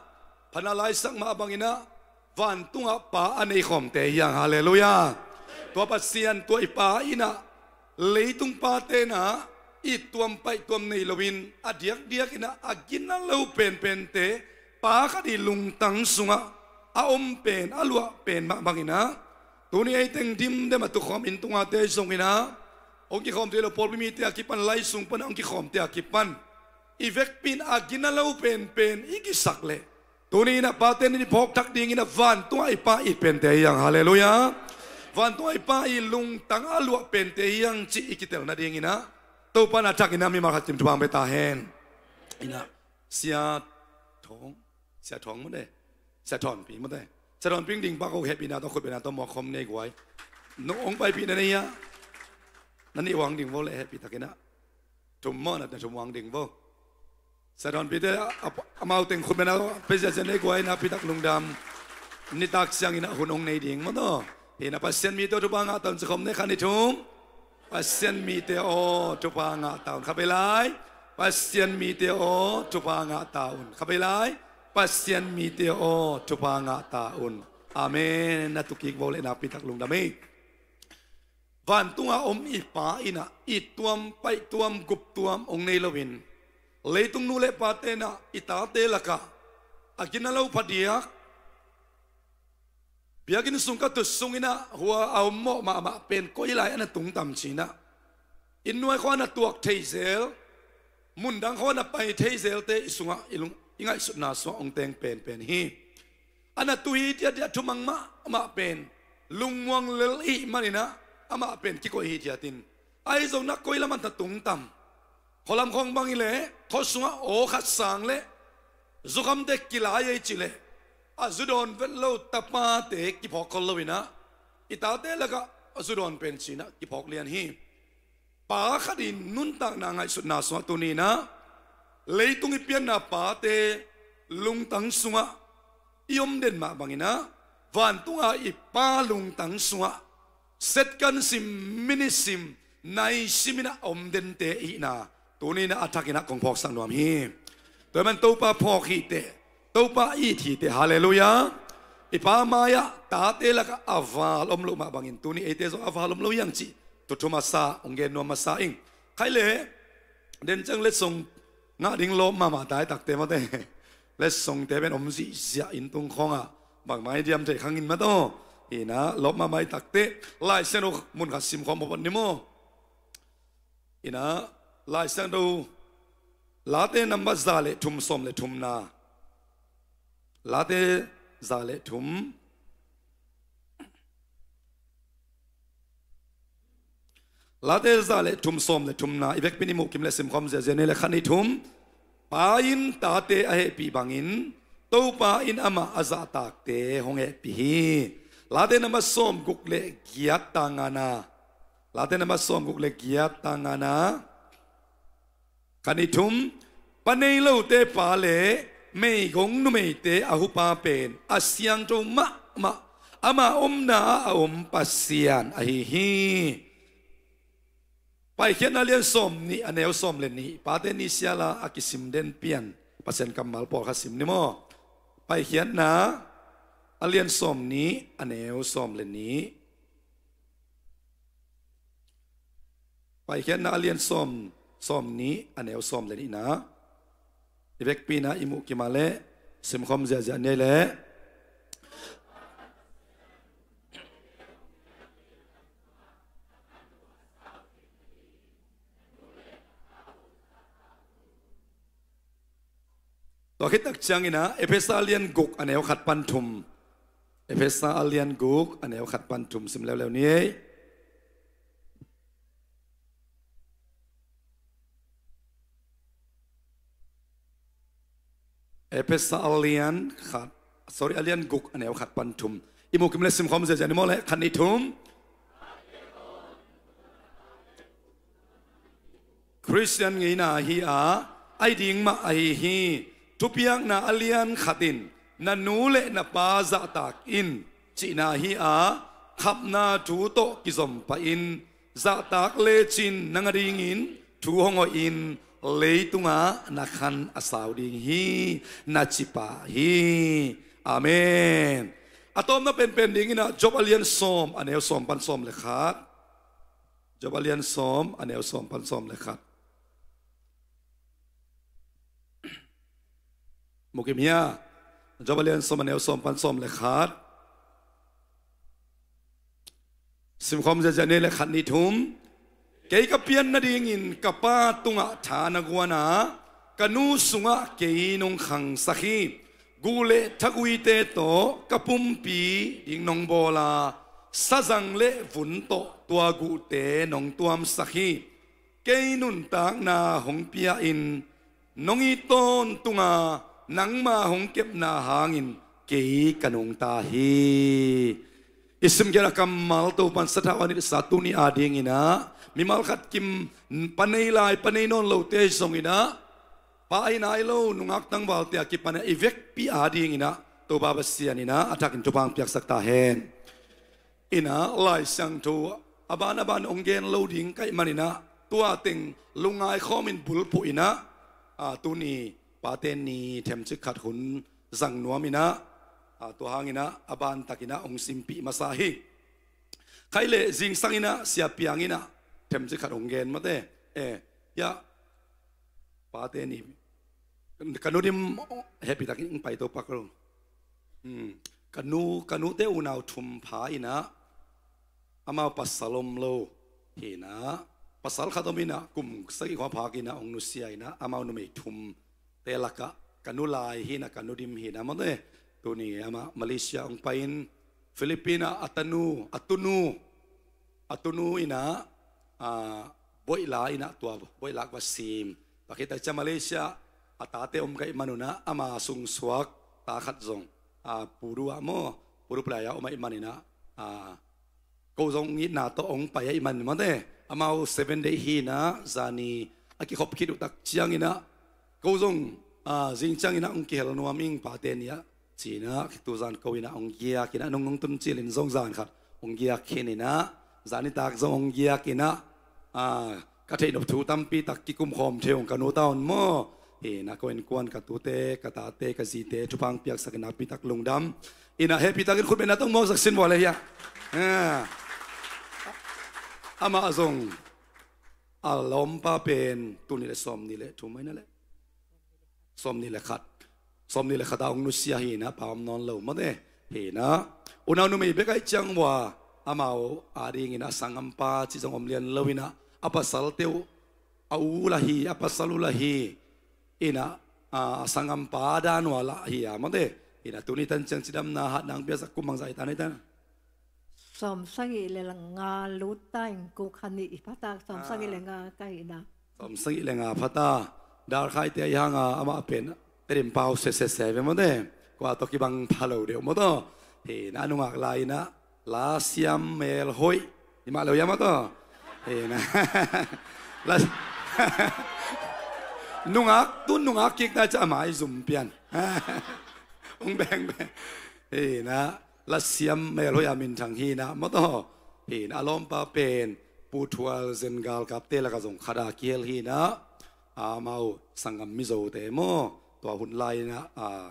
phatna laisak mah bangin a, vantungah pa a nei khawmte hi hang. Halleluiah. Tua Pasian, tua i Pa in a, leitung pate in a, it tuam paih tuam nei loin, a diakdiak in a, a gina lo penpente, pa khat i lungtang sungah a om pen, a luah pen mah bangin a, tuni ei teng dimdem a tukhawm inn tungate zongin a, hong kikhawmte lo, pawlpi mite a kipan, lai sung pan a hong kikhawmte a kipan, i vekpi in a gina lo penpen i kisak leh, tuni in a pate in i phawk thak dingin a vantungah i Pa it pente hi hang. Halleluiah. Vantungah i Pa i lungtang a luah pente hi hang cih i kitel nadingin a, Topa in a thakin a mimal khat kim thupha hong pia ta hen. In a, Sia Thawng, Sia Thawng maw te. Sia Thawnpi maw te. Sia Thawnpi ding pa ko hehpihna tawh khutbetna tawh mawk khawm ni ei guai. Nong hong paipih na nei a, na nih uang ding vo le hehpih takin a. Thum maw, na thum uang ding vo. Sia Thawnpite a, a, amau teng khutbetna tawh pia ziahziah ni ei guai, nakpi tak lungdam. Nitak ciangin a hun hong nei ding maw taw. Hi na, Pasian mite aw, thupha ngah ta un ci khawm ni ei, khat ni thum. Pasian mite aw, thupha ngah ta un. Khatvei lai. Pasian mite aw, thupha ngah ta un. Khatvei lai. Pasian mite aw, thupha ngah ta un. Amen. Na tu kik vo le, nakpi tak lungdam ei. Vantungah om i Pa in a, it tuam paih tuam gup tuam hong nei loin, leitung nu le pate in a, i tate lakah a gina lo phadiak, biakinn sung ka tut sungin a, hua a om mawh mahmah pen koi lai a na tungtam ci-in a, inn nuai khawng a na tuak thei zel, mundang khawng a na pai thei zelte i sungah, i lung, i ngaihsutna sungah hong teng penpen hi. A na tu hithiat, a thumang mahmah pen lungmuang lel i hih manin a, amah pen kikoih hithiat in, ahi zong na koi lam a na tungtam? Khualam khawng bang hileh khua sungah aw khat sang leh zukhamte kilai ei cih leh a zu dawn vet lo tapate kiphawk khol lo inah, i tate lakah a zu dawn pen cinah kiphawk lian hi. Pa khat in nuntakna ngaihsutna sungah tuni inah leitung i pianna pate lungtang sungah i om den mah banginah vantunga i Pa lungtang sungah setkan sim, minit sim, nai sim inah a om dente i hihna tuni inah a thak inah kong phawksak nuam hi. Tua hi man Topa phawk hiteh, Topa it hiteh. Halleluiah. I Pa mai-ah tate lakah a val om loh mah bangin tuni eite zong a val om lo hiang cih thu thu masa hong gen nuam masa ing. Khai leh den ciang letsong ngah ding lawp mahmah daitakte mawte. Letsongte pen om zihziah inn tung khawngah bangmah i diam thei khang in mataw. Inah lawp mahmah i takte Lai Siangtho mun khat simkhawm phawt ni maw. Inah Lai Siangtho Late number za le thum, sawm le thumna. Late za le thum. Late za le thum, sawm le thumna i vekpi in i muhkim le simkhawm ziahziah ni le khat, nih, thum. Pa in tate a hehpih bangin Topa in amah a zahtakte hong hehpih hi. Late number sawm guk le giat, tang ngana. Late number sawm guk le giat, tang ngana. Khat, nih, thum. Pa nei lote pa le meigong numeite a hupa pen a siangtho mahmah, ama omna ah a om Pasian ahi hi. Paikhiatna a lian sawm nih a neu sawm le nih, Pate Ni siala a kisim den pian Pasian kammal pawlkhat sim ni maw. Paikhiatna a lian sawm nih a neu sawm le nih. Paikhiatna a lian sawm, sawm nih a neu sawm le nihna. I vekpi inah i muhkim a leh simkhawm ziahziah ni leh. Tua khit tak cianginah Efesa a lian guk a neu khat pan thum. Efesa a lian guk a neu khat pan thum sim leuleu ni ei. Efesa a lian khat, sorry, a lian guk a neu khat pan thum. I muhkim le simkhawm ziahziah ni maw leh, khat, nih, thum. Khristian ngeina hi a, a hi ding mah ahi hi. Thupiakna a lian khat in, na nu le na pa zahtak in, cihna hi a, khapna thu tawh kizom pah in, zahtak lecin nang a dingin thu hong hoihin, leitungah na khan a sau ding hi, na ci pah hi. Amen. A tawpna penpen dinginah Job a lian sawm a neu sawm pan sawm le khat. Job a lian sawm a neu sawm pan sawm le khat. Mukim hia? Job a lian sawm a neu sawm pan sawm le khat. Simkhawm ziahziah ni le, khat, nih, thum. Kei ka pian nadingin ka pa tungah tha na guan a, ka nu sungah kei nong khangsak hi. Guh le thaguite tawh ka pumpi ding nong bawl a, sazang le vun tawh tua guhte nong tuamsak hi. Kei nuntakna hong pia-in nong it tawntunga nangma hong kepna hangin kei ka nungta hi. I simkhiatna kammal Topan sathau a nilhsa tuni adinginah mimal khat kim, pa nei lai, pa nei nawn lote zonginah pa ahi nai lo nungak tangvalte a kipanah i vekpi adinginah Topa Pasian inah a thakin thupha hong piaksak ta hen. Inah Lai Siangtho a ban a ban hong gen lo ding ka hih maninah tua teng lungngai khawmin bulphuh inah, a, tuni Pate Ni themcik khat hun zang nuam inah, a, tua hanginah a ban takinah hong simpih masa hi. Khai leh zingsang inah Sia Piang inah themcik khat hong gen mate. E, ya, Pate Ni, ka nu Dim hehpih takin hong paito pak lo. Hmm. Ka nu, ka nute unau thum pha inah amau pasal om lo hinah, pasal khat om inah kum sagih khua phak inah hong nusia inah amau numei thumte lakah ka nu Lai hinah ka nu Dim hinah mawte. Tuni amah Malaysia hong pai-in Philippine ah a tanu, a tunu, a tunu inah, a, boih la inah tua boih lak va sim. Tua khit tak ciang Malaysia a tate om ka ih manunah ama sungsuak ta khat zong, a, pudu ah maw, pudu playa om a ih maninah, a, ko zong itna tawh ong pai a ih man mate. Amau seven day hinah zani a kikhop khit uh tak cianginah ko zong, a, zing cianginah ong kihel nuam ing pate ni ah cinah tuzan ko inah ong giak inah nung ong tun cilin zong zan khat ong giak khin inah zanitak zong ong giak inah, a, ka theih nop thu tampi tak kikum khawm thei ong ka nu tawn maw. Hinah ko innkuan ka tute ka tate ka zite thupha piaksak inah pi tak lungdam inah hehpi takin khut benna tong mawksak sin vua le hiah. A, amah zong a lawmpa pen tuni le sawm ni le thu mai na le sawm ni le khat, sawm ni le khat a ong nusia hinah pa om nawn lo mate. Hinah unau numei bek aih ciang vua amau a dingin a sangampa cih zong om lian lo inah a pasal teuh a u la hi, a pasal u la hi inah, a, a sangampa dan ua lah hi a mate. Inah tuni tan ciang cidamna hat nang piasak kum bangzah hi ta nei tan. Sawm sagih le nga lut ta in kuk kha nih phata sawm sagih le nga ka hihna. Sawm sagih le nga phata. Dalkhaite ahi hanga amah pen Tedim pau sesese ve mawte. Kua tawh kibang pha lo deuh mawtaw. Hinah nungak lai inah la siam mel hoih. Himah lo ia mawtaw. Hinah la nungak tun nungak kik ta ca mai zum pian. Ung beng beng. Hinah la siam mel hoih a minthang hinah mawtaw. Hinah a lawmpa pen Pu Thual Zen galkapte laka zong khada kihel hinah amau sanggam Mizote maw. Tua hun lai inah, a,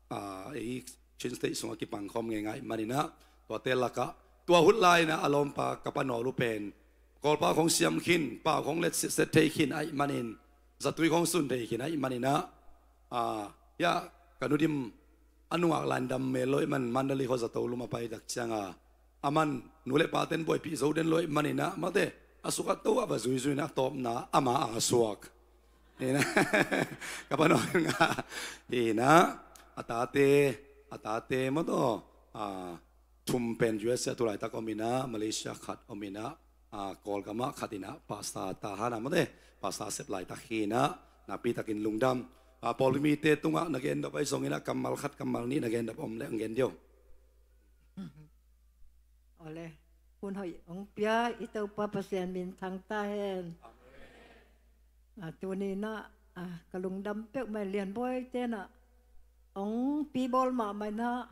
a, ei Chin State sungah kipang khawm ngeingai maninah tuate lakah tua hun lai inah a lawmpa ka pa Nawl uh pen Kawlpau khong siam khin, pau khong let set thei khin aih manin zatui khong sun thei khin aih maninah, a, ia ka nudim a nungak lai in dam mel lo ih man Mandalay khaw zato lum a pai tak cianga a man nu le paten buaipih zo den lo ih maninah mate a suk a to ah va zuizui inah a tawpna ama a suak. Hinah ka pa Nawl nga hinah a tate, a tate mawtaw, a, thum pen U S A tulaitak om inah Malaysia khat om inah, a, Kawlgamah khat inah Pastor Tahan a mawte Pastor sep laitak hinah nakpi takin lungdam. A, pawlpi mite tungah na gendop ahi zong inah kammal khat kammal nih na gendop om le ang gen dio. Awle hun hoih ong pia i Topa Pasian minthang ta hen. A, tuni inah, a, ka lungdam peuhmah in Lianbawi tenah ong pibawl mahmah inah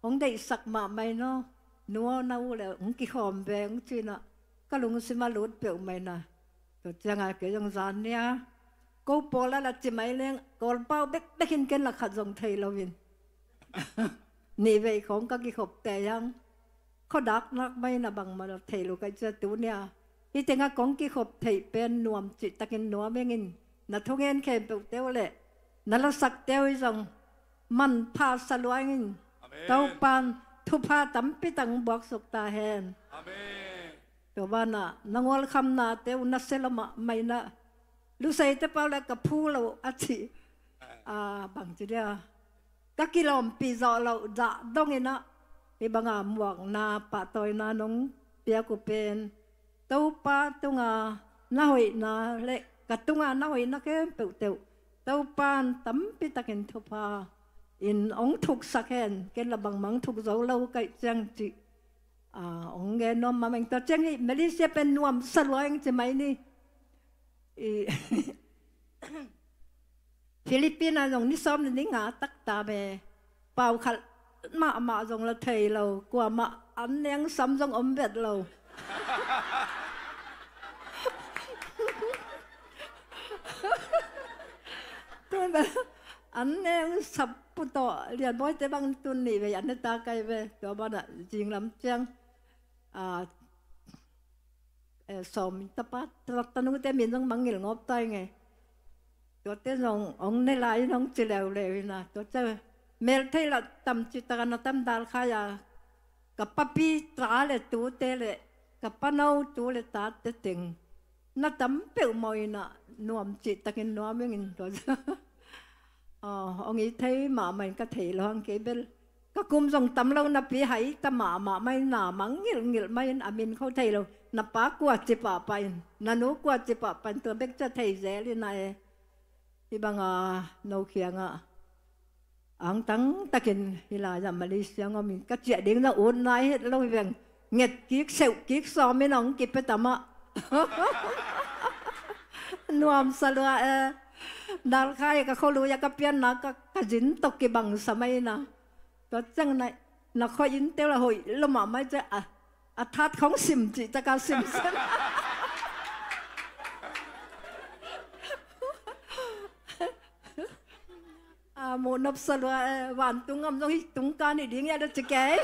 ong deihsak mahmah inah nuau na uh le ong kikhawm ve ong cinah ka lungsim a lut peuhmah inah. Tua cianga kei zong zan nia ko pawl a la ci mai leng Kawlpau bekbek in ken la khat zong thei loin nihvei khawng ka kikhop teh hiang khuadak nak mai na bangmah na thei lo kai cia tu nia. Hih tengah kong kikhop theih pen nuam cih takin nuam engin na thungen khempeuh teu le na lasak teu hi zong manpha sa lua engin Topan thupha tampi tang buaksuk ta hen. Tua banah na ngawlkhamna teu na sela mahmah inah Lusei te pau le ka phu lo a ci. A, bangci dia ka kilawmpih zawh loh zah dong inah hih banga muakna pahtawina nong piak uh pen Topa tunga na hoihna le ka tunga na hoihna khempeuh teuh Topan tampi takin thupha in ong thuksak hen. Ken la bangmah ong thuk zo lo kaih ciang cih, a, ong gen nuam mahmah ing. Tua ciang hih Malaysia pen nuam sa lua ing ci mai ni. I Philippine a zong ni sawm le ni nga tak ta me. Pau khat mahmah zong la thei lo kuamah an neng sam zong om vet lo. Tun an neng sap pu tawh Lianbawite bang tun nih vei an ne ta kai ve. Tua banah zinglam ciang, a, eh, sawm tapa tanute min zong mangngilh ngawp tai nge. Tuate zong ong ne lai in ong ci leuleu ina tuate mel thei lah tam ci taka na tam dal khai a ka papi ta le tute le ka pano tu le tate teng na tam peuhmah ina nuam cih takin nuam ingin tua. Ong i thei mahmah in ka thei lo hang kei bel ka kum zong tam lo napi hai ta mahmah mai na mangngilhngilh mai in a min kho thei lo. Na pa kua ci pahpah in, na nu kua ci pahpah in, tua bek cia thei zel in a e. Hih banga no kiangah angtang takin hih lai-ah Malaysia ngawmin ka ciah ding na ut nai het lo hi veng. Nget kik, seuh kik sawmin a hong kipia tamah. Nuamsa lua e. Dalkhai ka kholui a ka pianna ka, ka zin tawh kibangsa mai na. Tua ciang na, na khuain teu la hoih lo mahmah cia a, a that khong sim cih taka sim sem. A, muh nopsa lua e, vantung ngam zong hih tung kan hi ding ia da ci kei.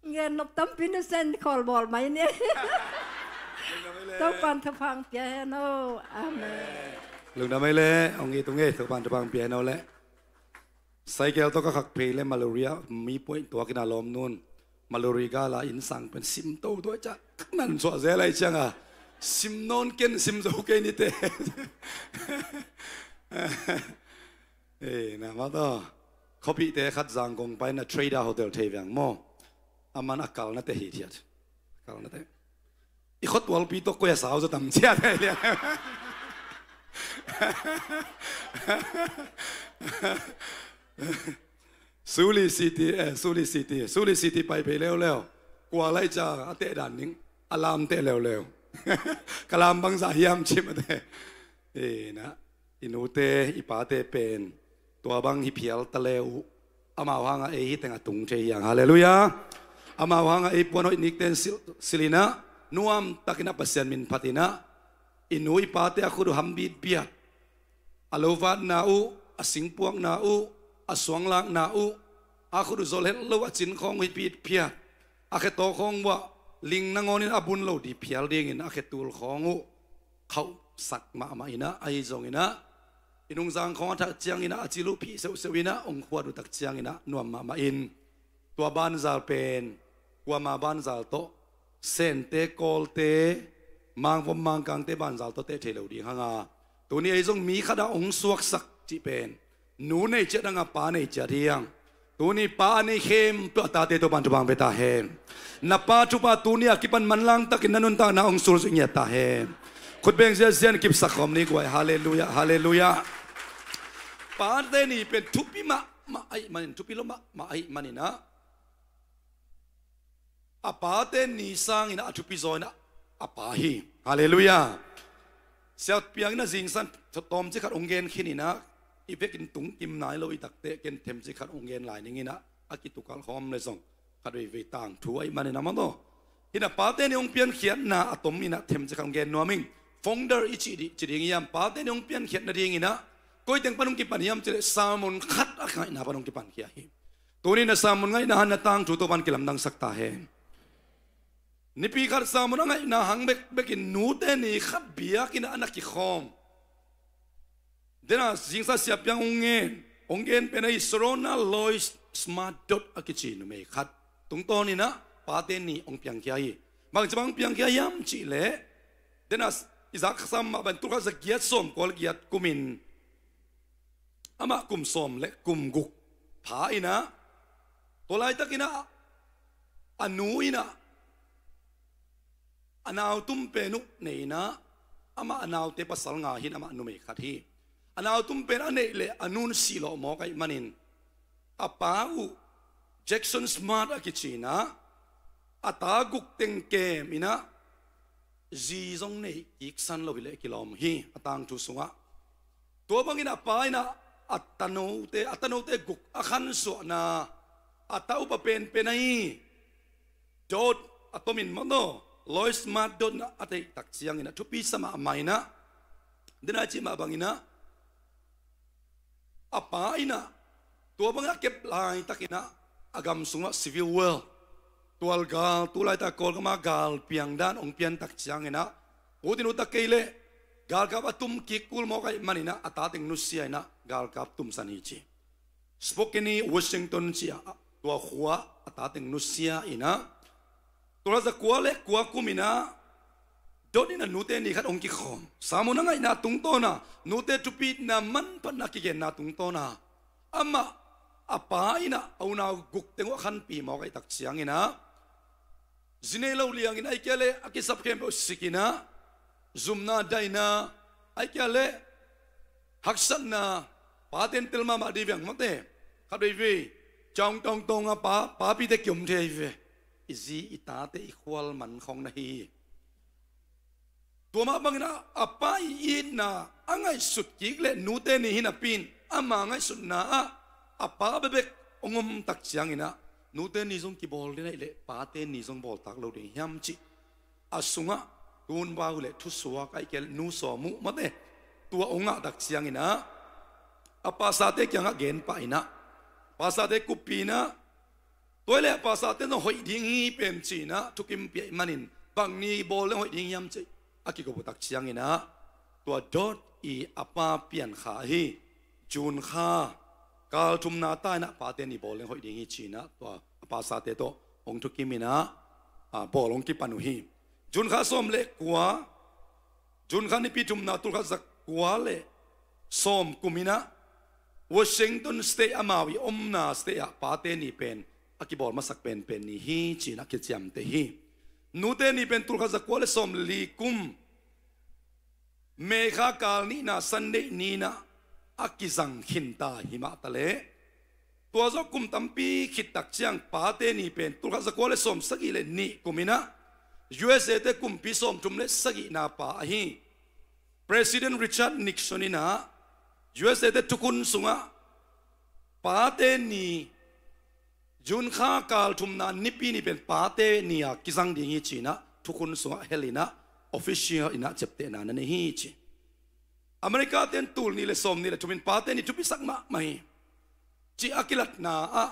Ngen nop tampi na sen khawl bawl mai ni. Topan thupha pia hen o. Amen. Lungdam ei le, hong it ung ei, Topan thupha pia hen o le. Cycle tawh ka khak phei le Maluri ah mi puai tuak in a lawm nun. Maluri gal a inn sang pen sim to tuai ca. Nan suah zel ai ciang a. Sim nawn ken sim zo kei ni te. Eh, na ma to. Khuapihte khat Zangkong pai na Trader Hotel thei veng maw. A man a kalna te hi thiat. A kalna te. I khuatualpi tawh koi a sau zaw tam ciat hei lian. Suli City, eh, Suli City, Suli City pai phei leuleu. Kua lai ca a teh dan ding, a lam teh leuleu. Ka lam bangzah hiam cim a te. Eh, na. I nute, i pate pen tua bang hi phial ta le uh, amau hangah ei hi teng a tung thei hiang. Halleluiah. Amau hangah ei puan hoih nikten sil, silinah, nuam takinah Pasian min phatinah, i nu i pate a khut uh hambit biat, a lovatna uh, a singpuakna uh, a suanglakna uh, a khut uh zol het lo a cin khawng uh hi pitphiat, a khe tawkhawng uah ling nangawnin a bun lo dih phial dingin a khe tul khawng uh khauhsak mahmah inah, ahi zonginah i nungzang khawng a thak cianginah a cil uh phih seuhseuh inah ong khuat uh tak cianginah nuam mahmah in, tua banzal pen kuama banzal tawh, Sente, Kawlte, Mangvom, Mangkangte banzal tawh teh thei lo ding hanga, tuni ei zong mi khatah ong suaksak cih pen nu nei ciat hanga pa nei ciat hiang. Tuni pa a nei khempeuh a tate Topan thupha pia ta hen. Na pa thupha tuni a kipan manlang takin na nuntakna hong sulzui ngiat ta hen. Khutbeng ziazian kipsak khawm ni guai. Halleluiah, halleluiah. Pate ni pen thupi mahmah ahih manin, thupi lo mahmah ahih maninah, a pate ni sangin a thupi zaw inah a pa hi. Halleluiah. Siatpiang inah zingsan tawmci khat hong gen khin inah, i vekin tungkim nai lo i takteh ken themci khat hong gen lai ning inah, a kitukalh khawm le zong khat veivei tangthu ahih manin a mawtaw. Inah pate ni hong piankhiatna a tom inah themci khat hong gen nuam ing. Founder i cih dih, ci ding hiam, pate ni hong piankhiat nading inah koi teng pan hong kipan hiam cileh sermon khat a ngaihna pan hong kipankhia hi. Tuni na sermon ngaihna han na tangthu Topan kilamdangsak ta hen. Nipi khat sermon a ngaihna hang bekbekin nute ni khat biakinn ah a na kikhawm. Dena zingsa siapiang hong ngen, hong gen pen ahi Sharona Lois Smart Dodd a kici numei khat tungtawninah pate ni hong piangkhia hi. Bangci bang hong piangkhia hiam cihleh, dena i zak sam mah ban tulkhat za giat sawm kual giat kumin, amah kum sawm le kum guk pha inah, tua laitakinah a nu inah a nautum pen uh nei inah, amah a naute pasal nga hin amah numei khat hi. A nautum pen a neih leh a nun sihlawh mawk ahih manin, a pa uh Jackson Smart a kici inah, a ta guk teng kem inah, zi zong nei kiksan lo hileh kilawm hi a tangthu sungah. Tua bangin a pa inah a tanote, a tanote guk a khansuahna, a ta upa penpen ahi Dodd a tomin mawtaw, Lois Smart Dodd inah a theih tak ciangin a thupi sa mahmah inah, dena cih mah banginah, a pa inah tua bangin a kep laitakinah a gam sungah civil war, tualgal, tu laitak Kawlgama gal piangdan hong piantak cianginah, utin utak kei leh galkap a tum kik kul mawk ahih maninah a tateng nusia inah galkap tumsan hi ci. Spokane, Washington ci-ah tua khua a tateng nusia inah, tua za kua le kua kum inah Dodd in a nute ni khat hong kikhawm. Sermon a ngaihna tungtawna, nute thupitna manphatna kigenna tungtawna, amah a pa in ah a unau guk teng uh a khanpih mawk ahih tak ciangin ah, zi nei lo liangin ahih kei leh a kisap khempeuh sik in ah, zumna daina ahih kei leh haksatna, pate'n tel mahmah ding hi ve, mawte. Khat veivei ciang tawngtawng a pa, papite kiom thei hi ve. I zi i tate i khual man khawng na hi hi. Tua mah bangin ah a pa i itna a ngaihsut kik leh nute ni hi napi in ama ngaihsutna ah a pa bekbek hong om tak ciangin ah, nute ni zong kibawl ding ahih leh pate ni zong bawltak lo ding hiam cih a sungah tun bau leh thusuak ahih kei leh nu sawm uh, mawte, tua hong ngah tak ciangin ah a pastorte kiangah gen pah in ah, pastorte kuppih in ah, tua hi leh a pastorte zong hoih ding hi pen ci in ah thukim pia ahih manin, bang ni bawl leng hoih ding hiam cih a kikup uh tak ciangin ah, tua Dot i a pa pian kha ahi June kha kal thumna ta in ah pate ni bawl leng hoih ding hi ci in ah, tua a pastorte tawh hong thukim in ah, a, bawl hong kipan uh hi. June kha sawm leh kua, June kha nipi thumna tul khat za kua leh sawm kum in ah Washington State, amau i omna state ah pate ni pen a kibawl masak penpen ni hi ci in ah kiciamteh hi. Nute ni pen tul khat za kua leh sawm leh li kum May kha kal nihna Sunday ni in ah a kizang khinta hi mah ta leh, tua zawh kum tampi khit tak ciang pate ni pen tul khat za kua leh sawm sagih leh nih kum in ah U S A te kumpi sawmthum leh sagihna pa ahi President Richard Nixon in ah U S A te thukhun sungah pate ni, June kha kal thumna nipi ni pen pate ni a kizang ding hi ci in ah thukhun sungah hel in ah official in ah ciaptehna na nei hi ci. America te'n tul nih leh sawm nih leh thum in pate ni thupisak mahmah hi ci a kilatna ah,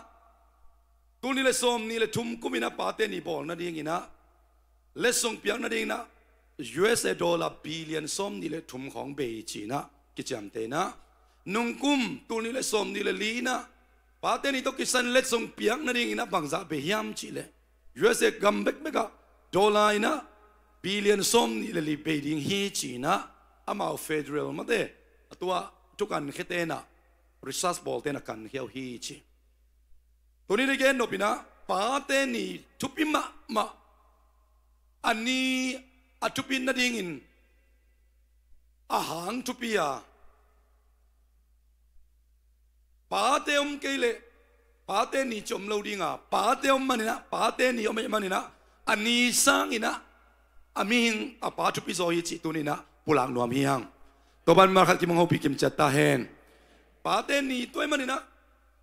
tul nih leh sawm nih leh thum kum in ah pate ni bawl nading in ah letsong piak nading in ah U S A dollar billion sawm nih leh thum khawng bei ci in ah kiciamteh in ah, nungkum tul nih leh sawm nih leh li in ah pate ni tawh kisai in letsong piak nading in ah bangzah bei hiam cih leh U S A gam bekbek ah dollar in ah billion sawm nih leh li bei ding hi ci in ah, amau federal, mawte, a tua thukan khiate in ah, research bawlte in ah kankhia uh hi ci. Tuni i gen nop in ah pate ni thupi mahmah, a ni a thupi nadingin a hang thupi a, pate om kei leh pate ni ci om lo ding a, pate om man in ah, pate ni om ahih man in ah, a ni sang in ah a mihing a pa thupi zaw hi cih tuni in ah pulak nuam hi hang. Tua ban mal khat kimang hopih kimciat ta hen. Pate ni tua ahih man in ah,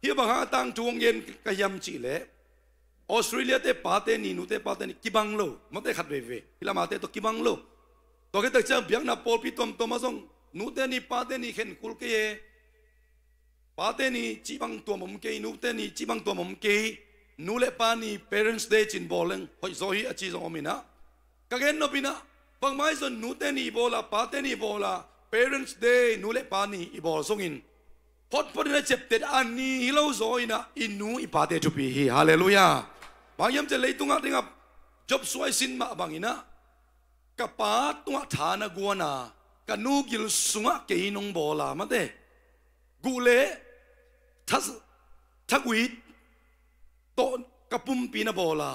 hih bang hang a tangthu hong gen ka hiam cih leh, Australia te pate ni, nute pate ni kibang lo, mawte, khat veivei, hih lam a te tawh kibang lo. Tua khit tak ciang biakna pawlpi tuamtuam ah zong nute ni pate ni khen kul kei e. Pate ni cih bang tuam om kei, nute ni cih bang tuam om kei. Nu leh pa ni, Parents' Day ci-in bawl leng hoih zaw hi a ci zong om in ah, ka gen nop in ah, bangmah ahi zong nute ni i bawl a, pate ni i bawl a, Parents' Day, nu leh pa ni i bawl zongin photphot in a ciapteh a ni hi lo zaw in ah i nu i pate thupi hi. Halleluiah. Bang hiam cih leh leitungah dingah Job suai sin mah bang in ah, ka pa tungah tha na guan a, ka nu gil sungah kei nong bawl a, mawte, guh leh tha, thagui tawh ka pumpi na bawl a,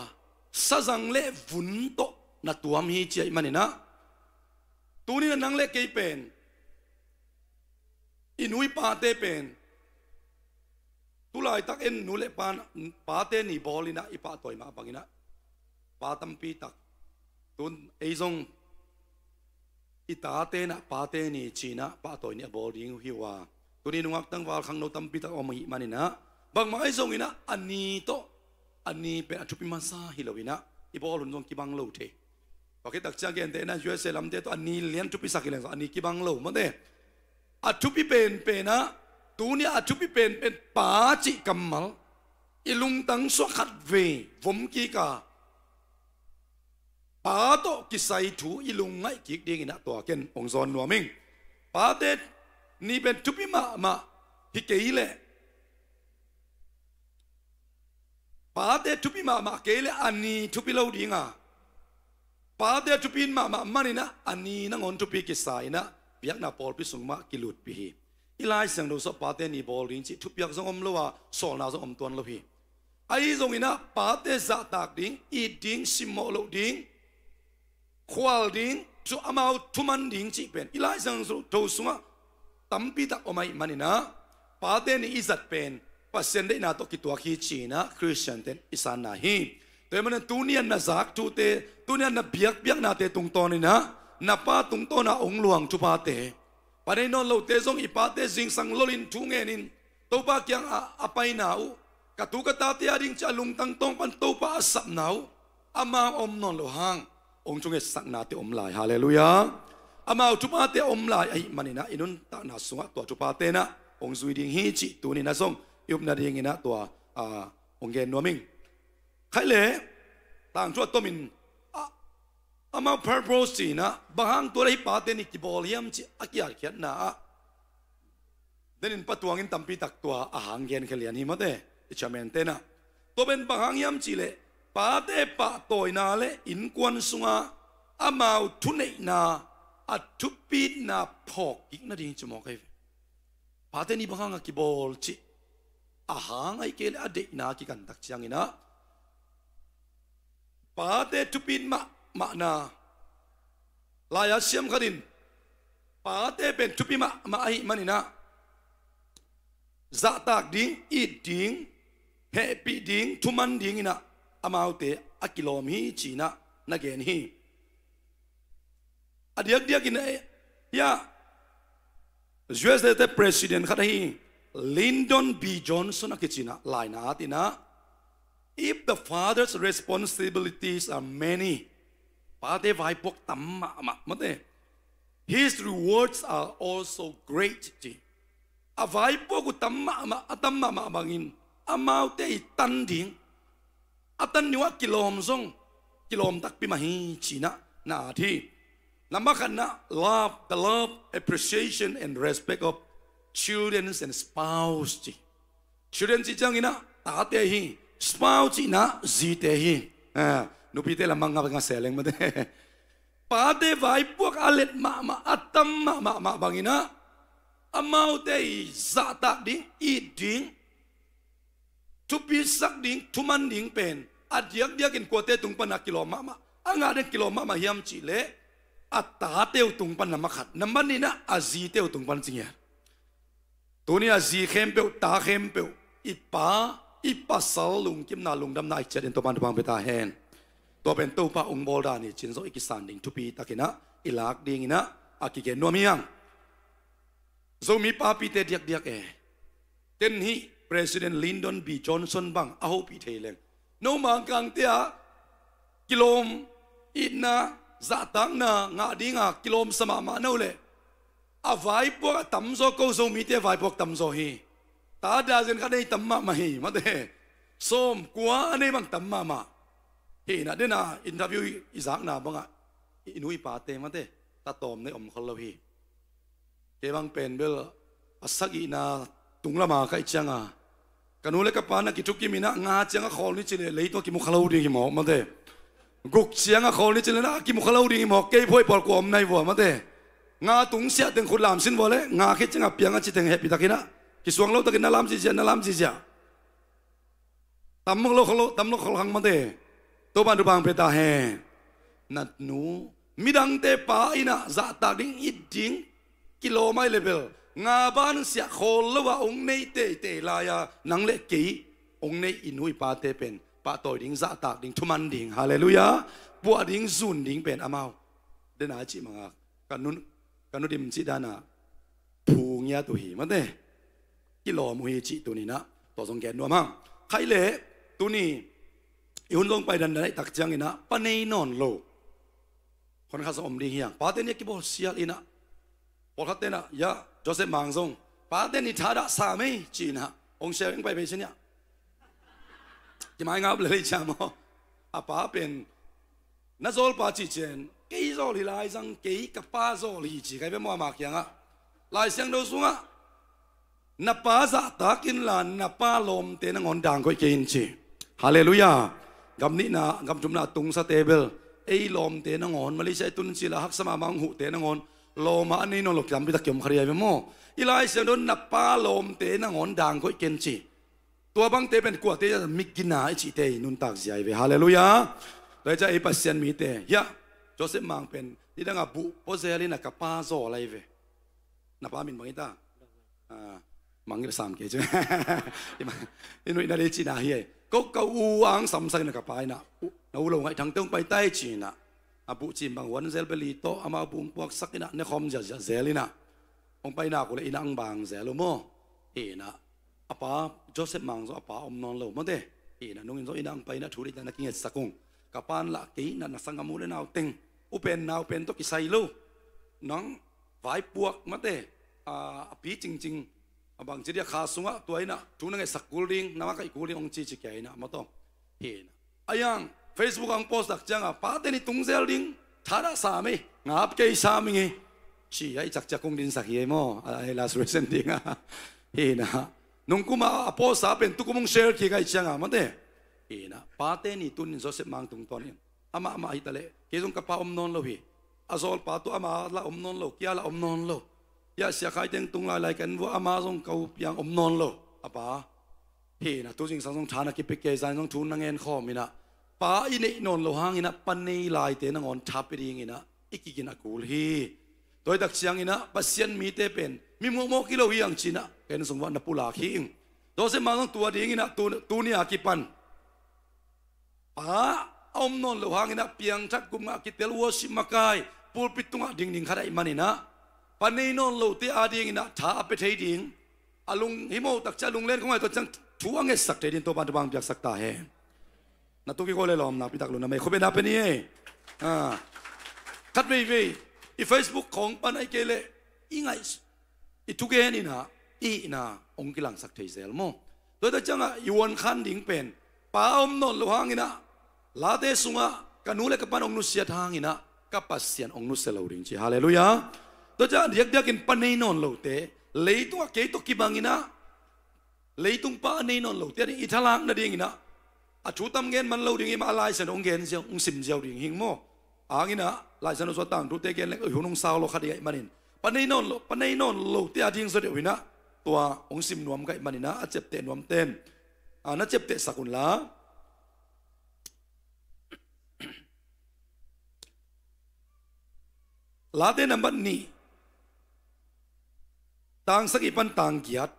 sazang leh vun tawh na tuam hi ci ahih man in ah, tuni in ah nang leh kei pen, i nu i pate pen, tu laitak en nu leh pa, pate ni bawl in ah i pahtawi mah bang in ah, pa tampi tak, tun ei zong i tate in ah pate ni ci in ah pahtawi ni a bawl ding uh hi uh a. Tuni nungak tangval khangno tampi tak om ahih man in ah, bangmah ahi zong in ah a ni tawh, a ni pen a thupi masa hi lo in ah i bawl hun zong kibang lo thei. Tua khit tak ciang gentehna U S A lamte tawh a ni lian thupisak hi leng zong a ni kibang lo, mawte. A thupi penpen ah, tuni a thupi penpen pa cih kammal i lungtang sungah khat vei vom kik a, pa tawh kisai thu i lungngaih kik ding in ah tua ken hong zawn nuam ing. Pate ni pen thupi mahmah hi kei leh, pate thupi mahmah kei leh a ni thupi lo ding a, pate thupi mahmah man in ah a ni nangawn thupi kisa in ah biakna pawlpi sung mah kilutpih hi. I Lai Siangtho sungah pate ni bawl ding cih thupiak zong om lo a, sawlna zong om tuan lo hi. Ahi zongin ah pate zahtak ding, it ding, simmawh loh ding, khual ding, cu amau thuman ding cih pen i Lai Siangtho sungah tampi tak om ahih manin ah, pate ni i zat pen Pasian deihna tawh kituak hi ci-in ah Khristian ten i sanna hi. Tua ahih manin tuni-in na zak thute, tuni-in na biakpiaknate tungtawnin ah, na pa tungtawn a hong luang thupate, pa nei nawn lote zong i pate zingsang lolin thu ngenin Topa kiangah a paina uh, ka tu ka tate a ding ci a lungtang tawng pan Topa a sapna uh, amau a om nawn loh hang hong thungetsaknate om lai. Halleluiah. Amau thupate a om lai ahih manin ah i nuntakna sungah tua thupate in ah hong zui ding hi cih tuni-in ah zong i upna dingin ah tua, ah, hong gen nuam ing. Khaih le, tangthu a tomin, ah, amau purpose ci-in ah, bang hang tua le hih pate ni kibawl hiam cih a kiatkhiatna ah, denin Pa Tuang in tampi tak tua a hang genkhia lian hi mate, i chairman te in ah. Tua pen bang hang hiam cih leh, pate pahtawina le innkuan sungah amau thuneihna, a thupitna phawk kik nading ci mawk ahi ve. Pate ni bang hang a kibawl cih a hang ahih kei leh a deihna a kikan tak ciangin ah, pate thupit mahmahna, lai-at siam khat in pate pen thupi mahmah ahih manin ah, zahtak ding, it ding, hehpih ding, thuman dingin ah amaute a kilawm hi ci-in ah na gen hi. A diakdiakin, eh, hiah U S A te president khat ahi Lyndon B Johnson a kici-in ah laina at in ah, "If the father's responsibilities are many," pate vaipuak tam mahmah mate, "his rewards are also great," ci. A vaipuak uh tam mahmah, a tam mahmah bangin amaute i tan ding, a tan ding uh a kilawm zong kilawm takpi mah hi ci-in ah na at hi. Number khatna, love, the love, appreciation and respect of children and spouse ci. Children cih ciangin ah tate hi, spouse cihna zite hi. Ah, nupite lam mah nga, nga se leng mate. Pate vaipuak a let mahmah, a tam mahmah mah bangin ah, amaute i zahtak ding, it ding, thupisak ding, thuman ding pen a diakdiakin kuate tung pan a kilawm mahmah. A ngah ding kilawm mahmah hiam cih leh, a tate uh tung pan number khat, number nihna a zite uh tung pan ci ngiat. Tuni a zi khempeuh, ta khempeuh, i pa, i pasal lungkimna, lungdamna i ciat in Topa'n thupha pia ta hen. Tua pen Topa hong bawl dan hi ci-in zong i kisan ding thupi takin ah i lak dingin ah a kigen nuam hi hang. Zomi papite diakdiak e, ken hih President Lyndon B Johnson bang a hopih thei leng, no Mangkangte ah kilawm, itna, zahtakna ngah dinga kilawmsa mahmah no leh, a vaipuak a tamzaw ko Zomite vaipuak tamzaw hi. Ta dazen khat nei tam mahmah hi mate. Sawm kua a nei bang tam mahmah hi. Na dena interview i zakna bangah i nu i pate mate, ta tawm nei om khol lo hi. Kei bang pen bel a sagihna tung lama ka hih cianga, ka nu le ka pa na kithukim in ah nga ciang a khawl ni ci leh lei tawh a kimu kha lo ding hi mawk mate. Guk ciang a khawl ni ci leh na a kimu kha lo ding hi mawk, kei phuai pawl kua om nai vua mate. Nga tung siah teng khut lam sin vua leh nga khit ciang a piang a ci teng hehpih takin ah kisuang lo takin na lam ziahziah, na lam ziahziah. Tam lo khol, tam lo khol hang mate. Topa'n thupha pia ta hen. Na nu, midangte pa in ah zahtak ding, it ding kilawm ahih leh bel, nga ban siah khawl lo a hong nei teitei lai-a nang le kei hong nei i nu i pate pen pahtawi ding, zahtak ding, thuman ding, halleluiah, puah ding, zun ding pen amau dena cih manga ka nu, ka nu Dim cih dana phu ngiat uh hi mate. Kilawm uh hi cih tuni-in ah tua zong gen nuam hang. Khaih leh tuni i hun zong pai dandan ahih tak ciangin ah pa nei nawn lo khon khat zong om ding hi hang. Pate ni a kibawl sial in ah, pawlkhatte in ah, ya, Joseph Mang zong pate ni thadah sa mei ci-in ah hong sial in pai bei sin ya. Kimaingap lel hi cia maw? A pa pen na zawlpa cih ciang, kei zawl hi lai zang, kei ka pa zawl hi ci kai ve maw ama kiangah? Lai Siangtho sungah na pa zahtak inla na pa lawmte nangawn dang koih kei in ci. Halleluiah. Gam nihna, gam thumna tungsate bel ei lawmte nangawn, Malaysia i tun cil a haksa mahmah hong huhte nangawn Lawm a nei nawn lo tampi tak kiom kha ding hi ve maw? I Lai Siangtho in na pa lawmte nangawn dang koih ken ci. Tua bangte pen kuate, mi gina i cihte i nuntak zia hi ve. Halleluiah. Tua hi ciah ei Pasian mite hiah Joseph Mang pen nidang a buh pua zel in a ka pa zaw lai ve. Na pa min bang hi ta? Ah, Mang hi sam kei ci. I nuihna dei cihna hi ei. Ko ka u ang samsak in a ka pa in a, na u lo ngaih thangte hong pai ta hi ci in a, a buh cim bang huan zel beli tawh amau buh hong puaksak in a, nekhawm ziahziah zel in a, hong pai nak uh leh inn ah hong bang zel uh maw? Hi in a, a pa Joseph Mang zong a pa om nawn lo mawte. Hi in a, nungin zong inn ah hong pai in a, thu deihna na kingetsak ung. Ka pa in lah kei in a, na sanggam u le nau teng, u pen nau pen tawh kisai lo, nang vaipuak mawte, a, a pi cingcing, a bangci dia kha sungah tua in a thu na ngetsak kul ding, na makaih kul ding hong ci ci kia in a, maw tawh. Hi in a, a yang Facebook ah hong post tak ciang a, pate ni tung zel ding, thadah sam ei, ngap kei sam ing ei, ci a i cakciak kong dinsak hi ei maw? A, a last lesson ding a. Hi in a, nungkum a a post a pen tukum hong share kik a i ciang a mawte. Hi in a, pate ni tun in Joseph Mang tungtawn in, amah amah hi ta leh, kei zong ka pa om nawn lo hi. A zawlpa tawh ama lah om nawn lo, kia lah om nawn lo. Hiah Sia Khai teng tung lailai kan vua, ama zong ka u piang om nawn lo, a pa. Hi in a, tu zingsang zong tha na kipia kei, zan zong thu na ngen khawm in a, pa i neih nawn lo hang in a, pa nei laite nangawn tha pia ding in a i kigin a kul hi. Tua hi tak ciang in a, Pasian mite pen mi muakmuak hi lo hi ang ci in a, ken sung vah na pulak hi ing. Joseph Mang zong tua ding in a, tu, tuni a kipan pa a om nawn lo hang in a, piangthak gum ngah, kitel, worship makai, pulpit tungah dingding khat ahih man in a, pa nei nawn lote a ding in a tha a pia thei ding, a lung hi maw, tak ciah lunglen khong ai tawh ciang thu a ngetsak thei ding Topa'n thupha hong piaksak ta hen. Na tu kiko le lawm nakpi tak lo na mei khua bena pe ni ei. Ah. Khat veivei i Facebook khawng pan ahih kei leh i ngaih, i thugen in a, i hihna hong kilangsak thei zel maw? Tua hi tak ciang a i uan khan ding pen, pa a om nawn lo hang in a, Late sungah ka nu le ka pa in hong nusiat hang in a, ka Pasian hong nusia lo ding ci. Halleluiah. Tua hi ciah a diakdiak in pa nei nawn lote, leitungah kei tawh kibang in a, leitung pa a nei nawn lote a ding i thalak nading in a, a thu tam gen man lo ding hi mah, a Lai Siangtho hong gen ziau, hong sim ziau ding hi ing maw? Hang in a, Lai Siangtho sung a tangthute gen leng, oi, hun hong sau lo kha ding ahih manin, pa nei nawn lo, pa nei nawn lote a ding zaw deuh in a, tua hong sim nuam ka hih manin a, a ciapteh nuamte in, a, na ciaptehsak un la. Late nambat nih, tang sagih pan tang giat.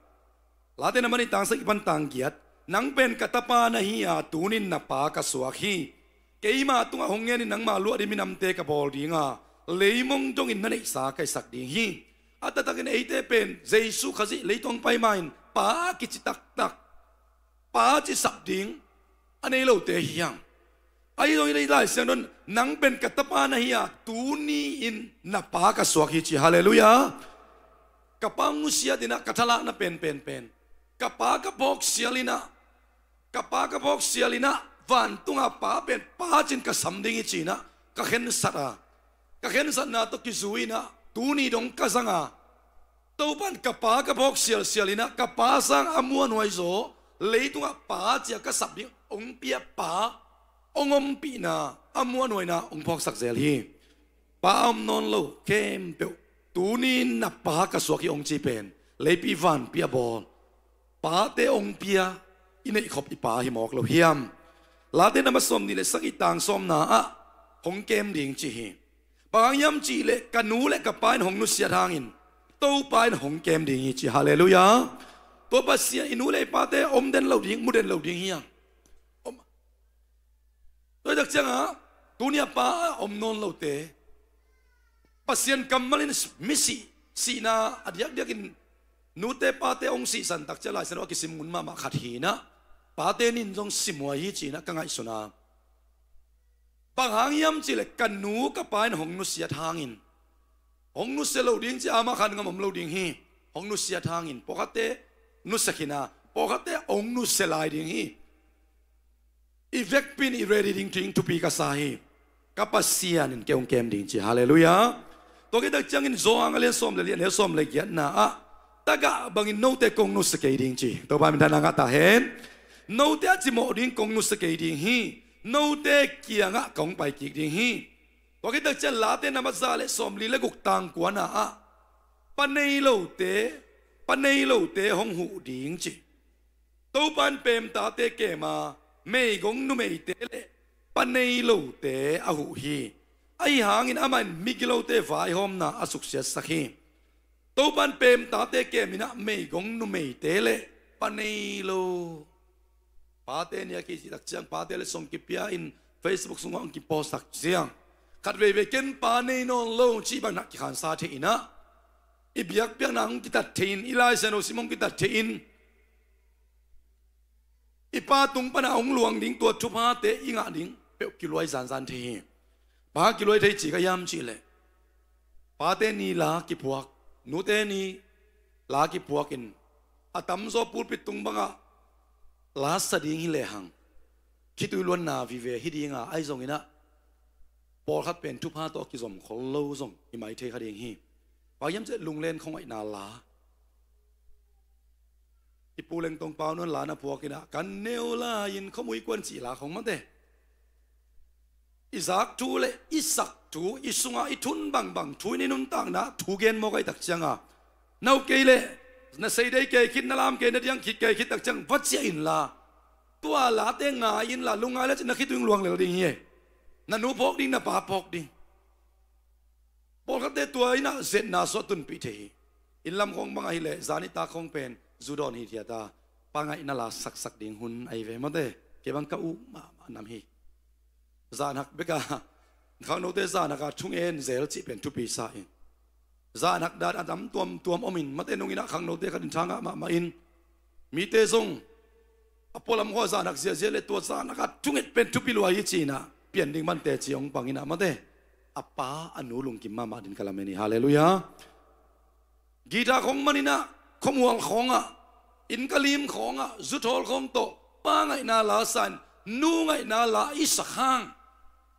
Late nambat nih, tang sagih pan tang giat. Nang pen ka tapa na hi a, tunin na pa ka suak hi. Keima tungah hong ngenin nangma luah ding minamte ka bawl ding a, leimong dongin na neihsa ka hisak ding hi. A taktakin eite pen Jesu Khazih leitung pai ma-in pa kici taktak, pa ci sap ding a nei lote hi hang. Ahi zongin i Lai Siangtho in, nang pen ka tapa na hi a, tuni-in na pa ka suak hi ci. Halleluiah. Ka pa hong nusiat in a, ka thalakna penpen pen, ka pa ka phawksial in a, ka pa ka phawksial in a, vantunga pa pen pa ci-in ka sam ding hi ci in a, ka khensat a, ka khensatna tawh kizui in a, tuni dong ka zang a, Topa'n ka pa ka phawk sialsial in a, ka pa sang a muanhuai zaw, leitungah pa ci-a ka sap ding hong pia pa, hong ompihna, a muanhuaina hong phawksak zel hi. Pa a om nawn lo khempeuh, tuni-in na pa ka suak hi hong ci pen, leipi vanpi a bawl pate hong pia i neihkhop i pa hi mawk lo hiam? Late nambat sawmnih le sagih, tang sawmna ah hong kem ding ci hi. Bang hang hiam cih leh ka nu le ka pa in hong nusiat hangin Topa in hong kem ding hi ci. Halleluiah. Tua Pasian i nu le i pate om den lo ding, mu den lo ding hiam? Om. Tua hi tak ciangah tuni-a pa a om nawn lote, Pasian kammal in misi sihna a diakdiakin nute pate hong sihsan tak ciang Lai Siangtho a kisim ngun mahmah khat hi in a, pate ni-in zong simhuai hi ci-in a ka ngaihsun a. Bang hang hiam cih leh ka nu ka pa in hong nusiat hangin, hong nusia lo ding ci a, amah khan ngam om lo ding hi. Hong nusiat hangin pawlkhatte nusia khin a, pawlkhatte hong nusia lai ding hi. I vekpi-in i ready ding, ding thupi ka sa hi. Ka Pasian in kei hong kem ding ci. Halleluiah. Tua khit tak ciangin Johan a lian sawm le li, a neu sawm le giatna ah, tagah bangin note kong nusia kei ding ci. Topa minthanna ngah ta hen. Note a cimawh ding kong nusia kei ding hi. Note kiangah kong pai kik ding hi. Tua khit takciang Late na mat za le sawmli le guk tang kuana ah pa nei lote, pa nei lote hong huh ding ci. Topan pemtate kema meigong numeite le pa nei lote a huh hi. Ahi hangin amah in migilote vaihawmna a suksiatsak hi. Topan pemtate keminah meigong numeite le pa nei lo. Pate ni a kicih takciang pate le song kipia in Facebook sungah ang kipost takciang khat veivei ken pa nei nawn lo cih bang nah kikhansa thei inah i biakpiakna hong kitat thei in, i Lai Siangtho sim hong kitat thei in, i pa tung pana hong luang ding tua thuphate i ngah ding peuh kiluai zanzan thei hi. Pa kiluai thei ci ka hiam cihleh pate ni la kiphuak, nute ni la kiphuak in a tamzaw pulpit tung bangah la sa ding hi lehang khitui luanna vive hi dinga ahi zonginah pawlkhat pen thupha tawh a kizom khol lo zong i mai thei kha ding hi. Bang hiam cihleh lunglen khuangaihna la i pu Lengtong Pau Nuan la na phuak inah kan neu lai-in khuamui kuan cih la khong mate. I zak thu le i sak thu i sungah i thun bangbang thu in i nuntakna thu gen mawk ahi takcianga na uh kei le na seidei kei khit, na lam kei, na diang khit kei khit takciang va ciah inla tua late ngai inla lungngai le cin na khitui luang lel ding hi. Na nu phawk ding, na pa phawk ding. Pawlkhatte tua inah zetna suah tunpih thei hi. Inn lam khawng bang ahileh zan i tak khawng pen zu dawn hi thiata pa ngaihna la saksak ding hun ahi ve mate. Kei bang ka uh mahmah nam hi. Zanhak beka khangnote zanhaka thungen zel cih pen thupi sa in zanhak dan a dam tuamtuam omin mate nunginah khangnote khat in thangah mahmah in mite zong a pualam khua zanhak ziahziah le tua zanhaka thunget pen thupi lua hi cinah pian ding mante ci hong panginah mate a pa a nu lungkim mahmah din ka lamen hi. Halleluiah. Guitar khawng maninah khuamual khawngah innkalim khawngah zuthawl khawng tawh pa ngaihna la san nu ngaihna la i sak hang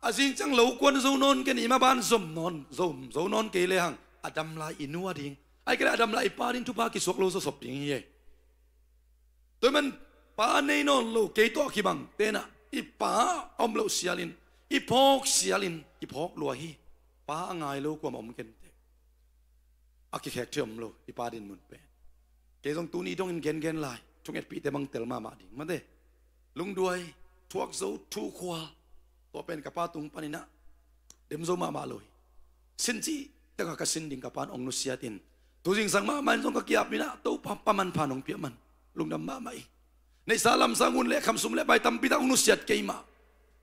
a zing ciang lo kuan zo nawn ken i maban zom nawn zo zo nawn kei lehang a dam lai i nu a ding ai kei le a dam lai i pa ding thupha kisuak lo zawsop ding hi ei. Tua man pa nei nawn lo kei tawh a kibang tenah i pa a om loh sialin i phawk sialin i phawk lua hi. Pa a ngai lo kuam a om kente a kikhek thei om lo i pa din mun pen. Kei zong tuni dongin gengen lai thungetpihte bang tel mahmah ding mate. Lungduai thuak zo thukhual tua pen ka pa tung paninah dem zo mahmah lo hi. Sin cih tengah ka sin ding ka pan ong nusiatin tu zingsang mahmah in zong ka kiap inah Topa pa manpha nong piah man lungdam mahmah hi. Neihsa lamsang hun le khamsum le bai tampi tak ong nusiat keimah.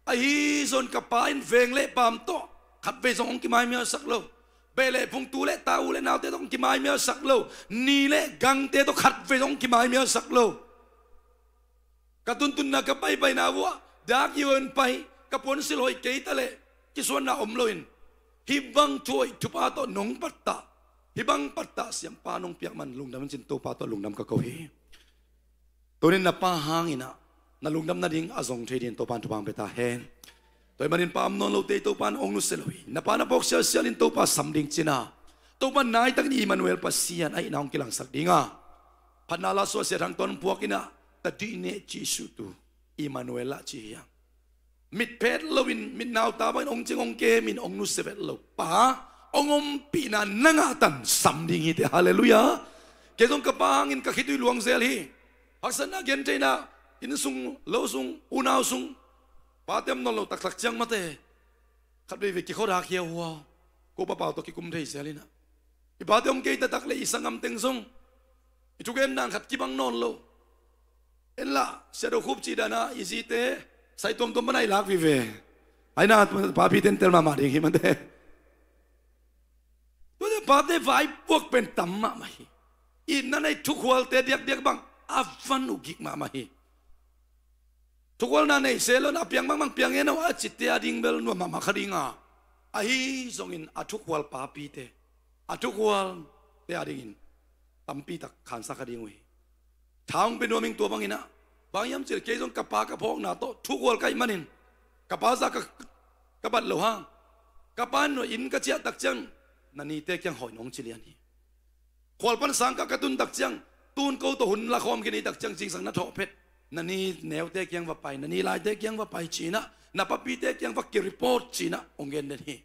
Ahi zon ka pa in veng le paam tawh khatvei zong ong kimaimialsak lo. Beh le phung tu le ta u le naute tawh ong kimaimialsak lo. Ni le gangte tawh khatvei zong ong kimaimialsak lo. Ka tuntunna ka paipaina vuah dak i on pai ka puansil hoih kei ta leh kisuanna om loin hih bang thu hoih thupha tawh nong pattah hih bang pattah siampa nong piak man lungdam in cin Topa tawh lungdam ka ko hi. Tunin na pa hanginah na lungdam nading a zong thei dingin Topan thupha hong pia ta hen. Tua hi manin pa om nawn lote Topan ong nusia lo hi. Na pa na phawk sialsialin Topa sam ding cina Topa naitakin Immanuel Pasian a hihna hong kilangsak dinga phatna la suahsiat hang tuan puakinah ta dih neh Jesuh tu Immanuel lah ci hiang. Mitphet loin mitnauta bangin ong cing ong kemin ong nusia vet lo pa ong ompihna na ngahtan sam ding hi te. Halleluiah. Kei zong ka pa hangin ka khitui luangzel hi. Haksatna gentheihna inn sung lo sung unau sung pate om nawn lo taktak ciang mate khat veivei kikhodak hiauhuau ko papau tawh kikum thei sialinah i pate om kei taktak le i sanggam teng zong i thugenna khat kibang nawn lo. Enlah siado khup cih dana i zite sai tuamtuam pana i lak vive. Aina papi tentel mahmah ding hi mate. Tuate pate vaipuak pen tam mahmah hi. Itna nei thukhualte diakdiak bang a van uh gik mahmah hi. Thukhualna nei se lo na piang bangmang piang eno a citte a ding bel nuam mahmah kha dinga ahi zongin a thukhual papite a thukhualte a dingin tampi tak khansa kha ding uh hi. Tha hong pia nuam ing tua banginah bang hiam cil kei zong ka pa ka phawkna tawh thukhual ka ih manin ka pa za ka bat lo hang ka pa nuai in ka ciah takciang na nite kiang hawih nong ci lian hi. Khual pan sang ka ka tun takciang tun ko tawh hun lakhawm kini takciang zingsang na thawh phet na ni neute kiang va pai na ni laite kiang va pai cinah na papite kiang va kireport cinah hong gen den hi.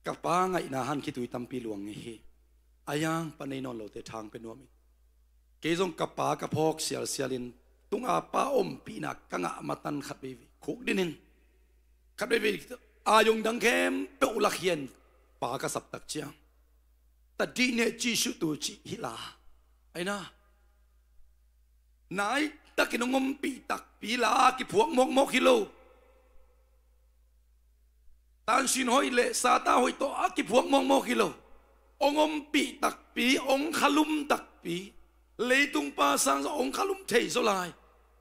Ka pa ngaihna han khitui tampi luang ngei hi. A yang pa nei nawn lote thang pia nuam in. Kei zong ka pa ka phawk sialsial in tunga pa ompihna ka ngah matan khat veivei khuk din in, khat veivei a yong dang khempeuh lakhia in pa ka saptak ciang, ta dih neh ci suh tu ci hi la. Aina, nai takin hong ompih takpi la a kiphuak mawkmawk hi lo. Tansin hoih le sata hoih tawh a kiphuak mawkmawk hi lo. Hong ompih takpi, hong khalum takpi, leitung pa sang zaw hong khalum thei zaw lai,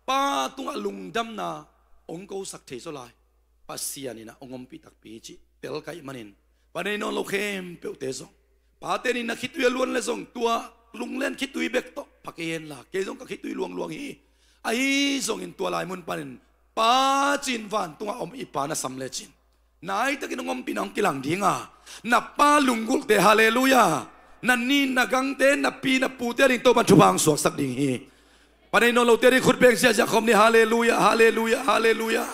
pa tungah lungdamna hong kosak thei zaw lai, Pasian in ah hong ompih takpi cih tel ka hih manin, pa nei nawn lo khempeuhte zong, pate in na khitui a luan le zong tua lunglen khitui bek tawh pha kei hen la, kei zong ka khitui luangluang hi. Ahi zongin tua lai mun panin pa cin vantungah om i pa na sam lecin, nai takin hong ompihna hong kilang ding a, na pa lunggulhte, halleluiah, na ni na gangte, na pi na pute a ding Topan thupha hong suaksak ding hi. Pa nei nawn lote a ding khut beng ziahziah khawm ni, halleluiah, halleluiah, halleluiah.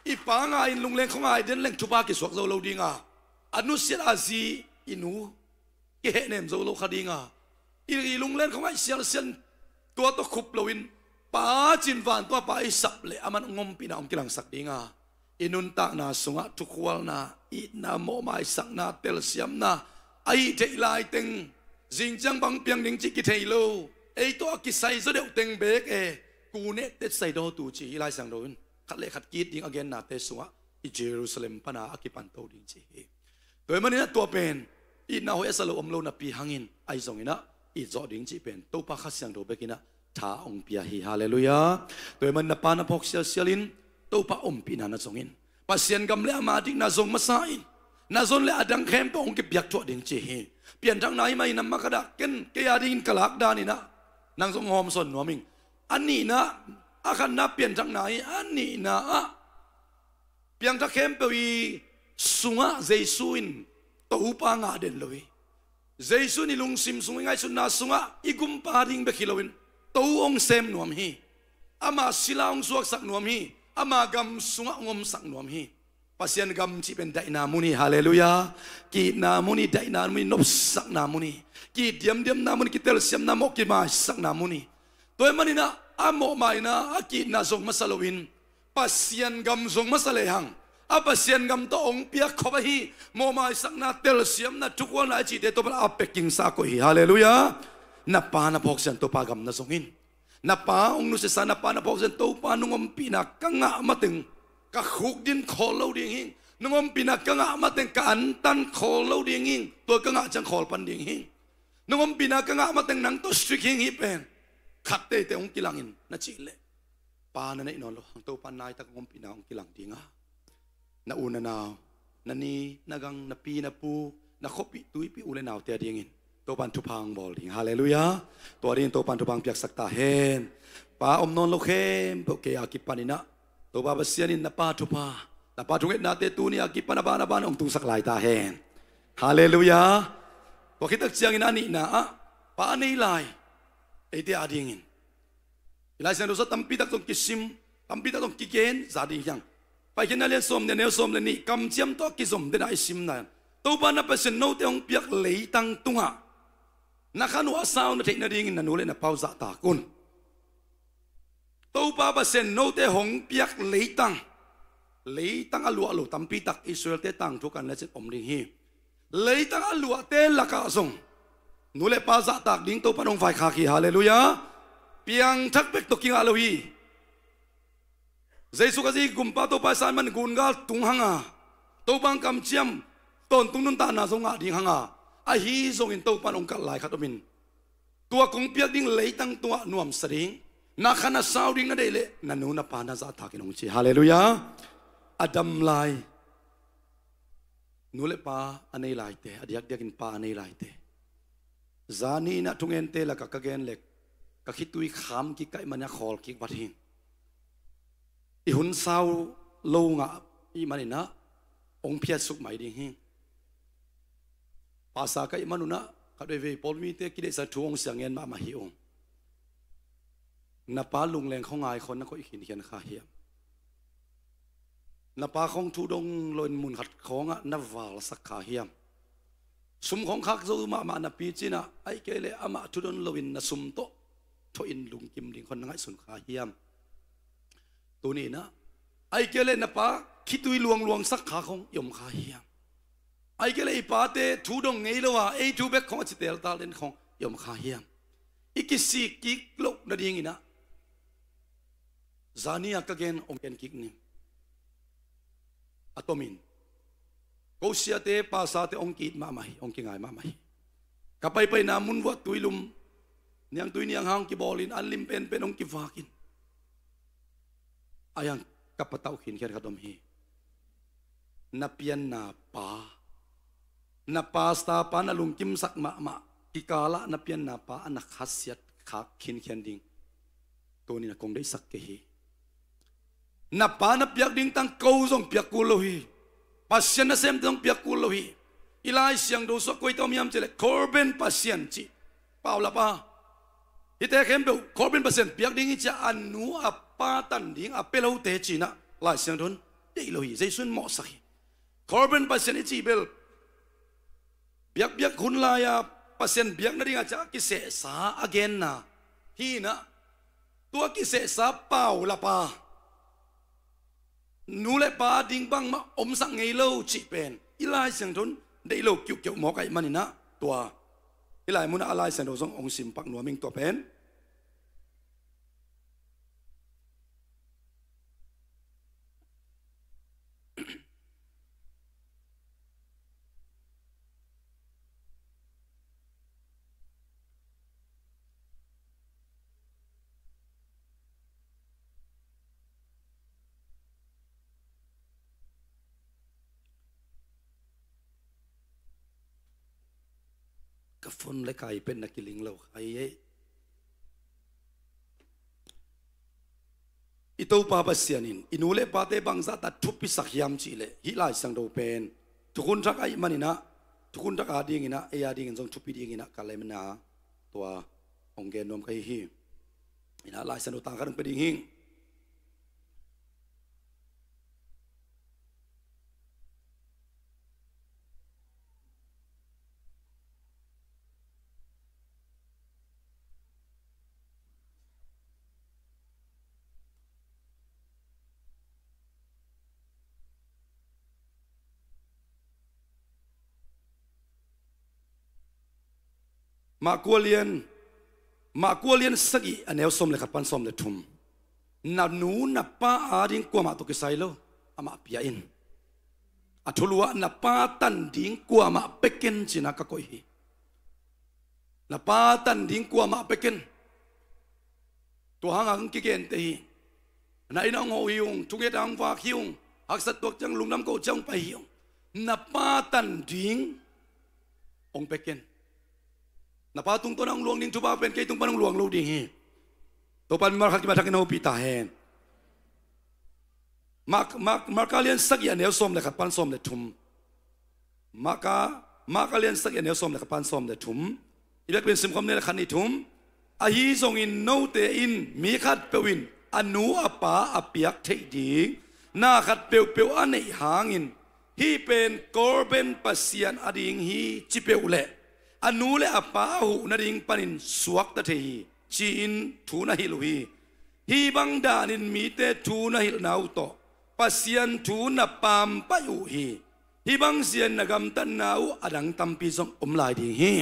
I pa ngai in lungleng khuangai den leng thupha kisuak zo lo ding a, a nusiat a zi i nu kihehnem zo lo kha ding a, i, i lunglen khuangai sialsial tua tawh khup loin pa cin vantung a pa i sap le aman hong ompihna hong kilangsak ding a, i nuntakna sungah thukhualna, itna, mawhmaisakna, telsiamna a hih theih laiteng, zingciang bang piang ding cih kithei lo, ei tawh a kisai zaw deuh teng beek e, ku neh tet sai daw tu ci hi Lai Siangtho in khat le khat ki-it ding a gennate sungah i Jerusalem pana a kipanto ding ci hi. Tua ahih manin ah tua pen itna hoih a sa lo om lo napi hangin ahi zongin ah it zawh ding cih pen Topa Kha Siangtho bekin ah tha hong pia hi, halleluiah. Tua ahih manin na pa na phawk sialsial in Topa ompihna na zong in, Pasian gam le ama dikna zong masa in, na zon le a dang khempeuh hong kipiak thuah ding ci hi. Pianthakna hi mah hi, na makadah ken kei a dingin ka lak dan in ah nang zong hawmsawn nuam ing. A nihna, a khatna pianthakna hi, a nihna ah piangthak khempeuh i sungah Jesu in Topa ngah den lo hi. Jesu in i lungsim sung i ngaihsutna sungah i gumpa ding bek hi loin To hong sem nuam hi. Ama sila hong suaksak nuam hi. Ama gam sungah hong omsak nuam hi. Pasian gam cih pen daihna mun hi, halleluiah. Ki-itna mun hi, daihna mun hi, nopsakna mun hi. Ki-it diamdiamna mun hi, kitelsiamna mawh kimaisakna mun hi. Tua ahih manin ah a mawhmaina, a ki-itna zong masa loin Pasian gam zong masa lehang, a Pasian gam tawh hong piak khop ahi mawhmaisakna, telsiamna, thukhualna a cihte tawh bel a pekingsa koih hi, halleluiah. Na pa na phawk sian Topa gam na zong in. Na pa hong nusiasa, na pa na phawk sian Topa nong ompihna ka ngah mateng ka khukdin khawl lo ding hi. Nong ompihna ka ngah mateng ka antan khawl lo ding hi. Tua ka ngah ciang khawl pan ding hi. Nong ompihna ka ngah mateng nang tawh strict hing hi pen khat teitei hong kilangin na cih leh, pa na neih nawn lo hang Topa naitak hong ompihna hong kilang ding a, na u na nau, na ni na gang, na pi na pu, na khuapih tuipih u le naute a dingin Topan thupha hong bawl ding, halleluiah. Tua dingin Topan thupha hong piaksak ta hen. Pa om nawn lo khempeuh kei a kipanin ah Topa Pasian in na pa thupha, na pa thungetnate tuni a kipan a ban a ban hong tungsak lai ta hen. Halleluiah. Tua khit tak ciangin a nihna ah pa a nei lai eite a dingin i Lai Siangtho sung tampi tak zong kisim, tampi tak zong kigen za ding hi hang. Paikhiatna lian sawm nih, a neu sawm le nih, kamciam tawh a kizom den a i simna in, Topa na Pasian note hong piak leitang tungah na khan uh a sau na theih nadingin na nu le na pa uh zahtak un. Topa Pasian note hong piak leitang, leitang a luah lo tampi tak Israel-te tangthu kan lecin om ding hi. Leitang a luahte lakah zong nu le pa zahtak ding Topa in hong vaikhak hi, halleluiah. Piangthak bek tawh kingah lo hi. Jesu Khazih gumpa Topa i san man gungal tung hang a, Topa hong kamciam tawntung nuntakna zong ngah ding hang a, ahi zongin Topa in hong kalh lai khat om in, tua kong piak ding leitang tungah nuamsa ding, na khan a sau ding na deih leh na nu na pa na zahtak in hong ci, halleluiah. A dam lai nu le pa a nei laite, a diakdiakin pa a nei laite, zani in ah thungente lakah ka gen leh ka khitui kham kik ka hih manin a khawl kik vat hi. I hun sau lo ngah i hih manin ah hong phiatsuk mai ding hi. Pasa ka hih man un ah khat veivei pawlmite kideihsak thu hong siang ngen mahmah hi ung. Na pa lungleng khuangai khawng na koih khinkhian kha hiam? Na pa khong thu dong loin mun khat khawngah na valsak kha hiam? Sum khong khak zo mahmah napi cinah, ahih kei leh amah thu don loin na sum tawh thawhin lungkim ding khong na ngaihsun kha hiam? Tuni inah, ahih kei leh na pa khitui luangluangsak kha khong i om kha hiam? Ahih kei leh i pate thu dong ngei lo a, ei thu bek khong a ci teltal den khong i om kha hiam? I kisik kik loh nadinginah zani a ka gen hong gen kik ning. A tomin ko siate pasate hong ki-it mahmah hi, hong kingai mahmah hi. Ka paipaina mun vuah tuilum, niangtui nianghang kibawlin, an lim penpen hong kivakin, a hiang ka patauh khinkhian khat om hi. Na pianna pa, na pasta pa na lungkimsak mahmah kikalah na pianna pa a na khasiat khak khinkhian ding tuni na kong deihsak kei hi. Na pa na piak ding tang ko zong piak kul lo hi. Pasian nasemte zong piak kul lo hi. I Lai Siangtho sungah koi tawh miam cileh Corban Pasian cih paulap a, hihte khempeuh Corban Pasian piak ding hi ciah a nu a pa tan ding a pia lote cinah Lai Siangtho in deih lo hi. Jesu in mawhsak hi. Corban Pasian i cih bel biakbiak hun lai-a Pasian biak nading a ciah kisehsa a genna hi inah, tua kisehsa paulap a nu le pa ding bangmah omsak ngei lo cih pen i Lai Siangtho in deih lo kiuhkeuh mawk ahih maninah, tua i lai munah a Lai Siangtho zong hong simpak nuam ing. Tua pen ka phone le ka iPad na kiling lo kha hi ei. I Topa Pasian in i nu le pate bangzahta thupisak hiam cihleh, hih Lai Siangtho pen thukhun thak ahih maninah, thukhun thak a dinginah, ei a dingin zong thupi dinginah ka lemna tua hong gen nuam ka hi hi. Inah Lai Siangtho tang khat hong pia ding hing. Mah kua lian, mah kua lian sagih a neu sawm le khat pan sawm le thum. Na nu na pa ading kuamah tawh kisai lo, amah pia in. A thuluah na pa tan ding kuamah pia ken cina ka koih hi. Na pa tan ding kuamah pia ken. Tua hangah hong kigente hi. Na inn ah hong hawh hi ung, thunget ah hong vak hi ung, haksat tuak ciang lungdam koh ciang hong pai hi ung. Na pa tan ding hong pia ken. Na pa tungtawn ah hong luang ding thupha pen kei tung pan hong luang lo ding hi. Topan Marka kimathakin hopih ta hen. Mark, Mark, Marka lian sagih a neu sawm le khat pan sawm le thum. Marka, Marka lian sagih a neu sawm le khat pan sawm le thum. I biakpiak simkhawm ni le khat ni thum. Ahi zongin note in mi khatpeuh in a nu a pa a piak theih ding na khat peuhpeuh a neih hangin hih pen Corban Pasian ading hi ci peuh leh a nu le a pa a huh nading panin suakta thei hi, ci-in thu na hilh uh hi. Hih bang danin mite thu na hilhna uh tawh Pasian thu na pampaih uh hi. Hih bang zia na gamtatna uh a dang tampi zong om lai ding hi.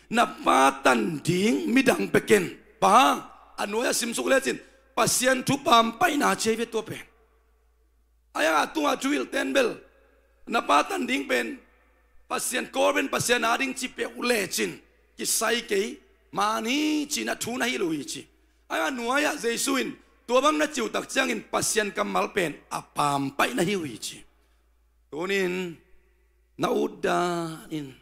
Na pa tan ding midang pia ken. Pa, a nuai-ah simsuk lecin Pasian thu pampaihna ci hi ve tua pen. A hiangah tungah thu hilhte in bel na pa tan ding pen Pasian, Corban Pasian ading ci peuh lecin kisai kei, man hi ci-in a thu na hilh uh hi ci. A hiangah nuai-ah Jesu in tua bang na ci uh tak ciangin Pasian kammal pen a pampaih na hi uh hi ci. Tunin na utdan in,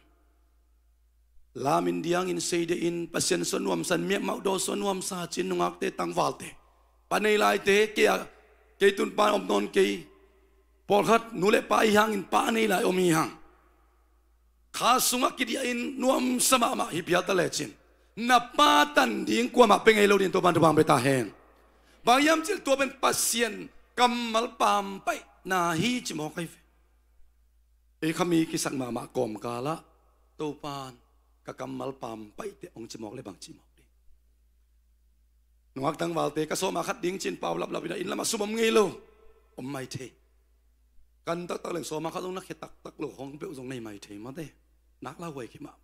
lamin diangin seide in, Pasian sua nuamsa in, miakmauh daw sua nuamsa ci-in nungakte, tangvalte, pa nei laite, kei a, kei tun pa om nawn kei, pawlkhat nu le pa ahi hangin pa a nei lai om hi hang. Kha sungah kidiahin nuamsa mahmah hi phial ta lecin na pa tan ding kuamah pia ngei lo ding Topan thupha pia ta hen. Bang hiam cih leh tua pen Pasian kammal pampaih na hi ci mawk ahi ve. Ei khami kisak mahmah kawmkalah Topan ka kammal pampaihte hong ci mawk le bang ci mawk ding? Nungak tangvalte ka sawma khat ding cin pau laplap ina inn lamah sum om ngei lo. Om mai thei. Kan taktak leng sawma khat zong na khia taktak lo hong peuh zong nei mai thei mate. Nak lauhuai khimah.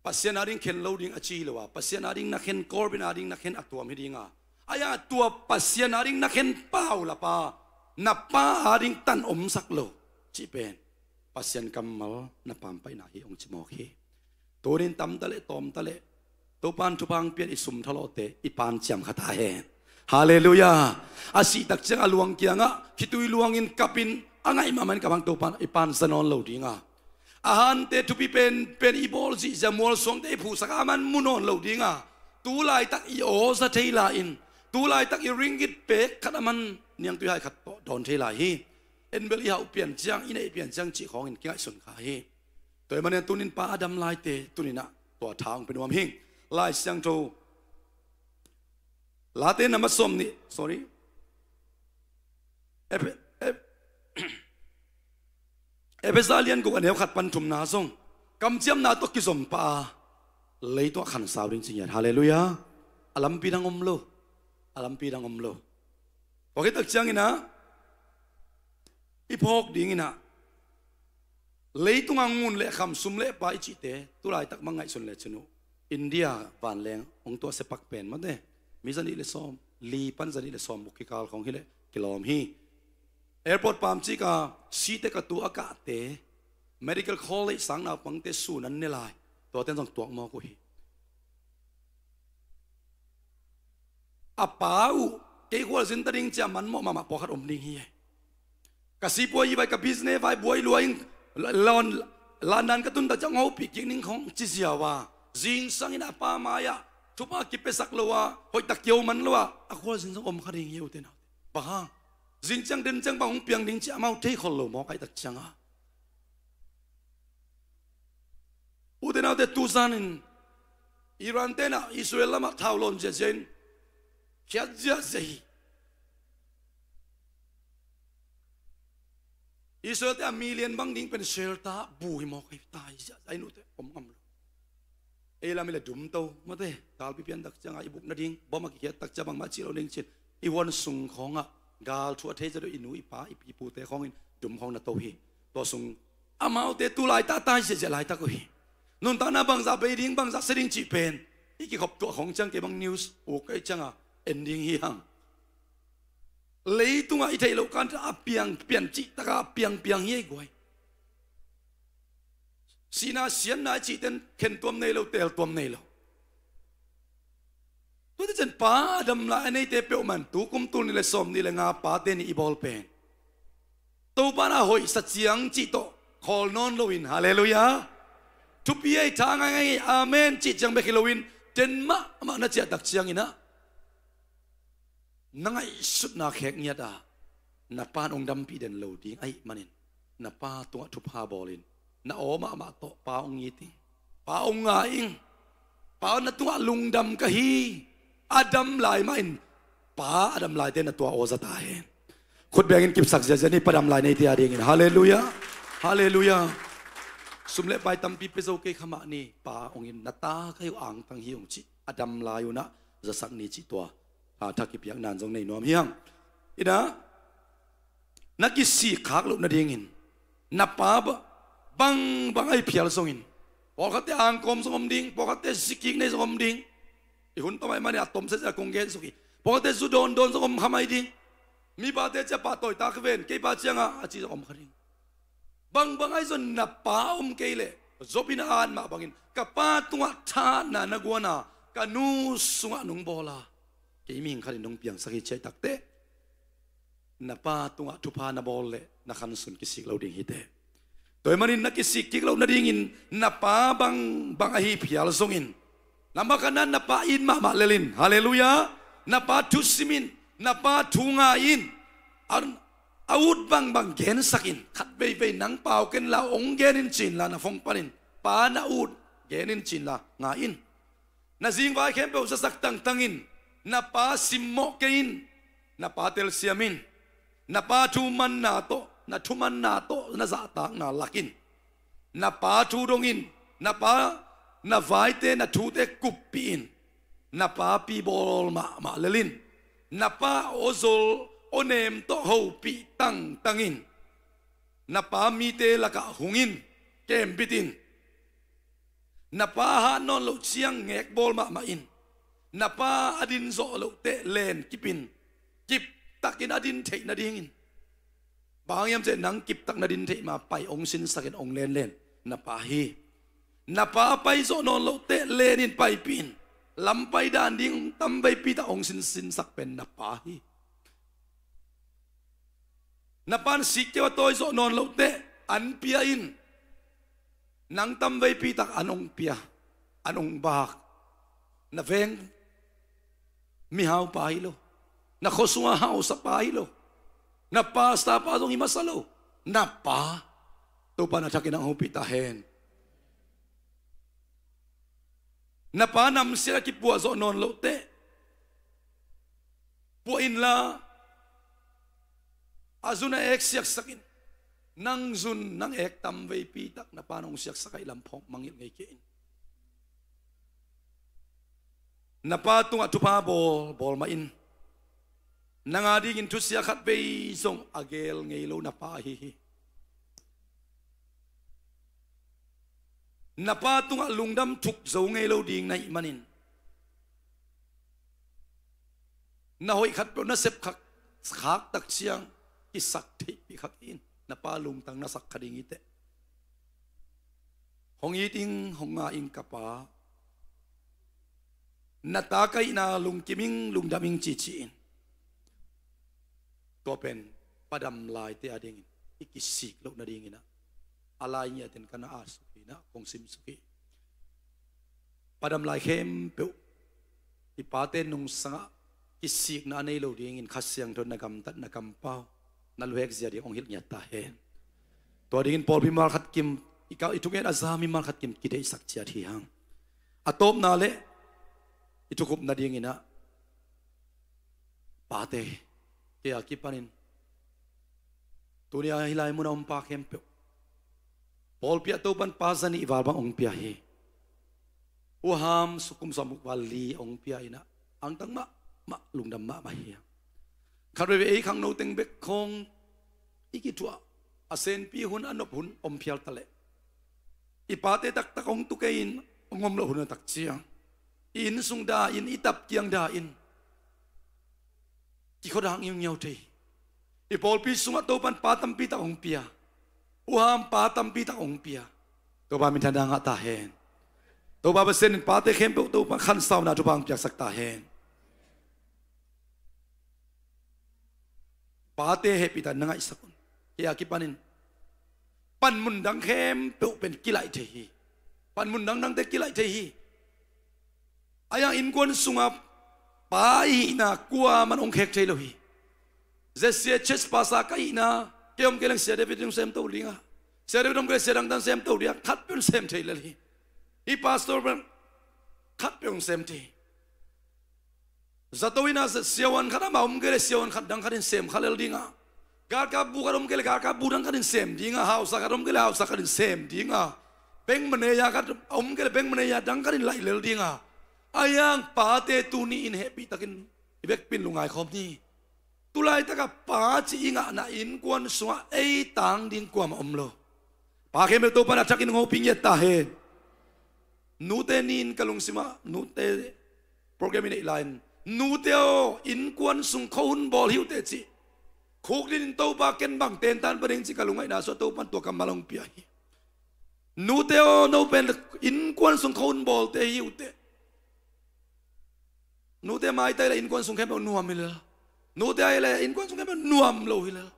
Pasian ading khen lo ding a ci lo a, Pasian ading na khen, Corbin ading na khen a tuam hi dinga, a ya tua Pasian ading na khen pau lapa na pa ading tan omsak lo cih pen Pasian kammal na pampaihna hi hong ci mawk hi. Tunin tamta le tawmta le Topan thupha hong pian i sum thalawhte i pan ciam kha ta hen. Halleluiah. A sih tak ciang a luang kiangah khitui luangin kapin a ngaih mahmah in kap hang Topan i pan za nawn lo dinga, a hante thupi penpen i bawl zihziah mualsuangte i phuhsak a man mu nawn lo dinga, tu laitak i aw za thei lai-in, tu laitak i ringgit pek khat a man niangtui hai khat tawh dawn thei lai hi. En bel i hauh pian ciang, i neih pian ciang cih khawngin kingaihsun kha hi. Tua ahih manin tunin pa a dam laite tuninah tua tha hong pe nuam hi. Lai Siangtho Late na ma sawm nih, sorry. Efe-, Ef-, Efesa lian guk a neu khat pan thumna zong kamciamna tawh kizom pah a leitungah khansau ding ci ngiat. Halleluiah. A lampi dang om lo. A lampi dang om lo. Tua khit tak cianginah i phawk dinginah leitunga ngun le kham, sum le pai i cihte tu laitak mang ngaihsun le cin uh, India vanleng hong tuahsia pak pen mate, mi zanih le sawm li pan zanih le sawm buk kikal khawng hileh kilawm hi. Airport pamcik a site ka tu a kahte Medical College sang naupangte sun an ne lai, tuate zong tuak mawk uh hi. A pa uh kei khualzin ta ding cia manmawh mahmah pawlkhat om ding hi. Ka sipuai hi vai, ka business vai buai lua in, lawn landan ka tun ta ciang hopih kik ning khawng ci ziau a, zingsangin a pa mai-ah thupha kipiasak lo a, hoihtak kio man lo a, a khualzin zong om kha ding hi ute naute. Bang hang? Zing ciang den ciang bang hong piang ding ci amau thei khol lo mawk ahih tak cianga. Ute naute, tu zanin Iran tenah Israel lamah thau lawn ziazia in khiat ziazia hi. Israel te a million bang ding pen shelter bu hi mawk hi, tai ziazia in ute om ngam lo. Ei lam i le dum to mate, galpi pian tak cianga i buk nading bom a kikhiat tak cia bangmah cih lo ding cin i huan sung khawngah gal thu a thei zia deuh i nu i pa i pi pute khawngin dum khawng na to hi. Tua sung amaute tu laitah tai ziazia laitak uh hi. Nuntakna bangzah bei ding, bangzah sia ding cih pen i kikhop tuah khawng ciang kei bang news uk kei cianga en ding hi hang. Leitungah i theih loh kan a piang pian cih taka a piangpiang hi ei guai. Sihna siatna i cihten khentuam nei lo, teeltuam nei lo. Tuate cian pa a dam lai a neite peuhmah in tu kum tul nih le sawm nih le nga pate nih i bawl pen Topa na hoihsa ciang cih tawh khawl nawn loin, halleluiah. Thupi ei tha ngaingai, amen cih ciang bek hi loin, ten mahmah na ciahtak cianginah na ngaihsutna khek ngiat a, na pa in hong dampih den lo ding ahih manin na pa tungah thupha bawlin, na aw mahmah tawh pa hong it ing, pa hong ngai ing. Pa na tungah lungdam ka hi. A dam lai mahin pa a dam laite na tua aw za ta hen. Khut bengin kipsak ziazia ni, pa dam lai neite a dingin. Halleluiah. Halleluiah. Sum le pai tampi pia zo kei kha mah ni, pa hong in, na ta ka hi uh, angtang hi hong cih a dam lai unah zasak ni cih tua a, thak kipiak nan zong nei nuam hi hang. Inah na kisik khak loh nadingin na pa ba-, bangbang ahi phial zongin, pawlkhatte angkawm zong om ding, pawlkhatte zikik nei zong om ding. I hun tom ahi manin a tomsia zia kong gen suk hi. Pawlkhatte zu dawndawn zong om kha mai ding. Mi pate cia pahtawi tak ven, kei pa cianga a ci zong om kha ding. Bangbang ahi zong na pa om kei leh Job in a at mah bangin, ka pa tungah thahatna na guana ka nu sungah nong bawla kei mihing khatin nong piangsak hi ci ahih takteh na pa tungah thupha na bawl leh na khansun kisik lo ding hi teh. Tua ahih manin na kisik kik loh nadingin na pa bangbang ahi phial zongin, na makhatna na pa it mahmah lelin, halleluiah, na pa thusimin, na pa thu ngaiin, a, a ut bangbang gensakin, khat veivei nang pau ken la hong genin cinla, na phone panin pa na ut genin cinla ngaiin. Na zingvai khempeuh zasak tangtangin, na pa simmawh kei in, na pa telsiamin, Na pa thu manna tawh, na thu manna tawh na zahtakna lak in. Na pa thu dong in, na pa, na vaite, na thute kuppih in. Na pa pibawl mahmah lel in. Na pa aw zol aw nem tawh hopih tangtang in. Na pa mite lakah hung in, kembit in. Na pa hat nawn loh ciang ngekbawl mahmah in. Na pa a din zawh loh teh len kip in. Kiptakin a din theih nadingin. Bang hiam cih leh nang kiptak na din theih ma pai hong sinsakin hong lenlen na pa hi. Na pa pai zawh nawn loh teh len in paipih in. Lam pai dan ding tamveipi tak hong sinsinsak pen na pa hi. Na pa'n sikkeu a tawi zawh nawn loh teh an pia in. Nang tamveipi tak an hong pia, an hong bak. Na veng mihau pa hi lo. Na khuasunga hausa pa hi lo. Na pastor pa zong hi masa lo. Na pa, Topa'n a thakin hong hopih ta hen. Na pa namsiat a kipuah zawh nawn loh teh puah inla, a zun a ek siaksak in. Nang zun nang ek tamveipi tak na pa'n hong siaksak a, i lam phawk mangngilh ngei kei in. Na pa tungah thupha bawl, bawl mah in. Nang a dingin thusia khatvei zong a geel ngei lo na pa ahi hi. Na pa tungah lungdam thuk zo ngei lo ding na hih manin, na hoih khatpeuh na sep khak, khak tak ciang kisak theihpih kha in. Na pa lungtang na sak kha ding hi teh. Hong it ing, hong nga ing ka pa. Na ta ka hihna lungkim ing, lungdam ing cici in. Tua pen padam laite a dingin i kisik loh nadingin ah, a lai ngiatin ka na a suk hi na kong sim suk hi. Padam lai khempeuh i pate nungsangah kisikna a nei lo dingin Kha Siangtho na gamtat, na kampau, na luhek zia ding hong hilh ngiat ta hen. Tua dingin pawlpi mal khat kim, i ka, i thungen a za mi mal khat kim kideihsak ciat hi hang. A tawpna le i thukhup nadingin ah, pate, kei a kipanin tuni a hih lai mun a om pa khempeuh, pawlpi ah Topa'n pa za nih val bang hong pia hi. U Ham suk kum sawm guk val li hong pia in ah, angtang mahmah, lungdam mahmah hi. Khat veivei ei khangno teng bek khawng i kithuah, a senpi hun, a nop hun om phial ta leh, i pate taktak hong tu kei in, hong om loh hun a tak ciang, i inn sung da in, i tap kiang da in, kikhuadang ngiungiau thei. I pawlpi sungah Topa'n pa tampi tak hong pia. U Ham pa tampi tak hong pia. Topa minthanna ngah ta hen. Topa Pasian in pate khempeuh Topa khansauna thupha hong piaksak ta hen. Pate hehpihna na ngaihsak un. Kei a kipanin panmun dang khempeuh pen kilaih thei hi. Panmun dangdangte kilaih thei hi. A yang innkuan sunga pa i hihna kuaman hong khek thei lo hi. Zia church pastor ka hihna, kei om kei leng Sia David hong sem to ding a, Sia David om kei leng sia dangdan sem to ding a, khatpeuh hong sem thei lel hi. Hih pastor pen khatpeuh hong sem thei. Zato in a siavuan khat ama om kei leh siavuan khat dang khat in sem kha lel ding a, galkap bu khat om kei leh galkap bu dang khat in sem ding a, hausa khat om kei leh hausa khat in sem ding a, bank manager khat om kei leh bank manager dang khat in laih lel ding a. A yang pate tuni in hehpih takin i vekpi in lungngai khawm ni. Tulaitak a pa cih i ngahna innkuan sungah ei tang ding kuamah om lo. Pa khempeuh Topa'n a thakin hong hopih ngiat ta hen. Nute ni in ka lungsim ah, nute program i neih lai-in, nute aw, innkuan sung khuahun bawl hi uh teh cih, khukdin in Topa ken bang tentan pa ding cih ka lungngaihna sungah Topa'n tua kammal hong pia hi. Nute aw, no pen innkuan sung khuahun bawlte hi uh teh. Nute maitai leh innkuan sung khempeuh nuam hi lel. Nute ai leh innkuan sung khempeuh nuam lo hi lel.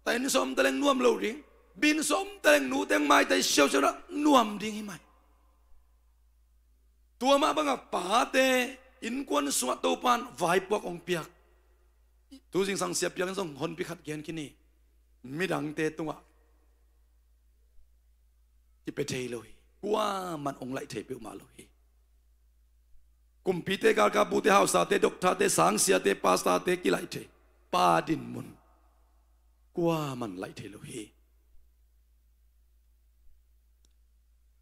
Ta inn sawm ta leng nuam lo ding. Bin sawm ta leng nute maitai siausiau na nuam ding hi mai. Tua mah bangah pate innkuan sungah Topa'n vaipuak hong piak. Tu zingsang sia piang zong honpi khat gen khin hi. Midangte tungah kipia thei lo hi. Kuaman hong laih thei peuhmah lo hi. Kumpite, galkapbute, hausate, doctorte, sangsiate, pastorte kilaih thei. Pa dinmun. Tua man laih thei lo hi.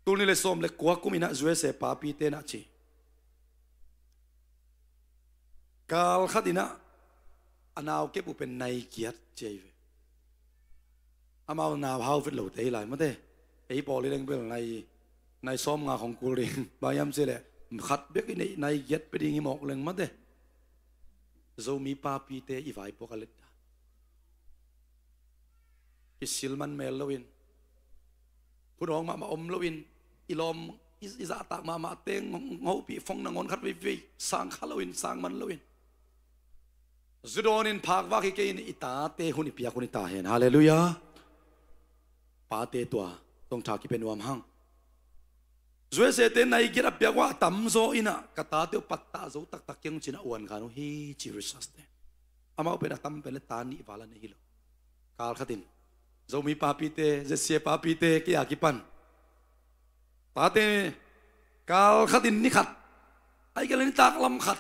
Tul nih le sawm le kua kum inah U S A papite nah ci, kal khat inah a nau kep uh pen nai giat ci ahi ve. Amau nau hau vet lote hi lai mate. Ei pawl hi leng bel nai, nai sawm nga khong kul ding. Bang hiam cih leh khat bek i neih, nai giat pia ding hi mawk leng mate. Zomi papite i vaipuak a let dah. Kisil man mel loin, hun awng mahmah om loin, i lawm, i, i zahtak mahmah teng hong hopih, phone nangawn khat veivei sang kha loin, sang man loin, zu dawnin phakvak hi kei in, i tate hun i piak hun hi ta hen. Halleluiah. Pate tua zong tha kipia nuam hang. U S A te nai giat a piak uh a tamzaw inah ka tate uh pattah zo taktak keng uh ci-in a uan khan uh hi ci, research te. Amau pen a tam pen le ta nih val a nei hi lo. Kal khatin Zomi papite, Z C A papite, kei a kipan tate kal khatin ni khat, ahih kei leh nitak lam khat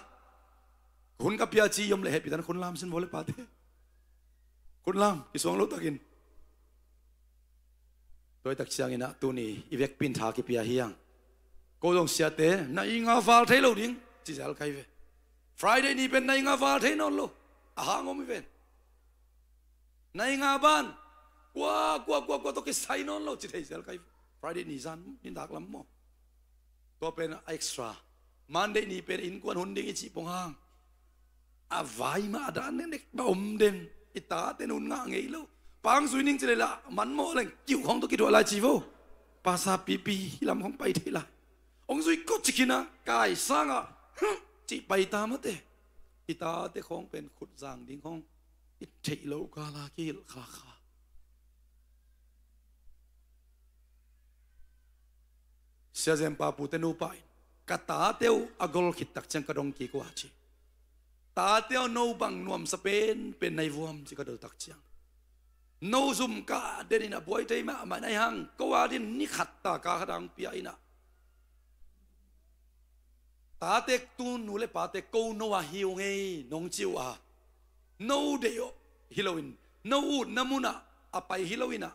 hun ka pia ci i om leh hehpih tan khun lam sin vo le pate. Khun lam, kisuang lo takin. Tua hi tak ciangin ah tuni i vekpi in tha kipia hi hang. Ko zong siate, nai nga val thei lo ding ci zel ka hi ve. Friday ni pen nai nga val thei nawn lo. A hang om hi ven. Nai nga ban kua, kua, kua, kua tawh kisai nawn lo ci thei zel ka hi ve. Friday ni zan, nitak lam maw. Tua pen a extra. Monday ni pen innkuan hun ding i cih pong hang, a vai mah a dan neknek mah om den. I tate in hun ngah ngei lo. Pang zui ning ci leh lah man mawh leng kiuh khawng tawh kithuah lai ci vo. Pasa pipi hi lam khawng pai thei lai. Hong zui kawt ci khin a, kai sang ah, huh, cih pai ta mate. I tate khawng pen khut zang ding khawng i theih loh kal a kihilh khakha. Sia Zempa pute nupa in ka tate uh a gol khit tak ciang ka dong kik uh a ci. Tate aw, no bang nuamsa penpen na hi vuam ci ka dot tak ciang, no zum kah den in a buai thei mahmah na hi hang, ko a dingin ni khat ta kal khat a hong pia in ah, tate, tu nu le pate, ko no a hi ung ei nong ci uh a, no deih hi loin, no utna munah a pai hi lo in ah,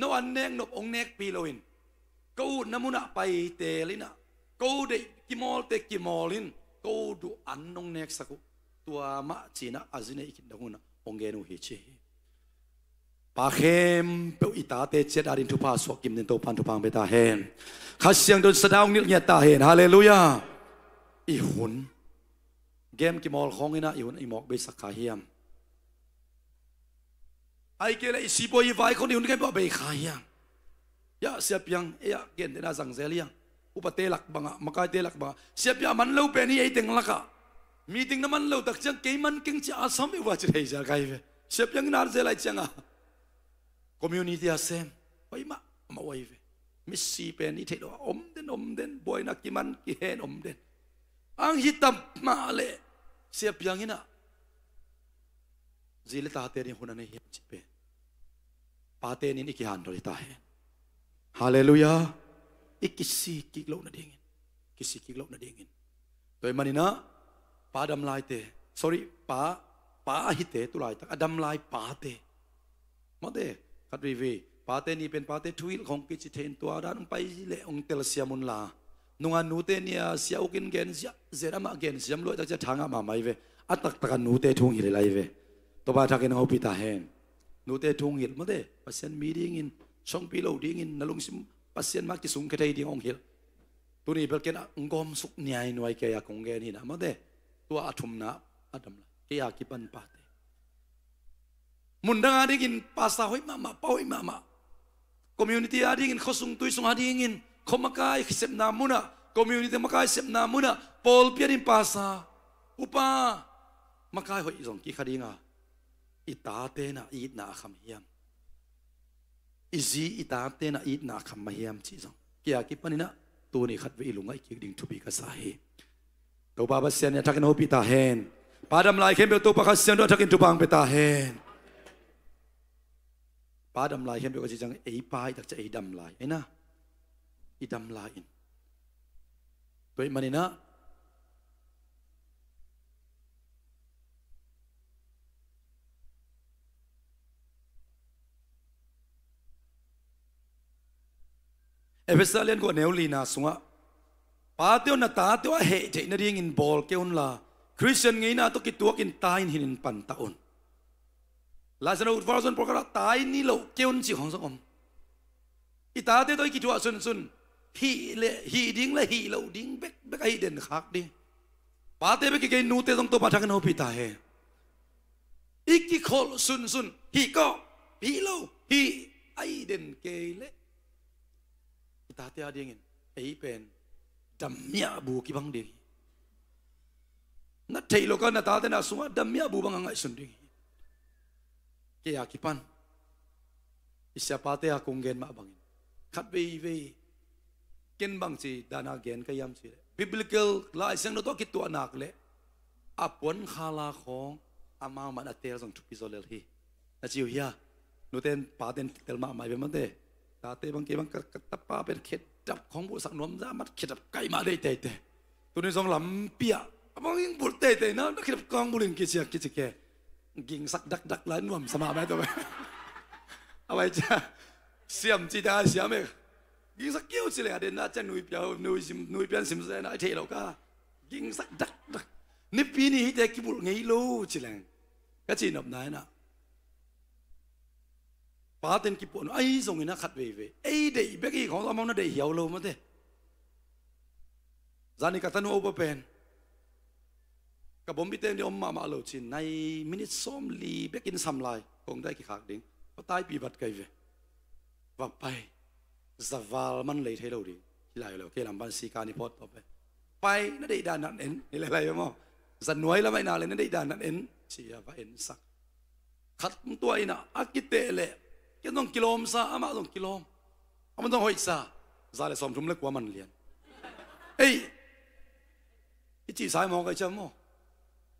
no an nek nop hong nekpih loin, ko utna munah pai teel in ah, ko deih kimawlte kimawl in, ko duh an nong neksak uh, tua mah ci-in ah a zi neih khit dong un ah hong gen uh hi ci hi. Pa khempeuh i tate ciat a dingin thupha suak kim dingin Topa'n thupha hong pia ta hen. Kha Siangtho in sadah hong nilh ngiat ta hen. Halleluiah. I hun, game kimawl khawng in ah i hun i mawk beisak kha hiam? Ahih kei leh i sipuai i vaikhon i hun khempeuh a bei kha hiam? Hiah Sia Piang, ei ah gentehna zang zel hiam? Upate lak bangah, makaite lak bangah, Sia Piang a man lo pen hi ei teng lakah. Meeting na man lo tak ciang kei man keng ci a sam uh a ci thei zel ka hi ve. Sia Piang in a zel lai ciangah community a sem, hoih mahmah uh ahi ve. Misi pen i theih loh a om den, om den, buaina kiman kihen om den. Ang hi tam mah leh Sia Piang in ah zi le tate ding hun a nei hiam cih pen pate nin i kihanthol hi ta hen. Halleluiah. I kisik kik loh nadingin, kisik kik loh nadingin. Tua ahih manin ah pa damlaite, sorry, pa, pa a hite, tulaitak a damlai pate, mawte, khat veivei pate ni pen pate thuhilh khawng kici thei in, tua dan hong pai leh hong telsiam un la. Nungah nute ni a Sia Uk in gen ziahziah, amah gen siam luai tak ciang tha ngah mahmah hi ve. A taktak a nute thu hong hilh lai ve. Topa thakin hong hopih ta hen. Nute thu hong hilh, mawte, Pasian mi dingin, songpi lo dingin, na lungsim Pasian mah kisungkhia thei ding hong hilh. Tuni bel ken ah hong gawmsuk niainuai kei a kong gen hi in ah, mawte. Tua a thumna, a damlai, kei a kipan pate. Mundang a dingin pastor hoih mahmah, pa hoih mahmah. Community a dingin, khuasung tuisung a dingin, khua makai sepna munah, community makai sepna munah, pawlpi a dingin pastor, upa, makai hoih zong kikha ding a, i tate in ah i itna a kham hiam? I zi i tate in ah i itna a kham mah hiam cih zong kei a kipan in ah tuni khatvei i lungngaih kik ding thupi ka sa hi. Topa Pasian in a thakin hopih ta hen. Pa damlai khempeuh Topa Kha Siangtho in a thakin thupha hong pia ta hen. Pa damlai khempeuh ka cih ciang ei pa i tak ciang ei damlai, ei na, i damlai in. Tua ahih manin ah Efesa lian kua neu lina sungah, pate aw, na tate aw a heh theih nadingin bawl kei unla, Khristian ngeina tawh kituakin ta in hinin pantah un. Laisiangtho ut version pawlkhatah ta in i loh kei un cih khawng zong om. I tate tawh i kituah sunsun, hih le hih ding le hih loh ding bekbek ahi den khak ding. Pate bek hi kei, nute zong Topa thakin hopih ta hen. I kikholh sunsun, hih kawh, hih lo, hih ahi den kei leh i tate adingin ei pen dammiah bu kibang ding hi. Na theih lo ka, na tate na sungah dammiah bu bang a ngaihsun ding hi. Kei a kipan i siapate a kong gen mah bangin, khat veivei ken bangci dana gen ka hiam cih leh, biblical Laisiangtho tawh a kituah nak leh a puan khala khawng amau man a teel zong thupi zaw lel hi. Na ci uh hia? Nuten paten tel mahmah hi ve mate. Tate bang, kei bang ka, ka tapa pen khedap khawng bulhsak nuam za, mat khedap kaih mah deih teitei. Tuni zong lampi ah a bang ing bulh teitei na, na khedap khawng bulh in kiciak kici ke. Gingsak dakdak lai nuam sa mahmah hi tawh. A vai cia siam ci ta siam e. Gingsak kiau ci leng a den na cia nui pia, nui sim, nui pian sim sa na i theih lo ka. Gingsak dakdak. Nipi ni hite kibulh ngei lo ci leng ka ci nopna hi na. Paten kipuah nuam, ahi zongin a khat veivei ei deih bek hi khawng amau na deih hiau lo mate. Zani ka tanu a upa pen ka bom i teng ding om mahmah lo cin, nai minit sawmli bekin sam lai kong dai kikhak ding. Pataipi vat kai ve. Va pai. Zaval man lei thei lo ding. Hi lai lo, kei lam pan sika ni phawt tawh pen, pai, na deih dan nan en, hi lai lai maw. Za nuai lam ahi nak leh na deih dan nan en, ci a va ensak. Khat tua inah a kiteh leh ken zong kilawmsa, amah zong kilawm. Amah zong hoihsa. Za le sawmthum le kua man lian. Ei, i cihsa i mawk ahi ciam maw.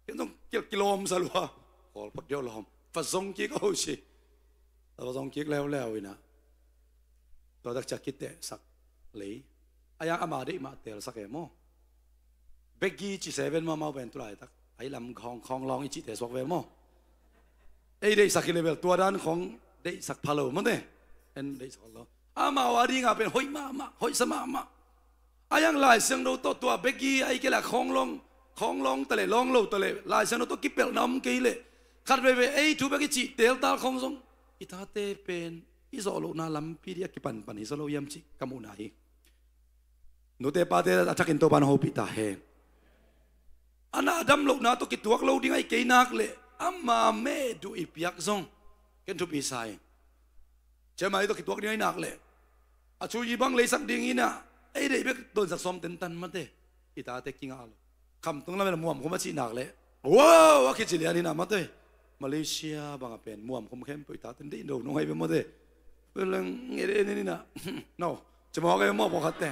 Ken zong ki, kilawmsa lua. Khawl phot deuh lawm. Va zong kik a ho ci. Va zong kik leuleu inah tua tak ciah kitehsak lei. A yang ama deih mah teelsak e maw. Begi ci seven mah mau pen tulaitak ai lam khawng, khawng lawng i cihte suak ve maw. Ei deihsak hi le bel tua dan khawng deihsak pha lo mawte. En deihsak lo. Amau a dinga pen hoih mahmah, hoihsa mahmah. A yang Lai Siangtho tawh tua begi a i kei le khawng lawng, khawng lawng ta le lawng lo ta le Lai Siangtho tawh kipelhna om kei le khat veve ei thu bek i cih teeltal khawng zong i tate pen i zawh lohna lampi dih a kipanpan hi zaw lo hiam cih ka muhna hi. Nute pate a thakin Topa na hopih ta hen. A na a dam lohna tawh kituak lo ding ahi kei nak leh ama mehduh i piak zong ken thupi sa hi. Ciamah i tawh kituak ding ahi nak leh a cu i bang leisak ding inah ei deih bek donsak sawm tentan mate. I tate kingah lo. Khamtung lam in a muamkhum a cih nak leh wow a kici lian inah mate. Malaysia bangah pen muamkhum khempeuh i taten deih do nong ahi ve mate. Peuh leng nget en inah no cimawk ahi ve maw pawlkhatte.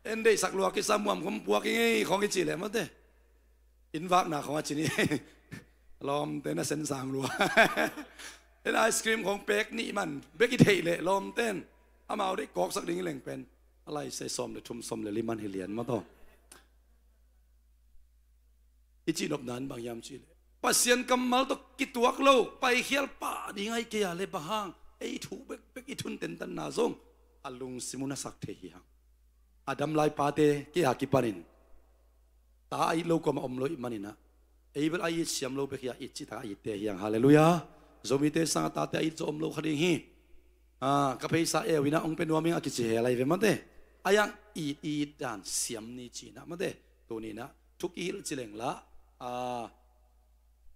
En deihsak lua kisa muamkhum puak i ngei khawng i cih leh mate. Inn vakna khawng a ci ni. Lawmte na sensang lua. En ice cream khawng pek nih man bek i theih leh lawmten amau deih kawksak ding i leng pen a lai sei sawm le thum sawm le li man hi lian maw taw. I cihnopna in bang hiam cih leh Pasian kammal tawh kituak lo paikhial pah ding ahi kei a le bang hang ei thu bekbek i thun tentanna zong a lungsim uh na sak thei hi hang. A dam lai pate kei a kipanin ta a it lo kuamah om lo ih maninah ei bel a it siam lo bek hi a it cihtak a itte hi hang. Halleluiah. Zomite sangah tate a it zaw om lo kha ding hi. Ka pheisa eu inah hong pia nuam ing a kici hel ahi ve mate. A yang it it dan siam ni cinah mate. Tuninah thu kihilh ci leng lah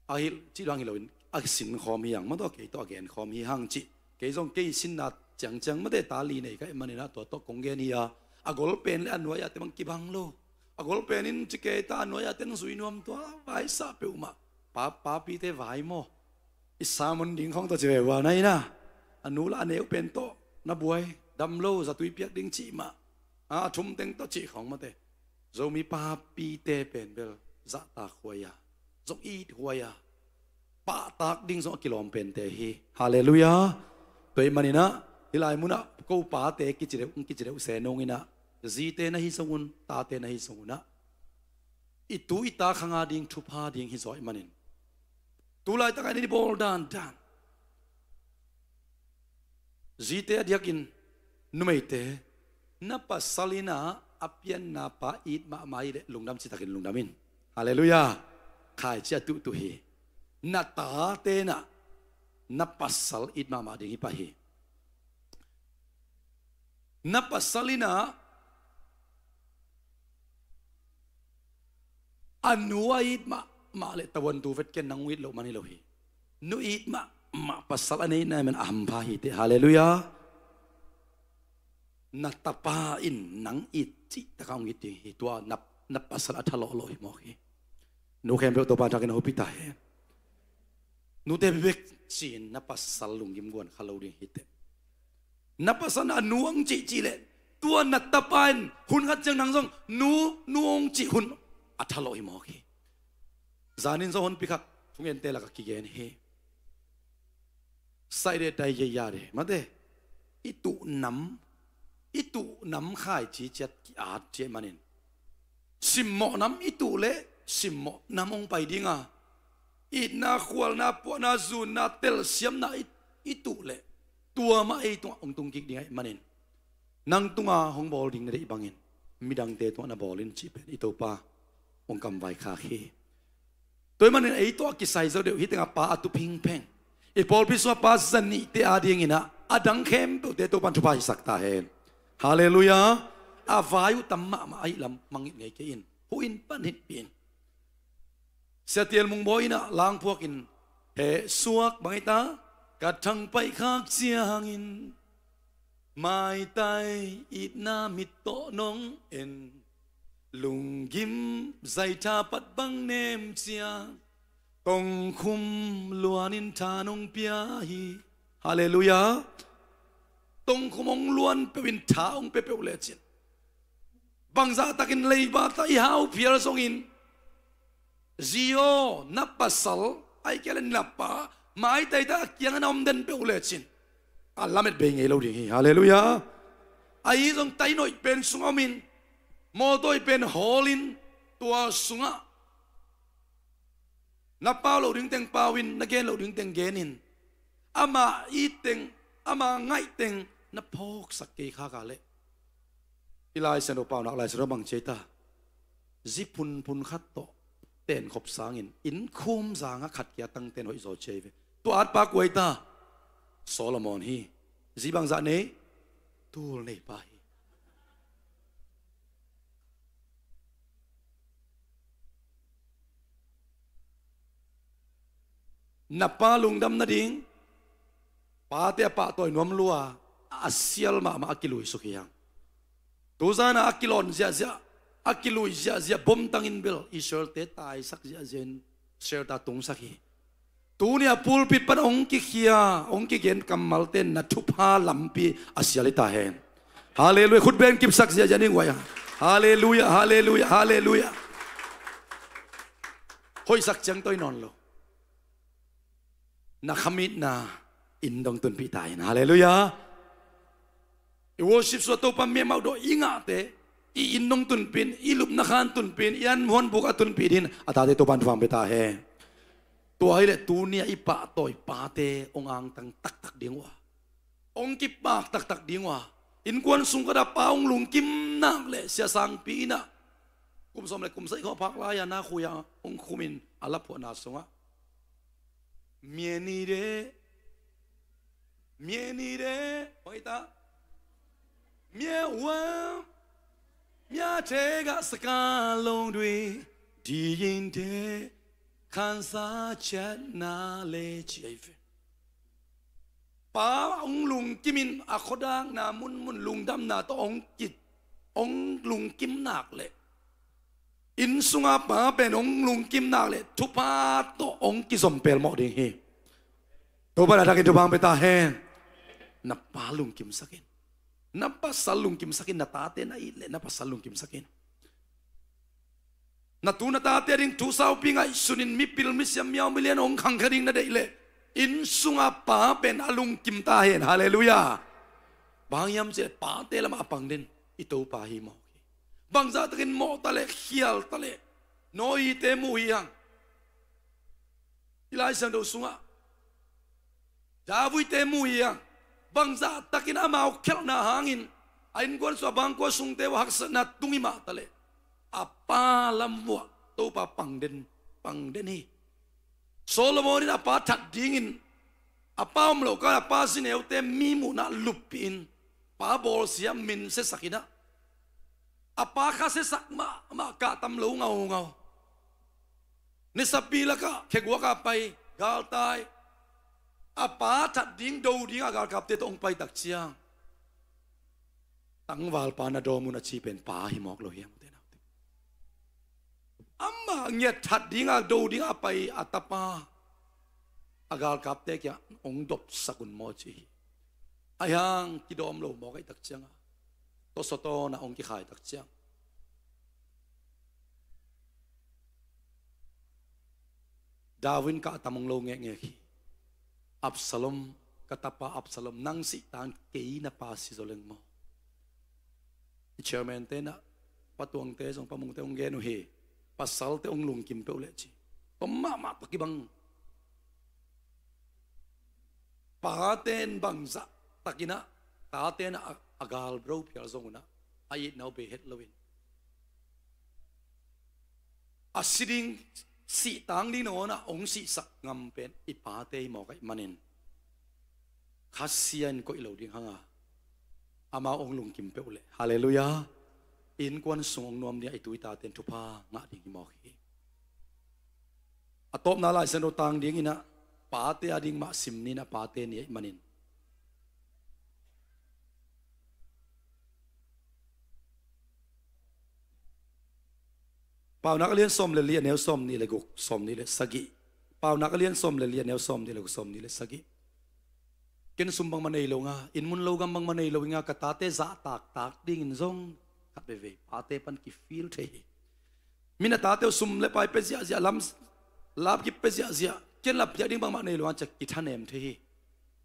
a hilh cih dang hi loin a sinkhawm hi hang maw taw kei tawh a genkhawm hi hang cih. Kei zong kei sinna ciangciang mate ta li nei ka hih maninah tua tawh kong gen hi a. A gol pen le a nuai-ah te bang kibang lo. A gol pen in ci kei ta a nuai-ah te zui nuam tua vaisa peuhmah. Pa, papite vai maw. I sermon ding khawng tawh ci ve ua na inah a nu lah a neu pen tawh na buai dam lo zatui piak ding cih mah. A thum teng tawh cih khawng mate. Zomi papite pen bel zahtak huai a zong it huai a pahtak ding zong a kilawm pente hi. Halleluiah. Tua ih maninah hih lai munah ko pate kici deuh, kici deuh se nunginah zite na hi zong un tate na hi zong unah i tu i ta khanga ding thupha ding hi zaw ih manin tu laitakah i bawl dandan zite a diakin numeite Na pasal in ah a pianna pa it mahmah ahih leh lungdam citakin lungdam in. Halleluiah. Khaici a tuhtuh hi. Na tate in ah na pasal it mahmah ding hi pah hi. Na pasal in ah a nu a it mahmah leh tavuan tu vet ken nang it loh man hi lo hi. Nu it mahmah pasal a neihna man a hampha hi teh. Halleluiah. Na tapa in nang it cihtak a hong it ding hi. Tua na, na pasal a thalawh lawh hi mawk hi. Nu khempeuh Topa thakin a hopih ta hen. Nute bek ci-in na pasal lunggim guan kha lo ding hi teh. Na pasal na nu hong cihcih leh tua na tapa in hun khat ciang nang zong nu, nu hong cih hun a thalawh hi mawk hi. Zanin zong honpi khat thungente lakah kigen hi. Saide tai ye ya de mate. I tuh nam, i tuh nam khaici ciat ki-at ciat manin simmawh nam i tuh leh simmawh nam hong pai ding a, itna, khualna, puahna, zunna, telsiamna i, i tuh leh tua mah ei tungah hong tung kik ding ahih manin nang tungah hong bawl ding na deih bangin midangte tungah na bawl in cih pen i Topa hong kamvai khak hi. Tua ahih manin ei tawh a kisai zo deuh hi tengah pa a tu phingpheng, i pawlpi sungah pa za nihte adingin ah a dang khempeuhte Topan thupha hisak ta hen. Halleluiah. A vai uh tam mahmah ahih lam mangngilh ngei kei in. Huh in pan hitpih in. Sia Tial Mung Bawi in ah langphuak in heh suak bang hi ta. Ka thangpaih khak ciangin maitai itna mit tawh nong en, lunggim zaitha pat bang nem ciang tongkhum luanin tha nong pia hi. Halleluiah. Tongkhum hong luan peuh in tha hong pia peuh lecin bangzah takin leiba tah i hau phial zongin zi aw, na pasal ahih kei leh na pa maitai tah a kiangah na om den peuh lecin a lamet bei ngei lo ding hi. Halleluiah. Ahi zong tainoih pen sungah omin, mawtawi pen hawlin, tua sungah na pau loh ding teng pau in, na gen loh ding teng gen in, ama it teng, ama ngaih teng na phawksak kei khak a leh i Lai Siangtho paunak Lai Siangtho bang ci ei ta. Zi phunphun khat tawh tenkhop sangin inn khum zangah khat kia tangten hoih zaw ci ei ve. Tua atpa kua ei ta? Solomon hi. Zi bangzah nei? Tul nei pa hi. Na pa lungdam nading pate a pahtawi nuam lua a sial mahmah a kiluisuk hi hang. Tuzana a kilawn ziahziah, a kilui ziahziah bomtang in bel Israel-te taisak ziahziah in shelter tungsak hi. Tuni a pulpit pan hong kikhia, hong kigen kammalte na thupha lampi a sial hi ta hen. Halleluiah. Khut beng kipsak ziahziah ning uai a. Halleluiah, halleluiah, halleluiah. Hoihsak ciang tawh hi nawn lo. Na khamitna inn dong tunpih ta hen. Halleluiah. I worship sua Topa miamau dawh i ngahte i inn dong tunpih in, i lupna khan tunpih in, i an huan buk a tunpih dingin a tate Topa in thupha hong pia ta hen. Tua hileh tuni a i pahtawi pate hong angtang taktak ding uh a, hong kipak taktak ding uh a, innkuan sung khat a pa hong lungkim nak leh Sia Sangpi in ah kum sawm le kum sagih khawng a phak lai-a na khui-a hong khum in a laphuahna sungah မြင်နေတယ် မြင်နေတယ် hoih ta. မျက်ဝမ်း မျက်ထဲကစကားလုံးတွေ ဒီရင်ထဲ ခံစားချက်နားလဲကြည့် Pa hong lungkim in a khuadakna munmun lungdamna tawh hong ki, hong lungkim nak leh inn sunga pa pen hong lungkim nak leh thupha tawh hong kizom pelmawh ding hi. Topa na thakin thupha hong pia ta hen. Na pa lungkimsak in. Na pasal lungkimsak in. Na tate na it leh na pasal lungkimsak in. Na tu na tate ading thu saupi ngaihsun in mipil misiam miau milian hong khangkhia ding na deih leh inn sunga pa pen a lungkim ta hen. Halleluiah. Bang hiam cih leh pate lamah a pang den i Topa hi mawk hi. Bangzah takin mawh ta leh khial ta leh Nawite mu hi hang. I Lai Siangtho sungah David-te mu hi hang. Bangzah takin amau khialhna hangin A innkuan sung a bangkua sungte uh a haksatna tung hi mah taleh a pa lam uah Topa pang den, pang den hi. Solomon in a pa that dingin a pa om loh kal a pa sineute mi muhna luppih in pa bawlsia min siasak in ah a pa kha siasak mahmah, kah tam lo ngaungau. Nisapi lakah kheguak a pai galtai. A pa that ding do ding a galkapte tawh hong pai tak ciang tangvalpa na dawm un a ci pen pa hi mawk lo hiam? Amah ngiat that ding a do ding a pai a tapa a galkapte kiang hong dopsak un maw ci hi. Ahi hang kidawm lo mawk ahih tak ciang a tawsaw tawn a hong kikhai tak ciang David kah tam hong lo ngekngek hi. Absalom, ka tapa Absalom, nang sih tang kei na pa si zaw leng maw? I chairman te na, patuangte zong pamungte hong gen uh hi. Pasalte hong lungkim peuh leh ci. Tua mahmah tawh kibang. Pate in bangzah takin ah tate in ah a, a galbro phial zong un ah a itna uh bei het loin a si ding, sih tang ding nangawn ah hong sihsak ngam pen i pate hi mawk ahih manin Kha Sia in koih lo ding hang a, amau hong lungkim peuh leh, halleluiah, innkuan sung hong nuam ding a i tu i tate in thupha ngah ding hi mawk hi. A tawpna Lai Siangtho tang dingin ah pate a ding mah sim ni in ah, pate ni ahih manin. Paunak a lian sawm le li, a neu sawm nih le guk, sawm nih le sagih. Paunak a lian sawm le li, a neu sawm nih le guk, sawm nih le sagih. Ken sum bangmah nei lo nga, inn mun lo gam bangmah nei lo nga, ka tate zahtaktak dingin zong khat veivei pate pan kifeel thei hi. Min a tate uh sum le pai pia ziahziah, lam lapkip pia ziahziah, ken la piak ding bangmah nei lo nga, ciah kithanem thei hi.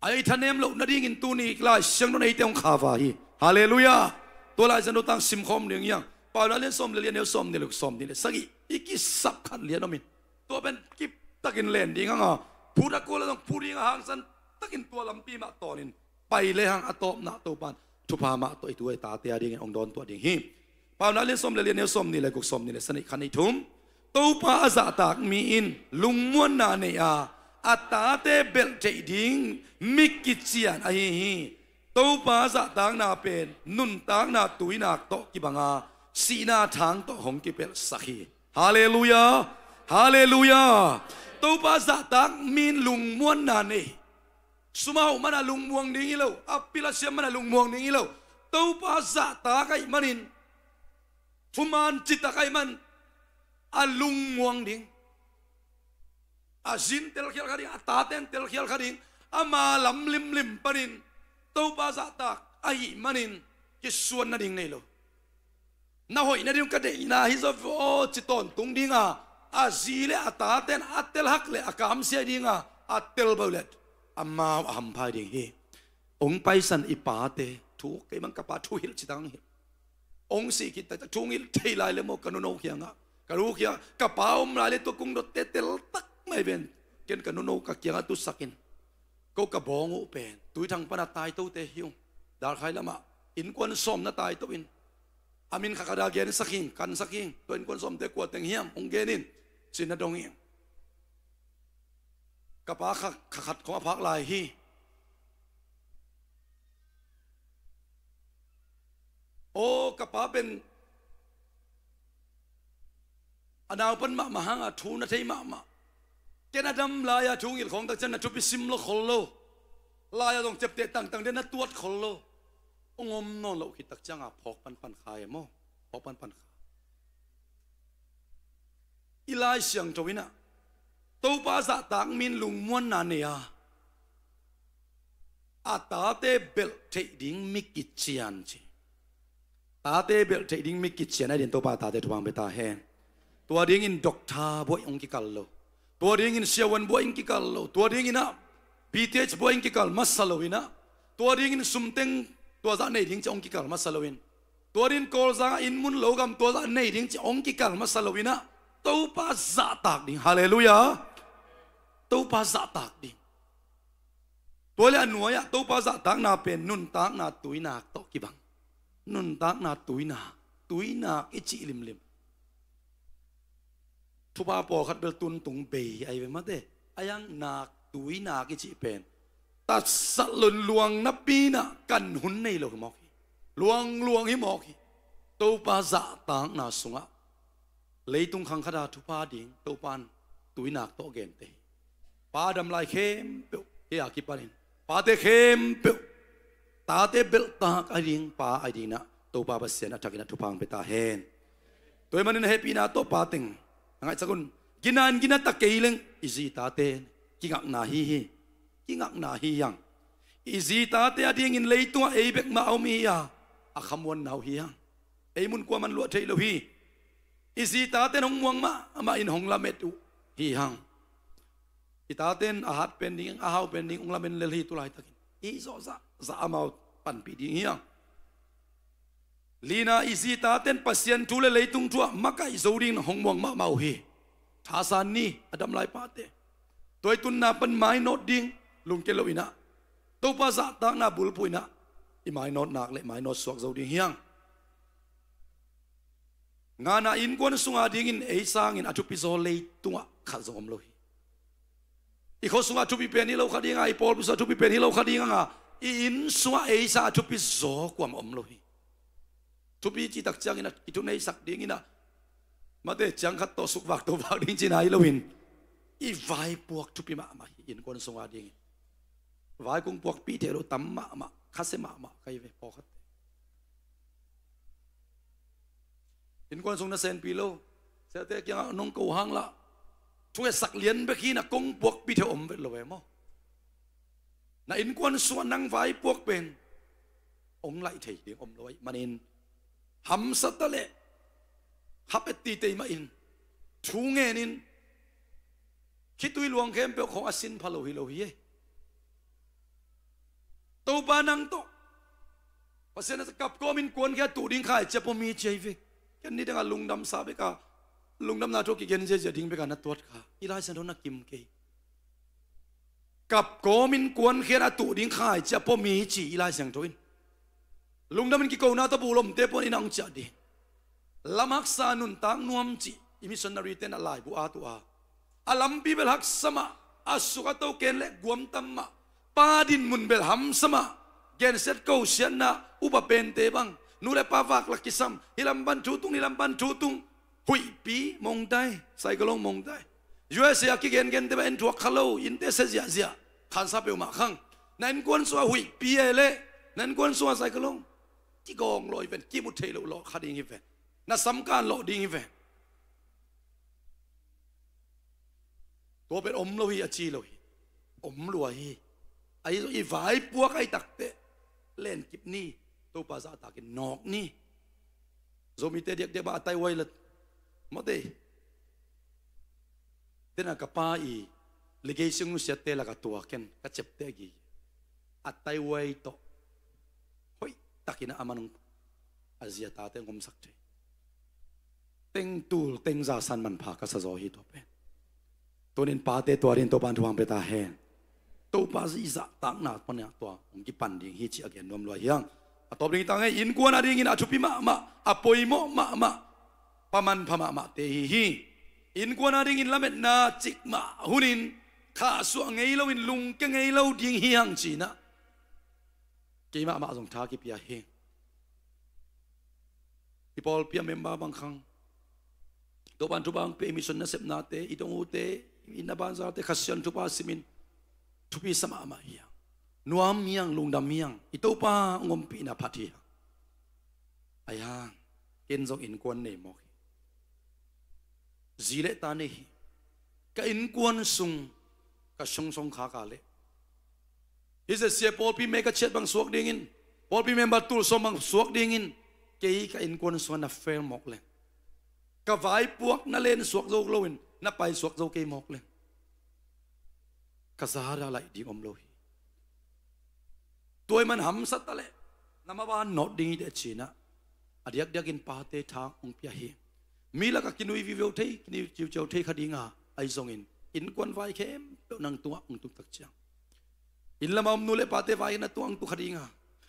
A i thanem loh nadingin tuni Lai Siangtho in eite hong khava hi. Halleluiah. Tua Lai Siangtho tang simkhawm ding hiang. Paunak lian sawm le li, a neu sawm nih le guk, sawm nih le sagih. I kisap khat lian om in, tua pen kiptakin len ding hang a, phut a kul a zong phu ding a, hangsan takin tua lampi mah tawnin pai le hang, a tawpna Topan thupha mah tawh i tu i tate a dingin hong dawntuah ding hi. Paunak lian sawm le li, a neu sawm nih le guk, sawm nih le sagih, khat, nih, thum. Topa a zahtak mi in lungmuanna nei a, a tate belh theih ding mi kician ahi hi. Topa zahtakna pen nuntakna tuinak tawh kibang a, sihna thang tawh hong kipelhsak hi. Halleluiah. Halleluiah. Topa zahtak mi in lungmuanna nei. Sum a hauh man a lungmuang ding hi lo, a pil a siam man a lungmuang ding hi lo. Topa zahtak ahih manin, thuman citak ahih man a lungmuang ding. A zi in telkhial kha ding, a tate in telkhial kha ding. Ama lam limlim panin Topa zahtak ahih manin kisuan nading nei lo. Na hoih nading uh ka deihna hi zaw aw ci tawntung ding a, a zi le a tate in a tel hak leh a kamsia ding a, a tel beuh leh amau a hamphai ding hi. Hong paisan i pate thu, kei bang ka pa thu hilh ci tang hi. Hong sih khit tak thu hong hilh thei lai le maw, ka nuno kiangah, ka nu kiangah, ka pa om lai le tua kung dotte tel tak mai ven. Ken ka nuno ka kiangah tusak in, ko ka bawng uh pen Tuithang pan a taitote hi ung. Dalkhai lamah innkuan sawm na taito in, a min khat khat a gensak hing, kansak hing. Tua innkuan sawmte kua teng hiam hong gen in, ci-in na dong hing. Ka pa kha, kha khat khong a phak lai hi. Aw, ka pa pen a naupan mahmah hang a thu na thei mahmah. Ken a dam lai-a thu hong hilh khawng tak ciang na thupi sim lo khol lo. Lai-a zong ciapteh tangtang den na tuat khol lo. Hong om nawn loh khit tak ciang a phawk panpan kha e maw? Phawk panpan kha. I Lai Siangtho in ah Topa zahtak mi in lungmuanna nei a, a tate belh theih ding mi kician ci. Tate belh theih ding mi kician a ding Topa tate thupha hong pia ta hen. Tua dingin doctor buai hong kikal lo. Tua dingin siavuan buai hong kikal lo. Tua dingin ah B T H buai hong kikal masa lo in ah, tua dingin sumteng tua zah nei ding ci hong kikal masa lo in, tua dingin Kawlzang ah inn mun lo gam tua zah nei ding ci hong kikal masa lo in ah, Topa zahtak ding. Halleluiah. Topa zahtak ding. Tua le a nuai-ah Topa zahtakna pen nuntakna tuinak tawh kibang. Nuntakna tuinak, tuinak i cih limlim. Thupha pawlkhat bel tuntung bei ahi ve mate. A iang nak, tuinak i cih pen tatsat lon luang napi-in ah kan hun nei lo hi mawk hi. Luangluang hi mawk hi. Topa zahtakna sungah leitung khangkhata thupha ding Topa in tuinak tawh gente hi. Pa dam lai khempeuh, hih a kipanin pate khempeuh, tate belhtak a ding pa a dingin ah Topa Pasian a thakin ah thupha hong pia ta hen. Tua ahih manin a hehpihna tawh pa teng a ngaihsak un. Gina in gina ta kei leng i zi tate kingakna hi hi. Kingakna hi hang. I zi tate a dingin leitungah ei bek mah a om hi a, a khamuanna uh hi hang. Ei mun kuaman luah thei lo hi. I zi tate in hong muang mahmah in hong lamet uh hi hang. I tate in a hat pen ding, a hau pen ding hong lamen lel hi tu laitakin. I zawh zahzah amau panpih ding hi hang. Lina, i zi tate in Pasian thu le leitung thu ah makaih zo dingin hong muang mahmah uh hi. Thasan ni, a dam lai pate. Tua i tunna pan mainawt ding lungkia loin ah, Topa zahtakna bulphuh in ah i mainawt nak le mainawt suak zo ding hi hang. Ngana, innkuan sunga dingin ei sangin a thupi zaw leitungah khat zong om lo hi. I khua sungah a thupi pen hi lo kha ding a, i pawlpi sungah a thupi pen hi lo kha ding a, i inn sungah ei sangin a thupi zaw kuamah om lo hi. Thupi cih tak ciangin ah i thuneisak dingin ah, mate, ciang khat tawh sukvak tawh vak ding cihna hi loin, i vaipuak thupi mahmah hi, innkuan sunga dingin. Vai kong puakpih theih loh tam mahmah, khasia mahmah ka hi ve, pawlkhatte. Innkuan sung nasenpi lo, siate kiangah nong ko hang lah thungetsak lian bek hi, na kong puakpih theih om vet lo ve maw? Na innkuan sungah nang vaipuak pen hong laih thei ding om lo ahih manin, hamsa ta leh hap et titei mah in, thu ngenin, khitui luang khempeuh khawng a sin pha lo hi lo hi e. Topa nang tawh, Pasian a kap kawmin kuankhia tuh ding khaici a pom hi ci ahi ve. Ken nidangah lungdamsa bek a, lungdamna thu a kigen ziazia ding bek a na tuat kha. I Lai Siangtho na kim kei. Kap kawmin kuankhia a tuh ding khaici a pom hi ci i Lai Siangtho in. Lungdamin kikona tawh buh lomte pawn in a hong ciah ding. Lam haksa nuntak nuam cih i missionary-te in a laibu a tuh a, a lampi bel haksa mah, a suk a to ken le guam tam mah, pa dinmun bel hamsa mah, gensiat kosiatna, upa pente bang, nu le pa vak lak kisam, hih lam pan thu tung, hih lam pan thu tung, huihpi Mongtai, Saikalong Mongtai. U S A a kigengente bang en thuak kha lo, innte sia ziahziah, khansa peuhmah khang. Na innkuan sungah huihpi e leh, na innkuan sungah Saikalong, kigawng lawh hi ven, kimu thei loh lawh kha ding hi ven. Na samkan lawh ding hi ven. Tua pen om lo hi a ci lo hi. Om lua hi. Ahi zong i vaipuak ahi takteh lenkip ni. Topa zahtakin nawk ni. Zomite diakdiak mah a taihuai la, mawte. Tena ka pa i legation nusiatte laka tua ken ka ciapteh a gige. A taihuai tawh hoihtakin a man a zi a tate hong omsak thei. Teng tul teng za san manpha ka sa zaw hi tua pen. Tunin pate tua dingin Topa in thupha hong pia ta hen. Topa i zahtakna panin tua hong kipan ding hi cih a gen nuam lua hi hang. A tawp ding hi ta ngei, innkuan a dingin a thupi mahmah, a poimawh mahmah, pa manpha mahmahte hi hi. Innkuan a dingin lametna cikmah hunin khahsuah ngei loin lungkia ngei lo ding hi hang ci-in ah keimah mah zong tha kipia hi. I pawlpi a member bang khang, Topa in thupha hong pia, i mission nasepnate, i dong ute, i na banzate Kha Siangtho thupha simin thupisa mahmah hi hang. Nuam hi hang, lungdam hi hang. I Topa hong ompihna phat hi hang. Ahi hang, ken zong innkuan nei mawk hi. Zi le ta nei hi. Ka innkuan sung ka sungsong khak a leh, hih Z C A pawlpi mei ka ciat bang suak dingin, pawlpi member tul sawm bang suak dingin, kei ka innkuan sungah na fail mawk leng, ka vaipuak na len suak zo loin na pai suak zo kei mawk leng, ka zada laih ding om lo hi. Tua ahih man hamsa ta leh na maban nawt ding hi teh ci-in ah, a diakdiakin pate tha hong pia hi. Mi lakah kinui vivo thei, kinui ciuciau thei kha ding a, ahi zongin innkuan vai khempeuh nang tungah hong tung tak ciang, inn lamah om nu le pate vai na tungah hong tung kha ding a,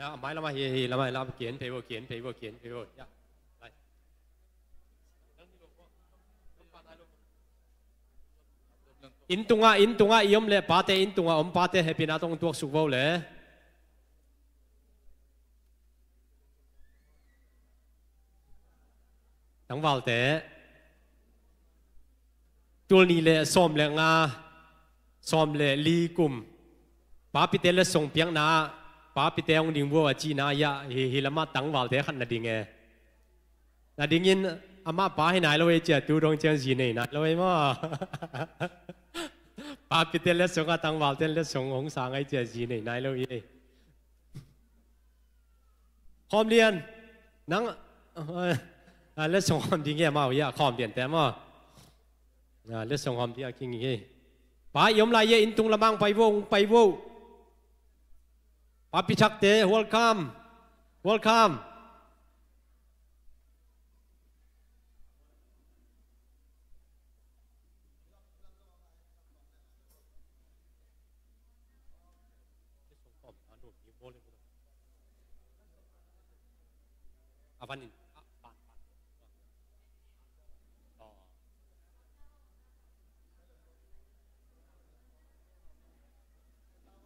Ya, a mai lamah hi, hi lamah, hi lamah kian phei vo, kian phei vo, kian phei vo. Ya. Lai. Inn tungah, inn tungah i om leh pate, inn tungah om pate hehpihna tawh tuaksuk vo le. Tangvalte. Tul nih le sawm le nga, sawm le li kum. Papite letsong piakna ah, papite hong ding vo a cihna ah, hi, hi lamah tangvalte khat na ding e. Na dingin amah pa hi nai lo ei cia, tu dong ciang zi nei nai lo ei maw. Papite letsong ah tangvalte letsong hong sang ei cia, zi nei nai lo ei. Khawm lian. Nang, ah, letsong khawm ding hi amau hi a, khawm lian te maw. Ah, letsong khawm ding a king hi. Pa i om lai hi a, inn tung lamah pai vo, hong pai vo. Pa Pi Thak te, welcome. Welcome.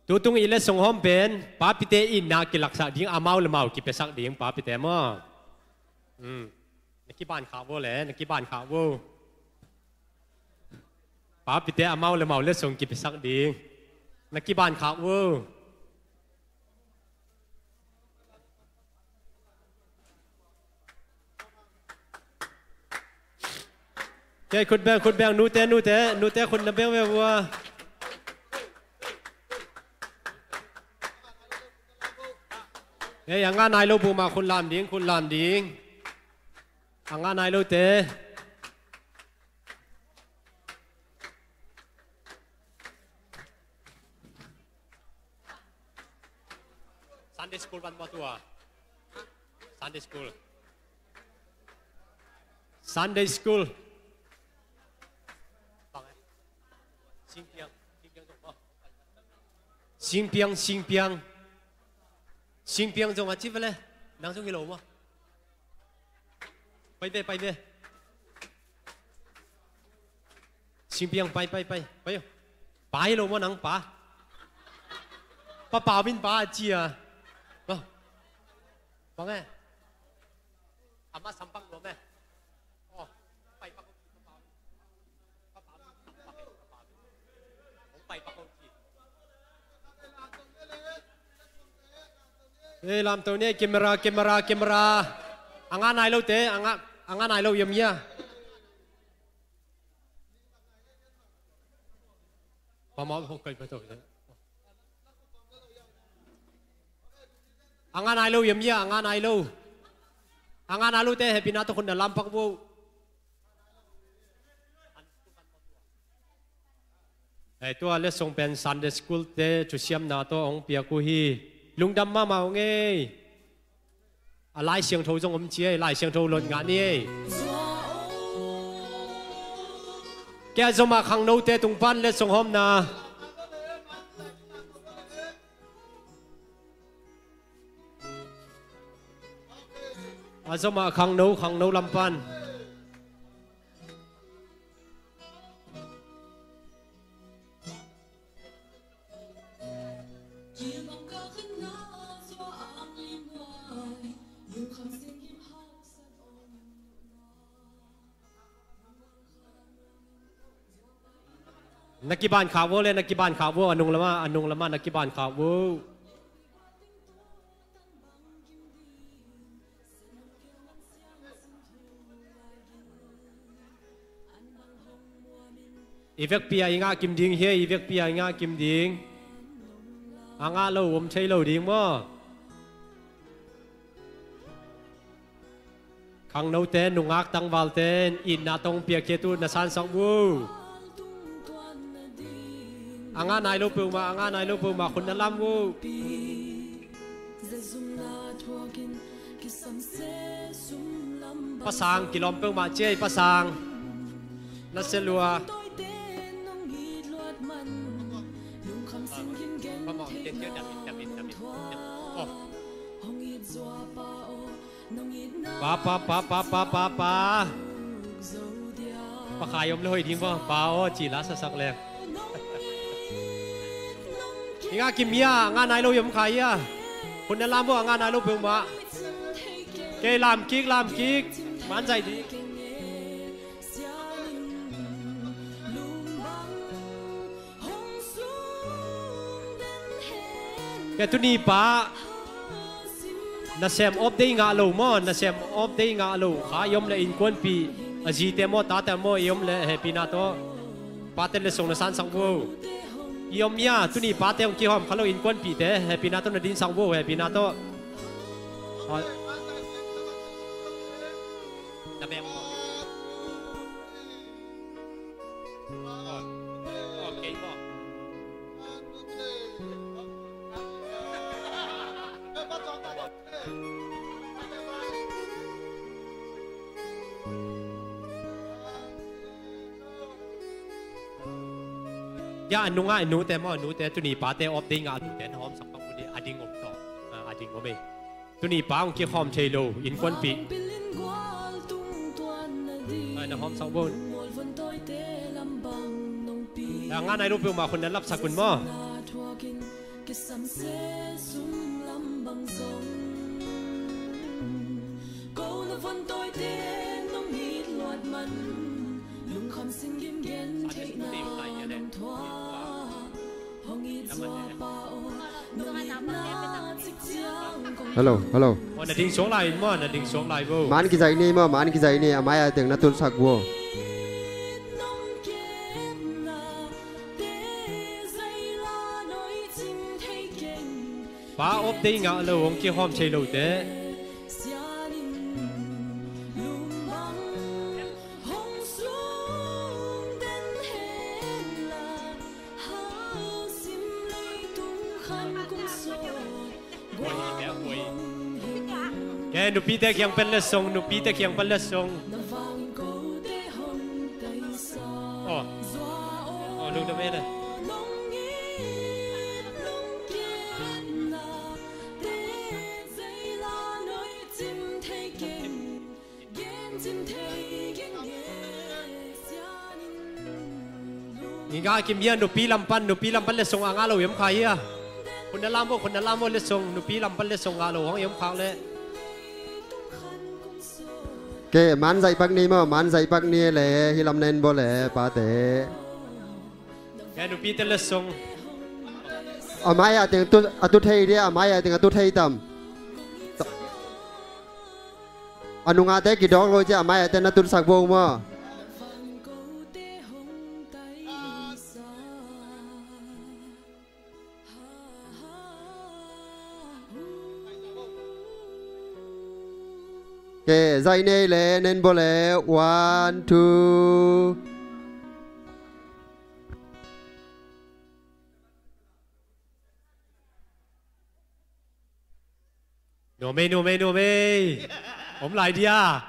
Tutung i letsong hawm pen, papite itna kilaksak ding, amau le mau kipiasak ding, papite maw. Hmm. Na kiban khak vo le, na kiban khak vo. Papite amau le mau letsong kipiasak ding. Na kiban khak vo. Kei khut beng, khut beng, nute, nute, nute khut na beng ve vua. Hei, a ngah nai lo peuhmah khut lam ding, khut lam ding. A ngah nai lote. Sunday school ban maw tua. Sunday school. Sunday school. Singpiang, singpiang zong maw. Singpiang, singpiang. Singpiang zong a ci ve le. Nang zong hi lo maw. Pai ve, pai ve. Singpiang pai, pai, pai, pai. Pa hi lo maw nang pa. Pa Pau in pa a ci a. Maw. Bang e. Amah sampang nuam e. Oh, pai pak. Pa Pau in sampang e, Pa Pau in. Hong pai pak hong ci. Ei, lamto ni, camera, camera, camera. A ngah nai lote, a ngah, a ngah nai lo hiam hia? Pa mau hong kai pa to. A ngah nai lo hiam hia, a ngah nai lo. A ngah nai lote, hehpihna tawh khut na lam pak vo. Hei, tua letsong pen Sunday school te thusiamna tawh hong piak uh hi. Lungdam mahmah ung ei. A Lai Siangtho zong om ci ei, Lai Siangtho lot ngah ni ei. Kei a zom a khangnote tung pan letsong hawmna. A zom a khangno, khangno lam pan. Na kiba khak vo le, na kiba khak vo, a nung lama, a nung lama na kiba khak vo. I vekpi a i ngah kim ding hi, i vekpi a i ngah kim ding. A ngah lo om thei lo ding maw? Khangnote, nungak tangvalte, itna tawh piakkhiat uh na sansak uh. A ngah nai lo peuhmah, a ngah nai lo peuhmah khut na lam uh. Pasang kilawm peuhmah ciai, pasang. Na sia lua. Oh. Pa, pa, pa, pa, pa, pa, pa. Pa khai om le hoih ding maw? Pa aw, ci la sasak leng. Hi nga kim hia, a ngah nai lo i om kha hia? Khut na lam vo, a ngah nai lo peuhmah. Kei lam kik, lam kik. Man zaih ding. Kei tuni pa nasem awp dei ngah lo maw, nasem awp dei ngah lo kha i om leh innkuanpih, a zite maw, tate maw i om leh hehpihna tawh pate letsong na sansak vo. I om hia, tuni pate hong kihawm kha lo innkuanpihte, hehpihna tawh na dinsak vo, hehpihna tawh. Na beng maw? Ya, a nungah i nute maw, a nute tuni pate awp dei ngah lute na hawmsak pak uh ni, a ding om tawh. A, a ding om ei. Tuni pa hong kikhawm thei lo innkuanpih. Ai, na hawmsak un. A ngah nai lo peuhmah khut na lapsak un maw. Hello, hello. Aw, na ding suak lai in maw, na ding suak lai vo. Man kizaih ni maw, man kizaih ni, a mai-ah teng na tutsak vo. Pa awp dei ngah lo, hong kihawm thei lote. Kei nupite kiang pan letsong, nupite kiang pan letsong. Aw. Aw, lungdam ei le. Hi nga kim hia, nupi lam pan, nupi lam pan letsong a ngah lo i om kha hia? Khut na lam vo, khut na lam vo, letsong, nupi lam pan letsong ngah lo hong i om khak leh. Kei, man zaih pak ni maw, man zaih pak ni le, hi lam na en bawl le, pate. Kei, nupite letsong. A mai-ah teng tu, a tu thei dia, a mai-ah teng a tu thei tam. A nungahte kidawk lo cia, a mai-ahte na tutsak vo maw. Kei, zaih nei le, na en bawl le, one, two. Nuam ei, nuam ei, nuam ei. Om lai dia.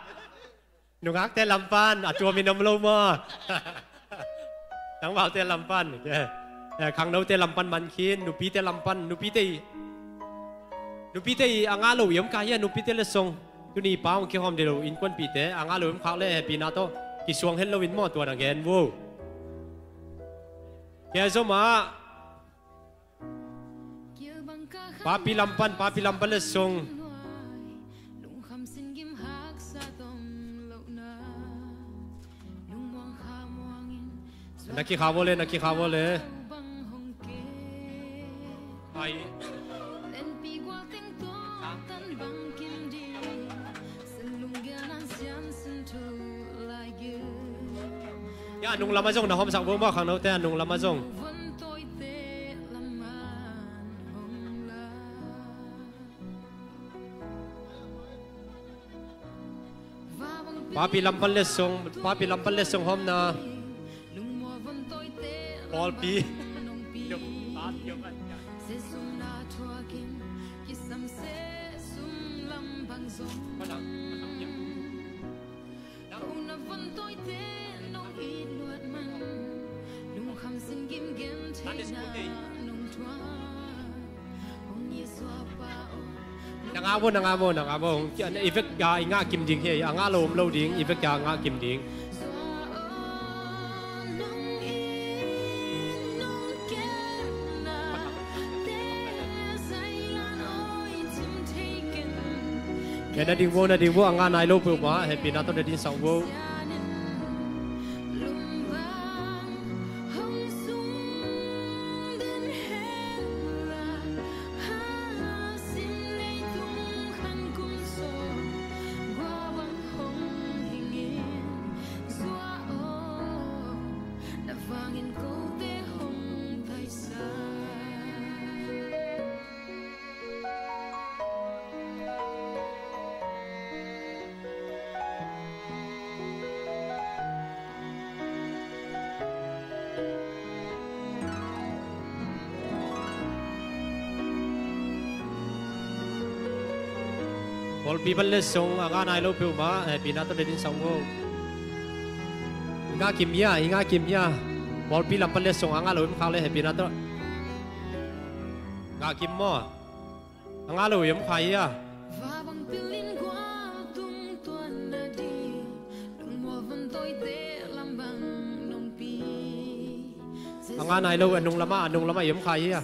Nungakte lam pan, a tuamin om lo maw? Tangvalte lam pan. Eh, khangnote lam pan man khin, nupite lam pan, nupite i. Nupite i a ngah lo i om kha hia, nupite letsong. Tuni pa hong kihawm thei lo innkuanpihte, a ngah lo i om khak leh hehpihna tawh. Kisuang het lo in maw, tua na gen vo. Kei zom ah. Papi lam pan, papi lam pan letsong. Na kikha vo le, na kikha vo le. Ai. Ya, nung lamah zong na hawmsak vo maw, khangnote, a nung lamah zong. Papi lam pan letsong, papi lam pan letsong hawmna. Pawlpi. Na ngah vo, na ngah vo, na ngah vo. I vek a i ngah kim ding hi, a ngah lo om lo ding, i vek a ngah kim ding. He na ding vo, na ding vo, a ngah nai lo peuhmah hehpihna tawh na dingsak vo. Pawlpi pan letsong a ngah nai lo peuhmah hehpihna tawh na dingsak vo. I ngah kim hia, i ngah kim hia. Pawlpi lam pan letsong a ngah lo om kha leh hehpihna tawh. Ngah kim maw? A ngah lo om kha hia. A ngah nai lo, a nung lamah, a nung lamah i om kha hia.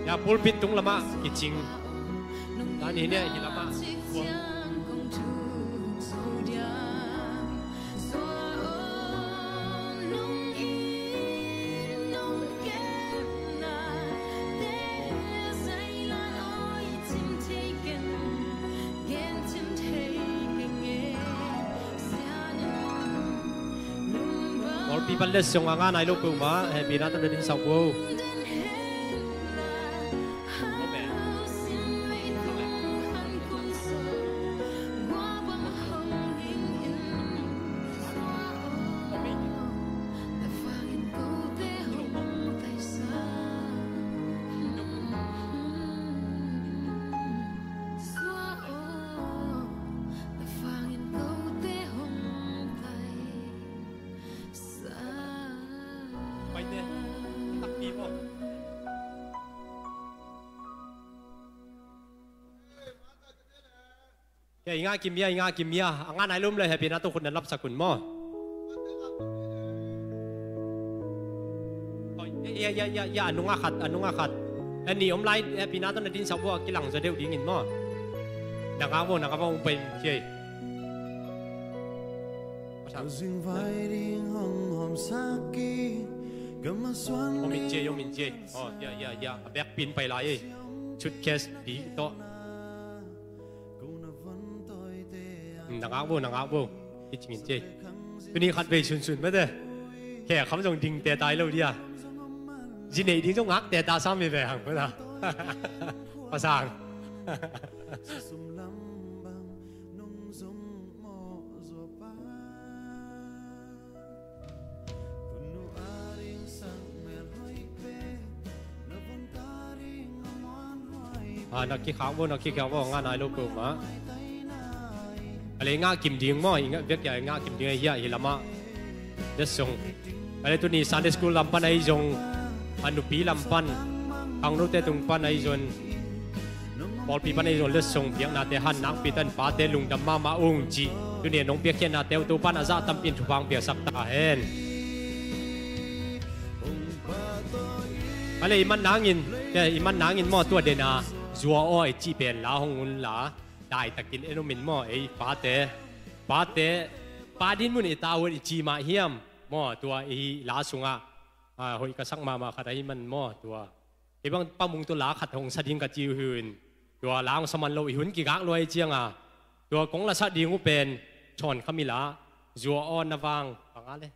Ya, pulpit tung lamah kicing. Tani ne, hi lamah. Pawlpi pan letsong a ngah nai lo peuhmah hehpihna tawh na dingsak vo. Kei, i ngah kim hia, i ngah kim hia. A ngah nai lo om leh hehpihna tawh khut na lapsak un maw. Ya, ya, ya, ya, a nungah khat, a nungah khat. A nih om lai, hehpihna tawh na dingsak vo, a kilang zaw deuh dingin maw. Na ngah vo, na ngah vo, hong pai kei. Hong in ciei, hong in ciei. Oh, ya, ya, ya. A bekpi in pai lai ei. Suitcase pi tawh. Na ngak vo, na ngak vo. Hi cingin ci. Tuni khat vei sunsun mate. Khe kham zong ding te tai lo dia. Zi nei ding zong ngak te ta sam mi ve hang mate. Pasang. A, na kikhak vo, na kikhak vo, ngah nai lo peuhmah. A le ngah kim ding maw, i ngah vek ya, i ngah kim ding a hiah hi lamah. Letsong. A le tuni Sunday school lam pan ahi zong, a nupi lam pan, khangnote tung pan ahi zong, pawlpi pan ahi zong letsong biaknate han nakpi tan pate lungdam mahmah ung cih. Tuni a nong piakkhiatnate uh Topan a zah tampi in thupha piaksak ta hen. A le i man nangin, eh, i man nangin maw tua dena zua aw i cih pen la hong un la, daitakin en um in maw, ei pate, pate, pa din mun i ta un i ci mah hiam, maw tua i la sungah, a, hoih ka sak mahmah khat ahi man maw tua. Ei bang Pa Mung tawh la khat hong sa ding ka ci uh hi uh in. Tua la hong sa man lo i hun kigak luai cianga. Tua kong lasak ding uh pen, chawn kha mi la, zua aw na vang, panga le.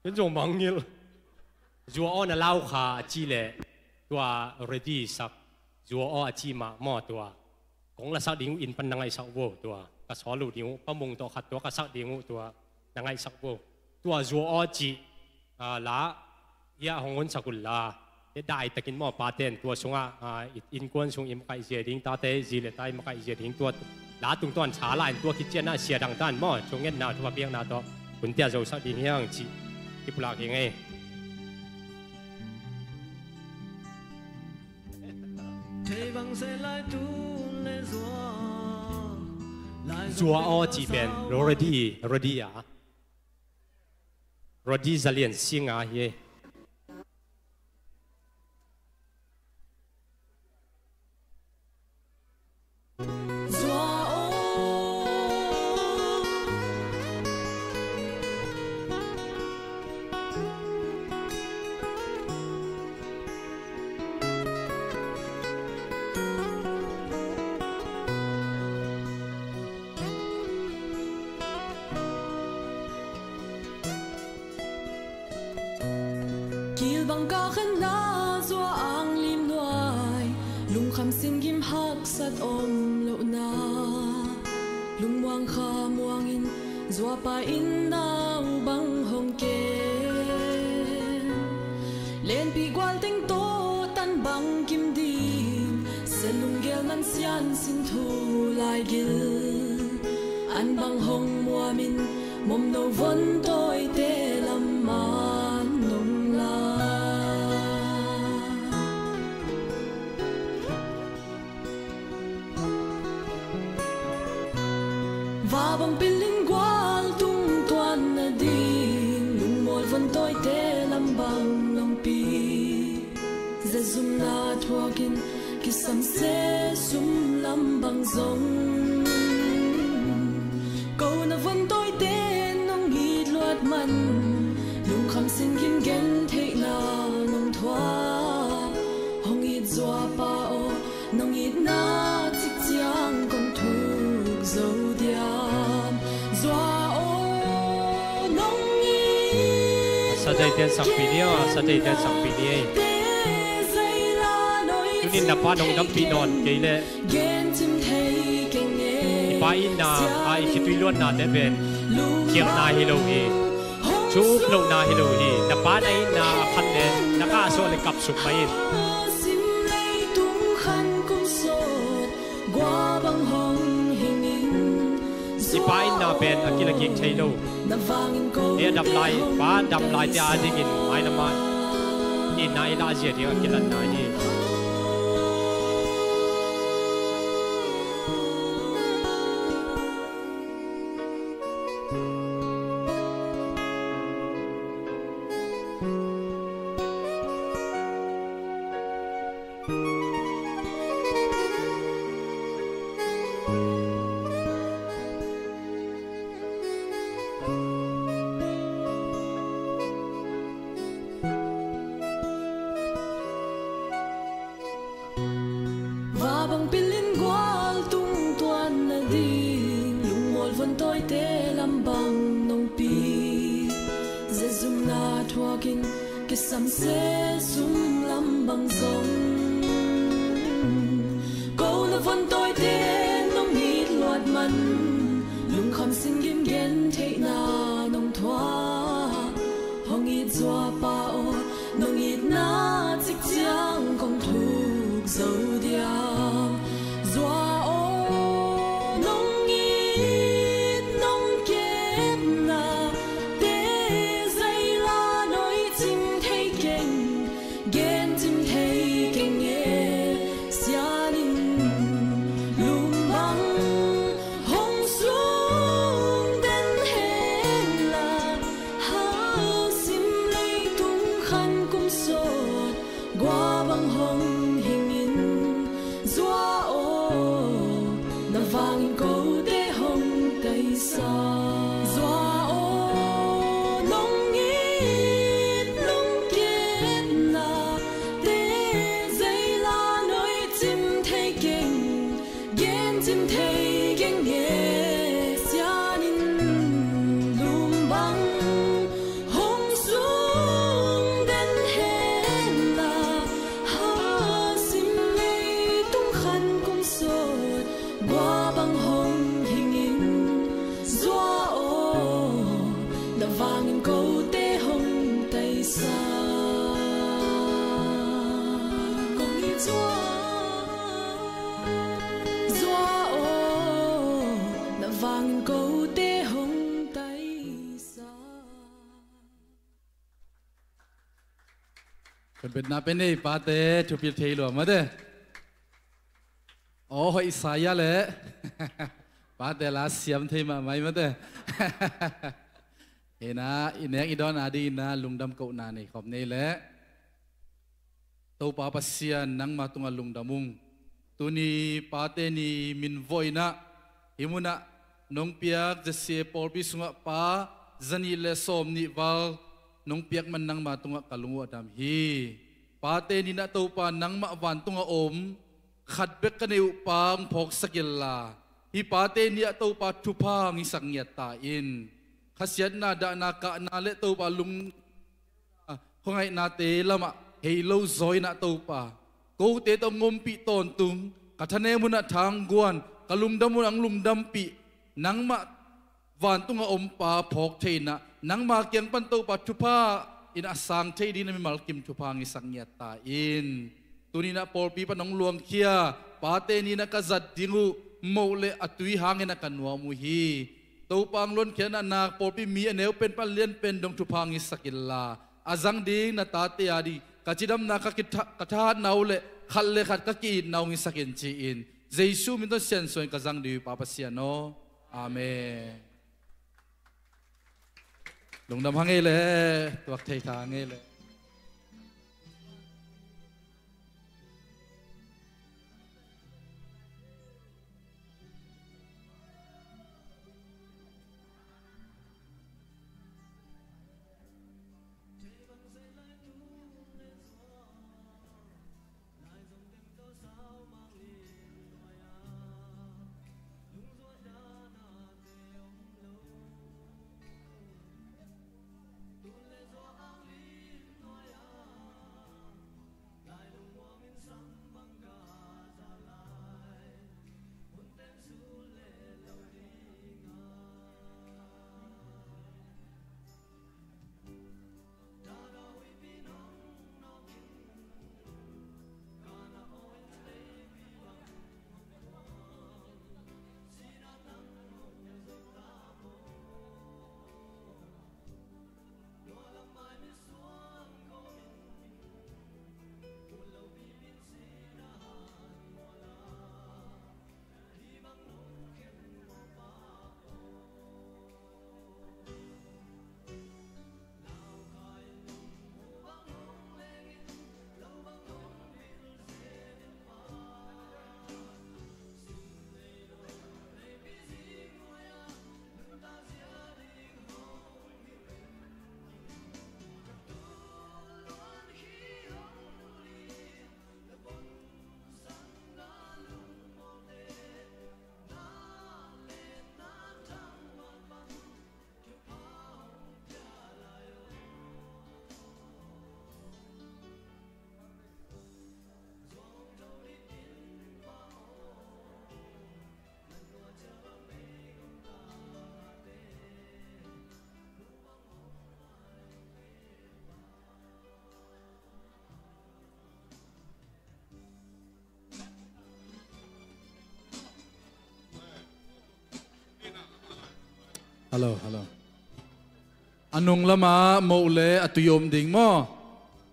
Ken zong mangngilh. Zua aw na lau kha a ci leh. Tua ready sak. Zua aw a ci mah maw tua. Kong lasak ding uh inn pan na ngaihsak vo tua. Ka sawl uh ding uh, Pa Mung tawh khat tua ka sak ding uh tua. Na ngaihsak vo. Tua zua aw cih, a, la, hiah hong honsak un la. Te daitakin maw paten tua sungah, a, i, innkuan sung i makaih zia ding, tate zi le ta i makaih zia ding tua. La tungtawn tha la in tua khit ciangin a sia dang tan maw, thungetna, thupha piakna tawh hun tia zosak ding hi hang cih i pulak hi ing ei. Zua aw cih pen Rodi, Rodi a. Rodi Zalian Singh a hi ei. Kilbang kah khatna, zua ang lim nuai, lungkham singgim haksat om lohna, lungmuang kha muangin zuapa inn nau bang hong kem. Lenpi gual teng tawh tan bang kim ding, sia lunggel man sian sin thu lai gil, an bang hong muamin momno von tawite lam man nong la. Vabang pilin gual tungtuan nading, lungmual von tawite lam bang nong pi. Zezumna thuakin kisam se sum lam bang zong, ko na von tawite nong it luat man, lungkham singgim gentheihna nong thuak. Hong it zuapa aw, nong itna cik ciang kong thuk zo diam. Zua aw, nong it. Sateiten sakpi ni aw, sateiten sakpi ni ei. Tunin na pa nong dampih nawn kei leh, i pa itna a i khitui luatnate pen khialhna hi lo hi. Thu up lohna hi lo hi. Na pa na itna a khan le na kah sawh le kap suk mah in. I pa itna pen a kilakik thei lo. Ei a dam lai, pa dam laite a dingin mailam ah itna i lahzia ding a kilatna hi. Vabang pilin gual tungtuan nading, lungmual von tawite lam bang nong pi. Zezumna thuakin kisam se sum lam bang zong, ko na von tawite nong it luat man, lungkham singgim gentheihna nong thuak. Hong it zuapa aw, nong itna cik ciang kong thuk zo diam. Zua aw, nong it nong kepna te zai la noi cim thei keng, gen cim thei keng e. Sian in lum bang hong sung den hen la, hau sim leitung khan kum sawt gua bang hong hing in. Kote hong taisa. Khutbetna pen ei pate thupil thei lua mate. Aw hoih sa ia le. Pate la siam thei mahmah i mate. Hi na, i nek i dawn a ding in na lungdam kohna nei khop ni le. Topa Pasian, nangma tungah lungdam ung. Tuni pate ni minvuah in ah hih munah nong piak Z C A pawlpi sungah pa zanih le sawmnih val nong piak man nangma tungah ka lung uh a dam hi. Pate ni in ah Topa, nangmah vantung a om khat bek ka neih uh pa hong phawksak inla, hih pate ni ah Topa thupha hong hisak ngiat ta in. Khasiatna, dahna, kahna le Topa lung khuangaihnate lamah hei lo zaw in ah Topa, kote tawh hong ompih tawntung, ka thanem hun ah thangguan, ka lungdam hun ah hong lungdampih, nangmah vantung a om pa phawk thei in ah, nangma kiang pan Topa thupha in a sang thei ding na mimal kim thupha hong hisak ngiat ta in. Tuni in ah pawlpi pan hong luangkhia pate ni in ah ka zat ding uh moh le a tui hangin ah ka nuam uh hi. Topa, hong luankhiatna nak pawlpi mi a neu pen pan lian pen dong thupha hong hisak inla, a zang ding na tate a ding ka cidamna, ka kitha-, ka thahatna uh le khat le khat ka ki-itna hong hisak in ci-in, Jesu min tawh siansuah in ka zang ding uh hi Pa Pasian aw. Amen. Lungdam hang ei le, tuak thei tha hang ei le. Hello, hello. A nung lamah moh le a tui om ding maw?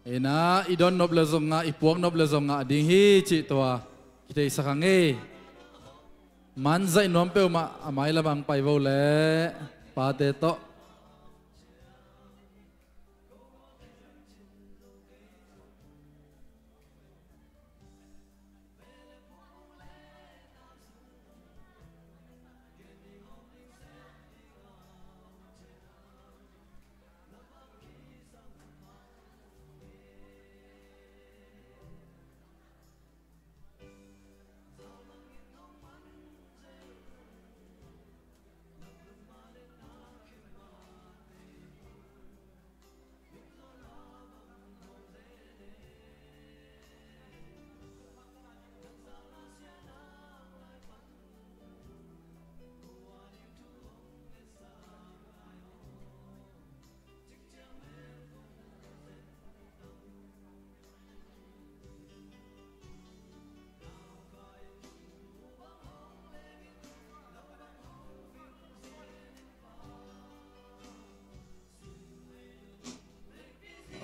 Hi na, i don nop le zong ngah, i puak nop le zong ngah ding hi cih tua kitheisak hang ei. Man zaih nuam peuhmah a mai lamah hong pai vo le pate tawh.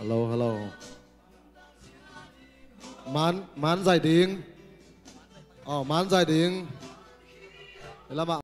Hello, hello. Man, man zai ding. Oh, man zai ding. Lamah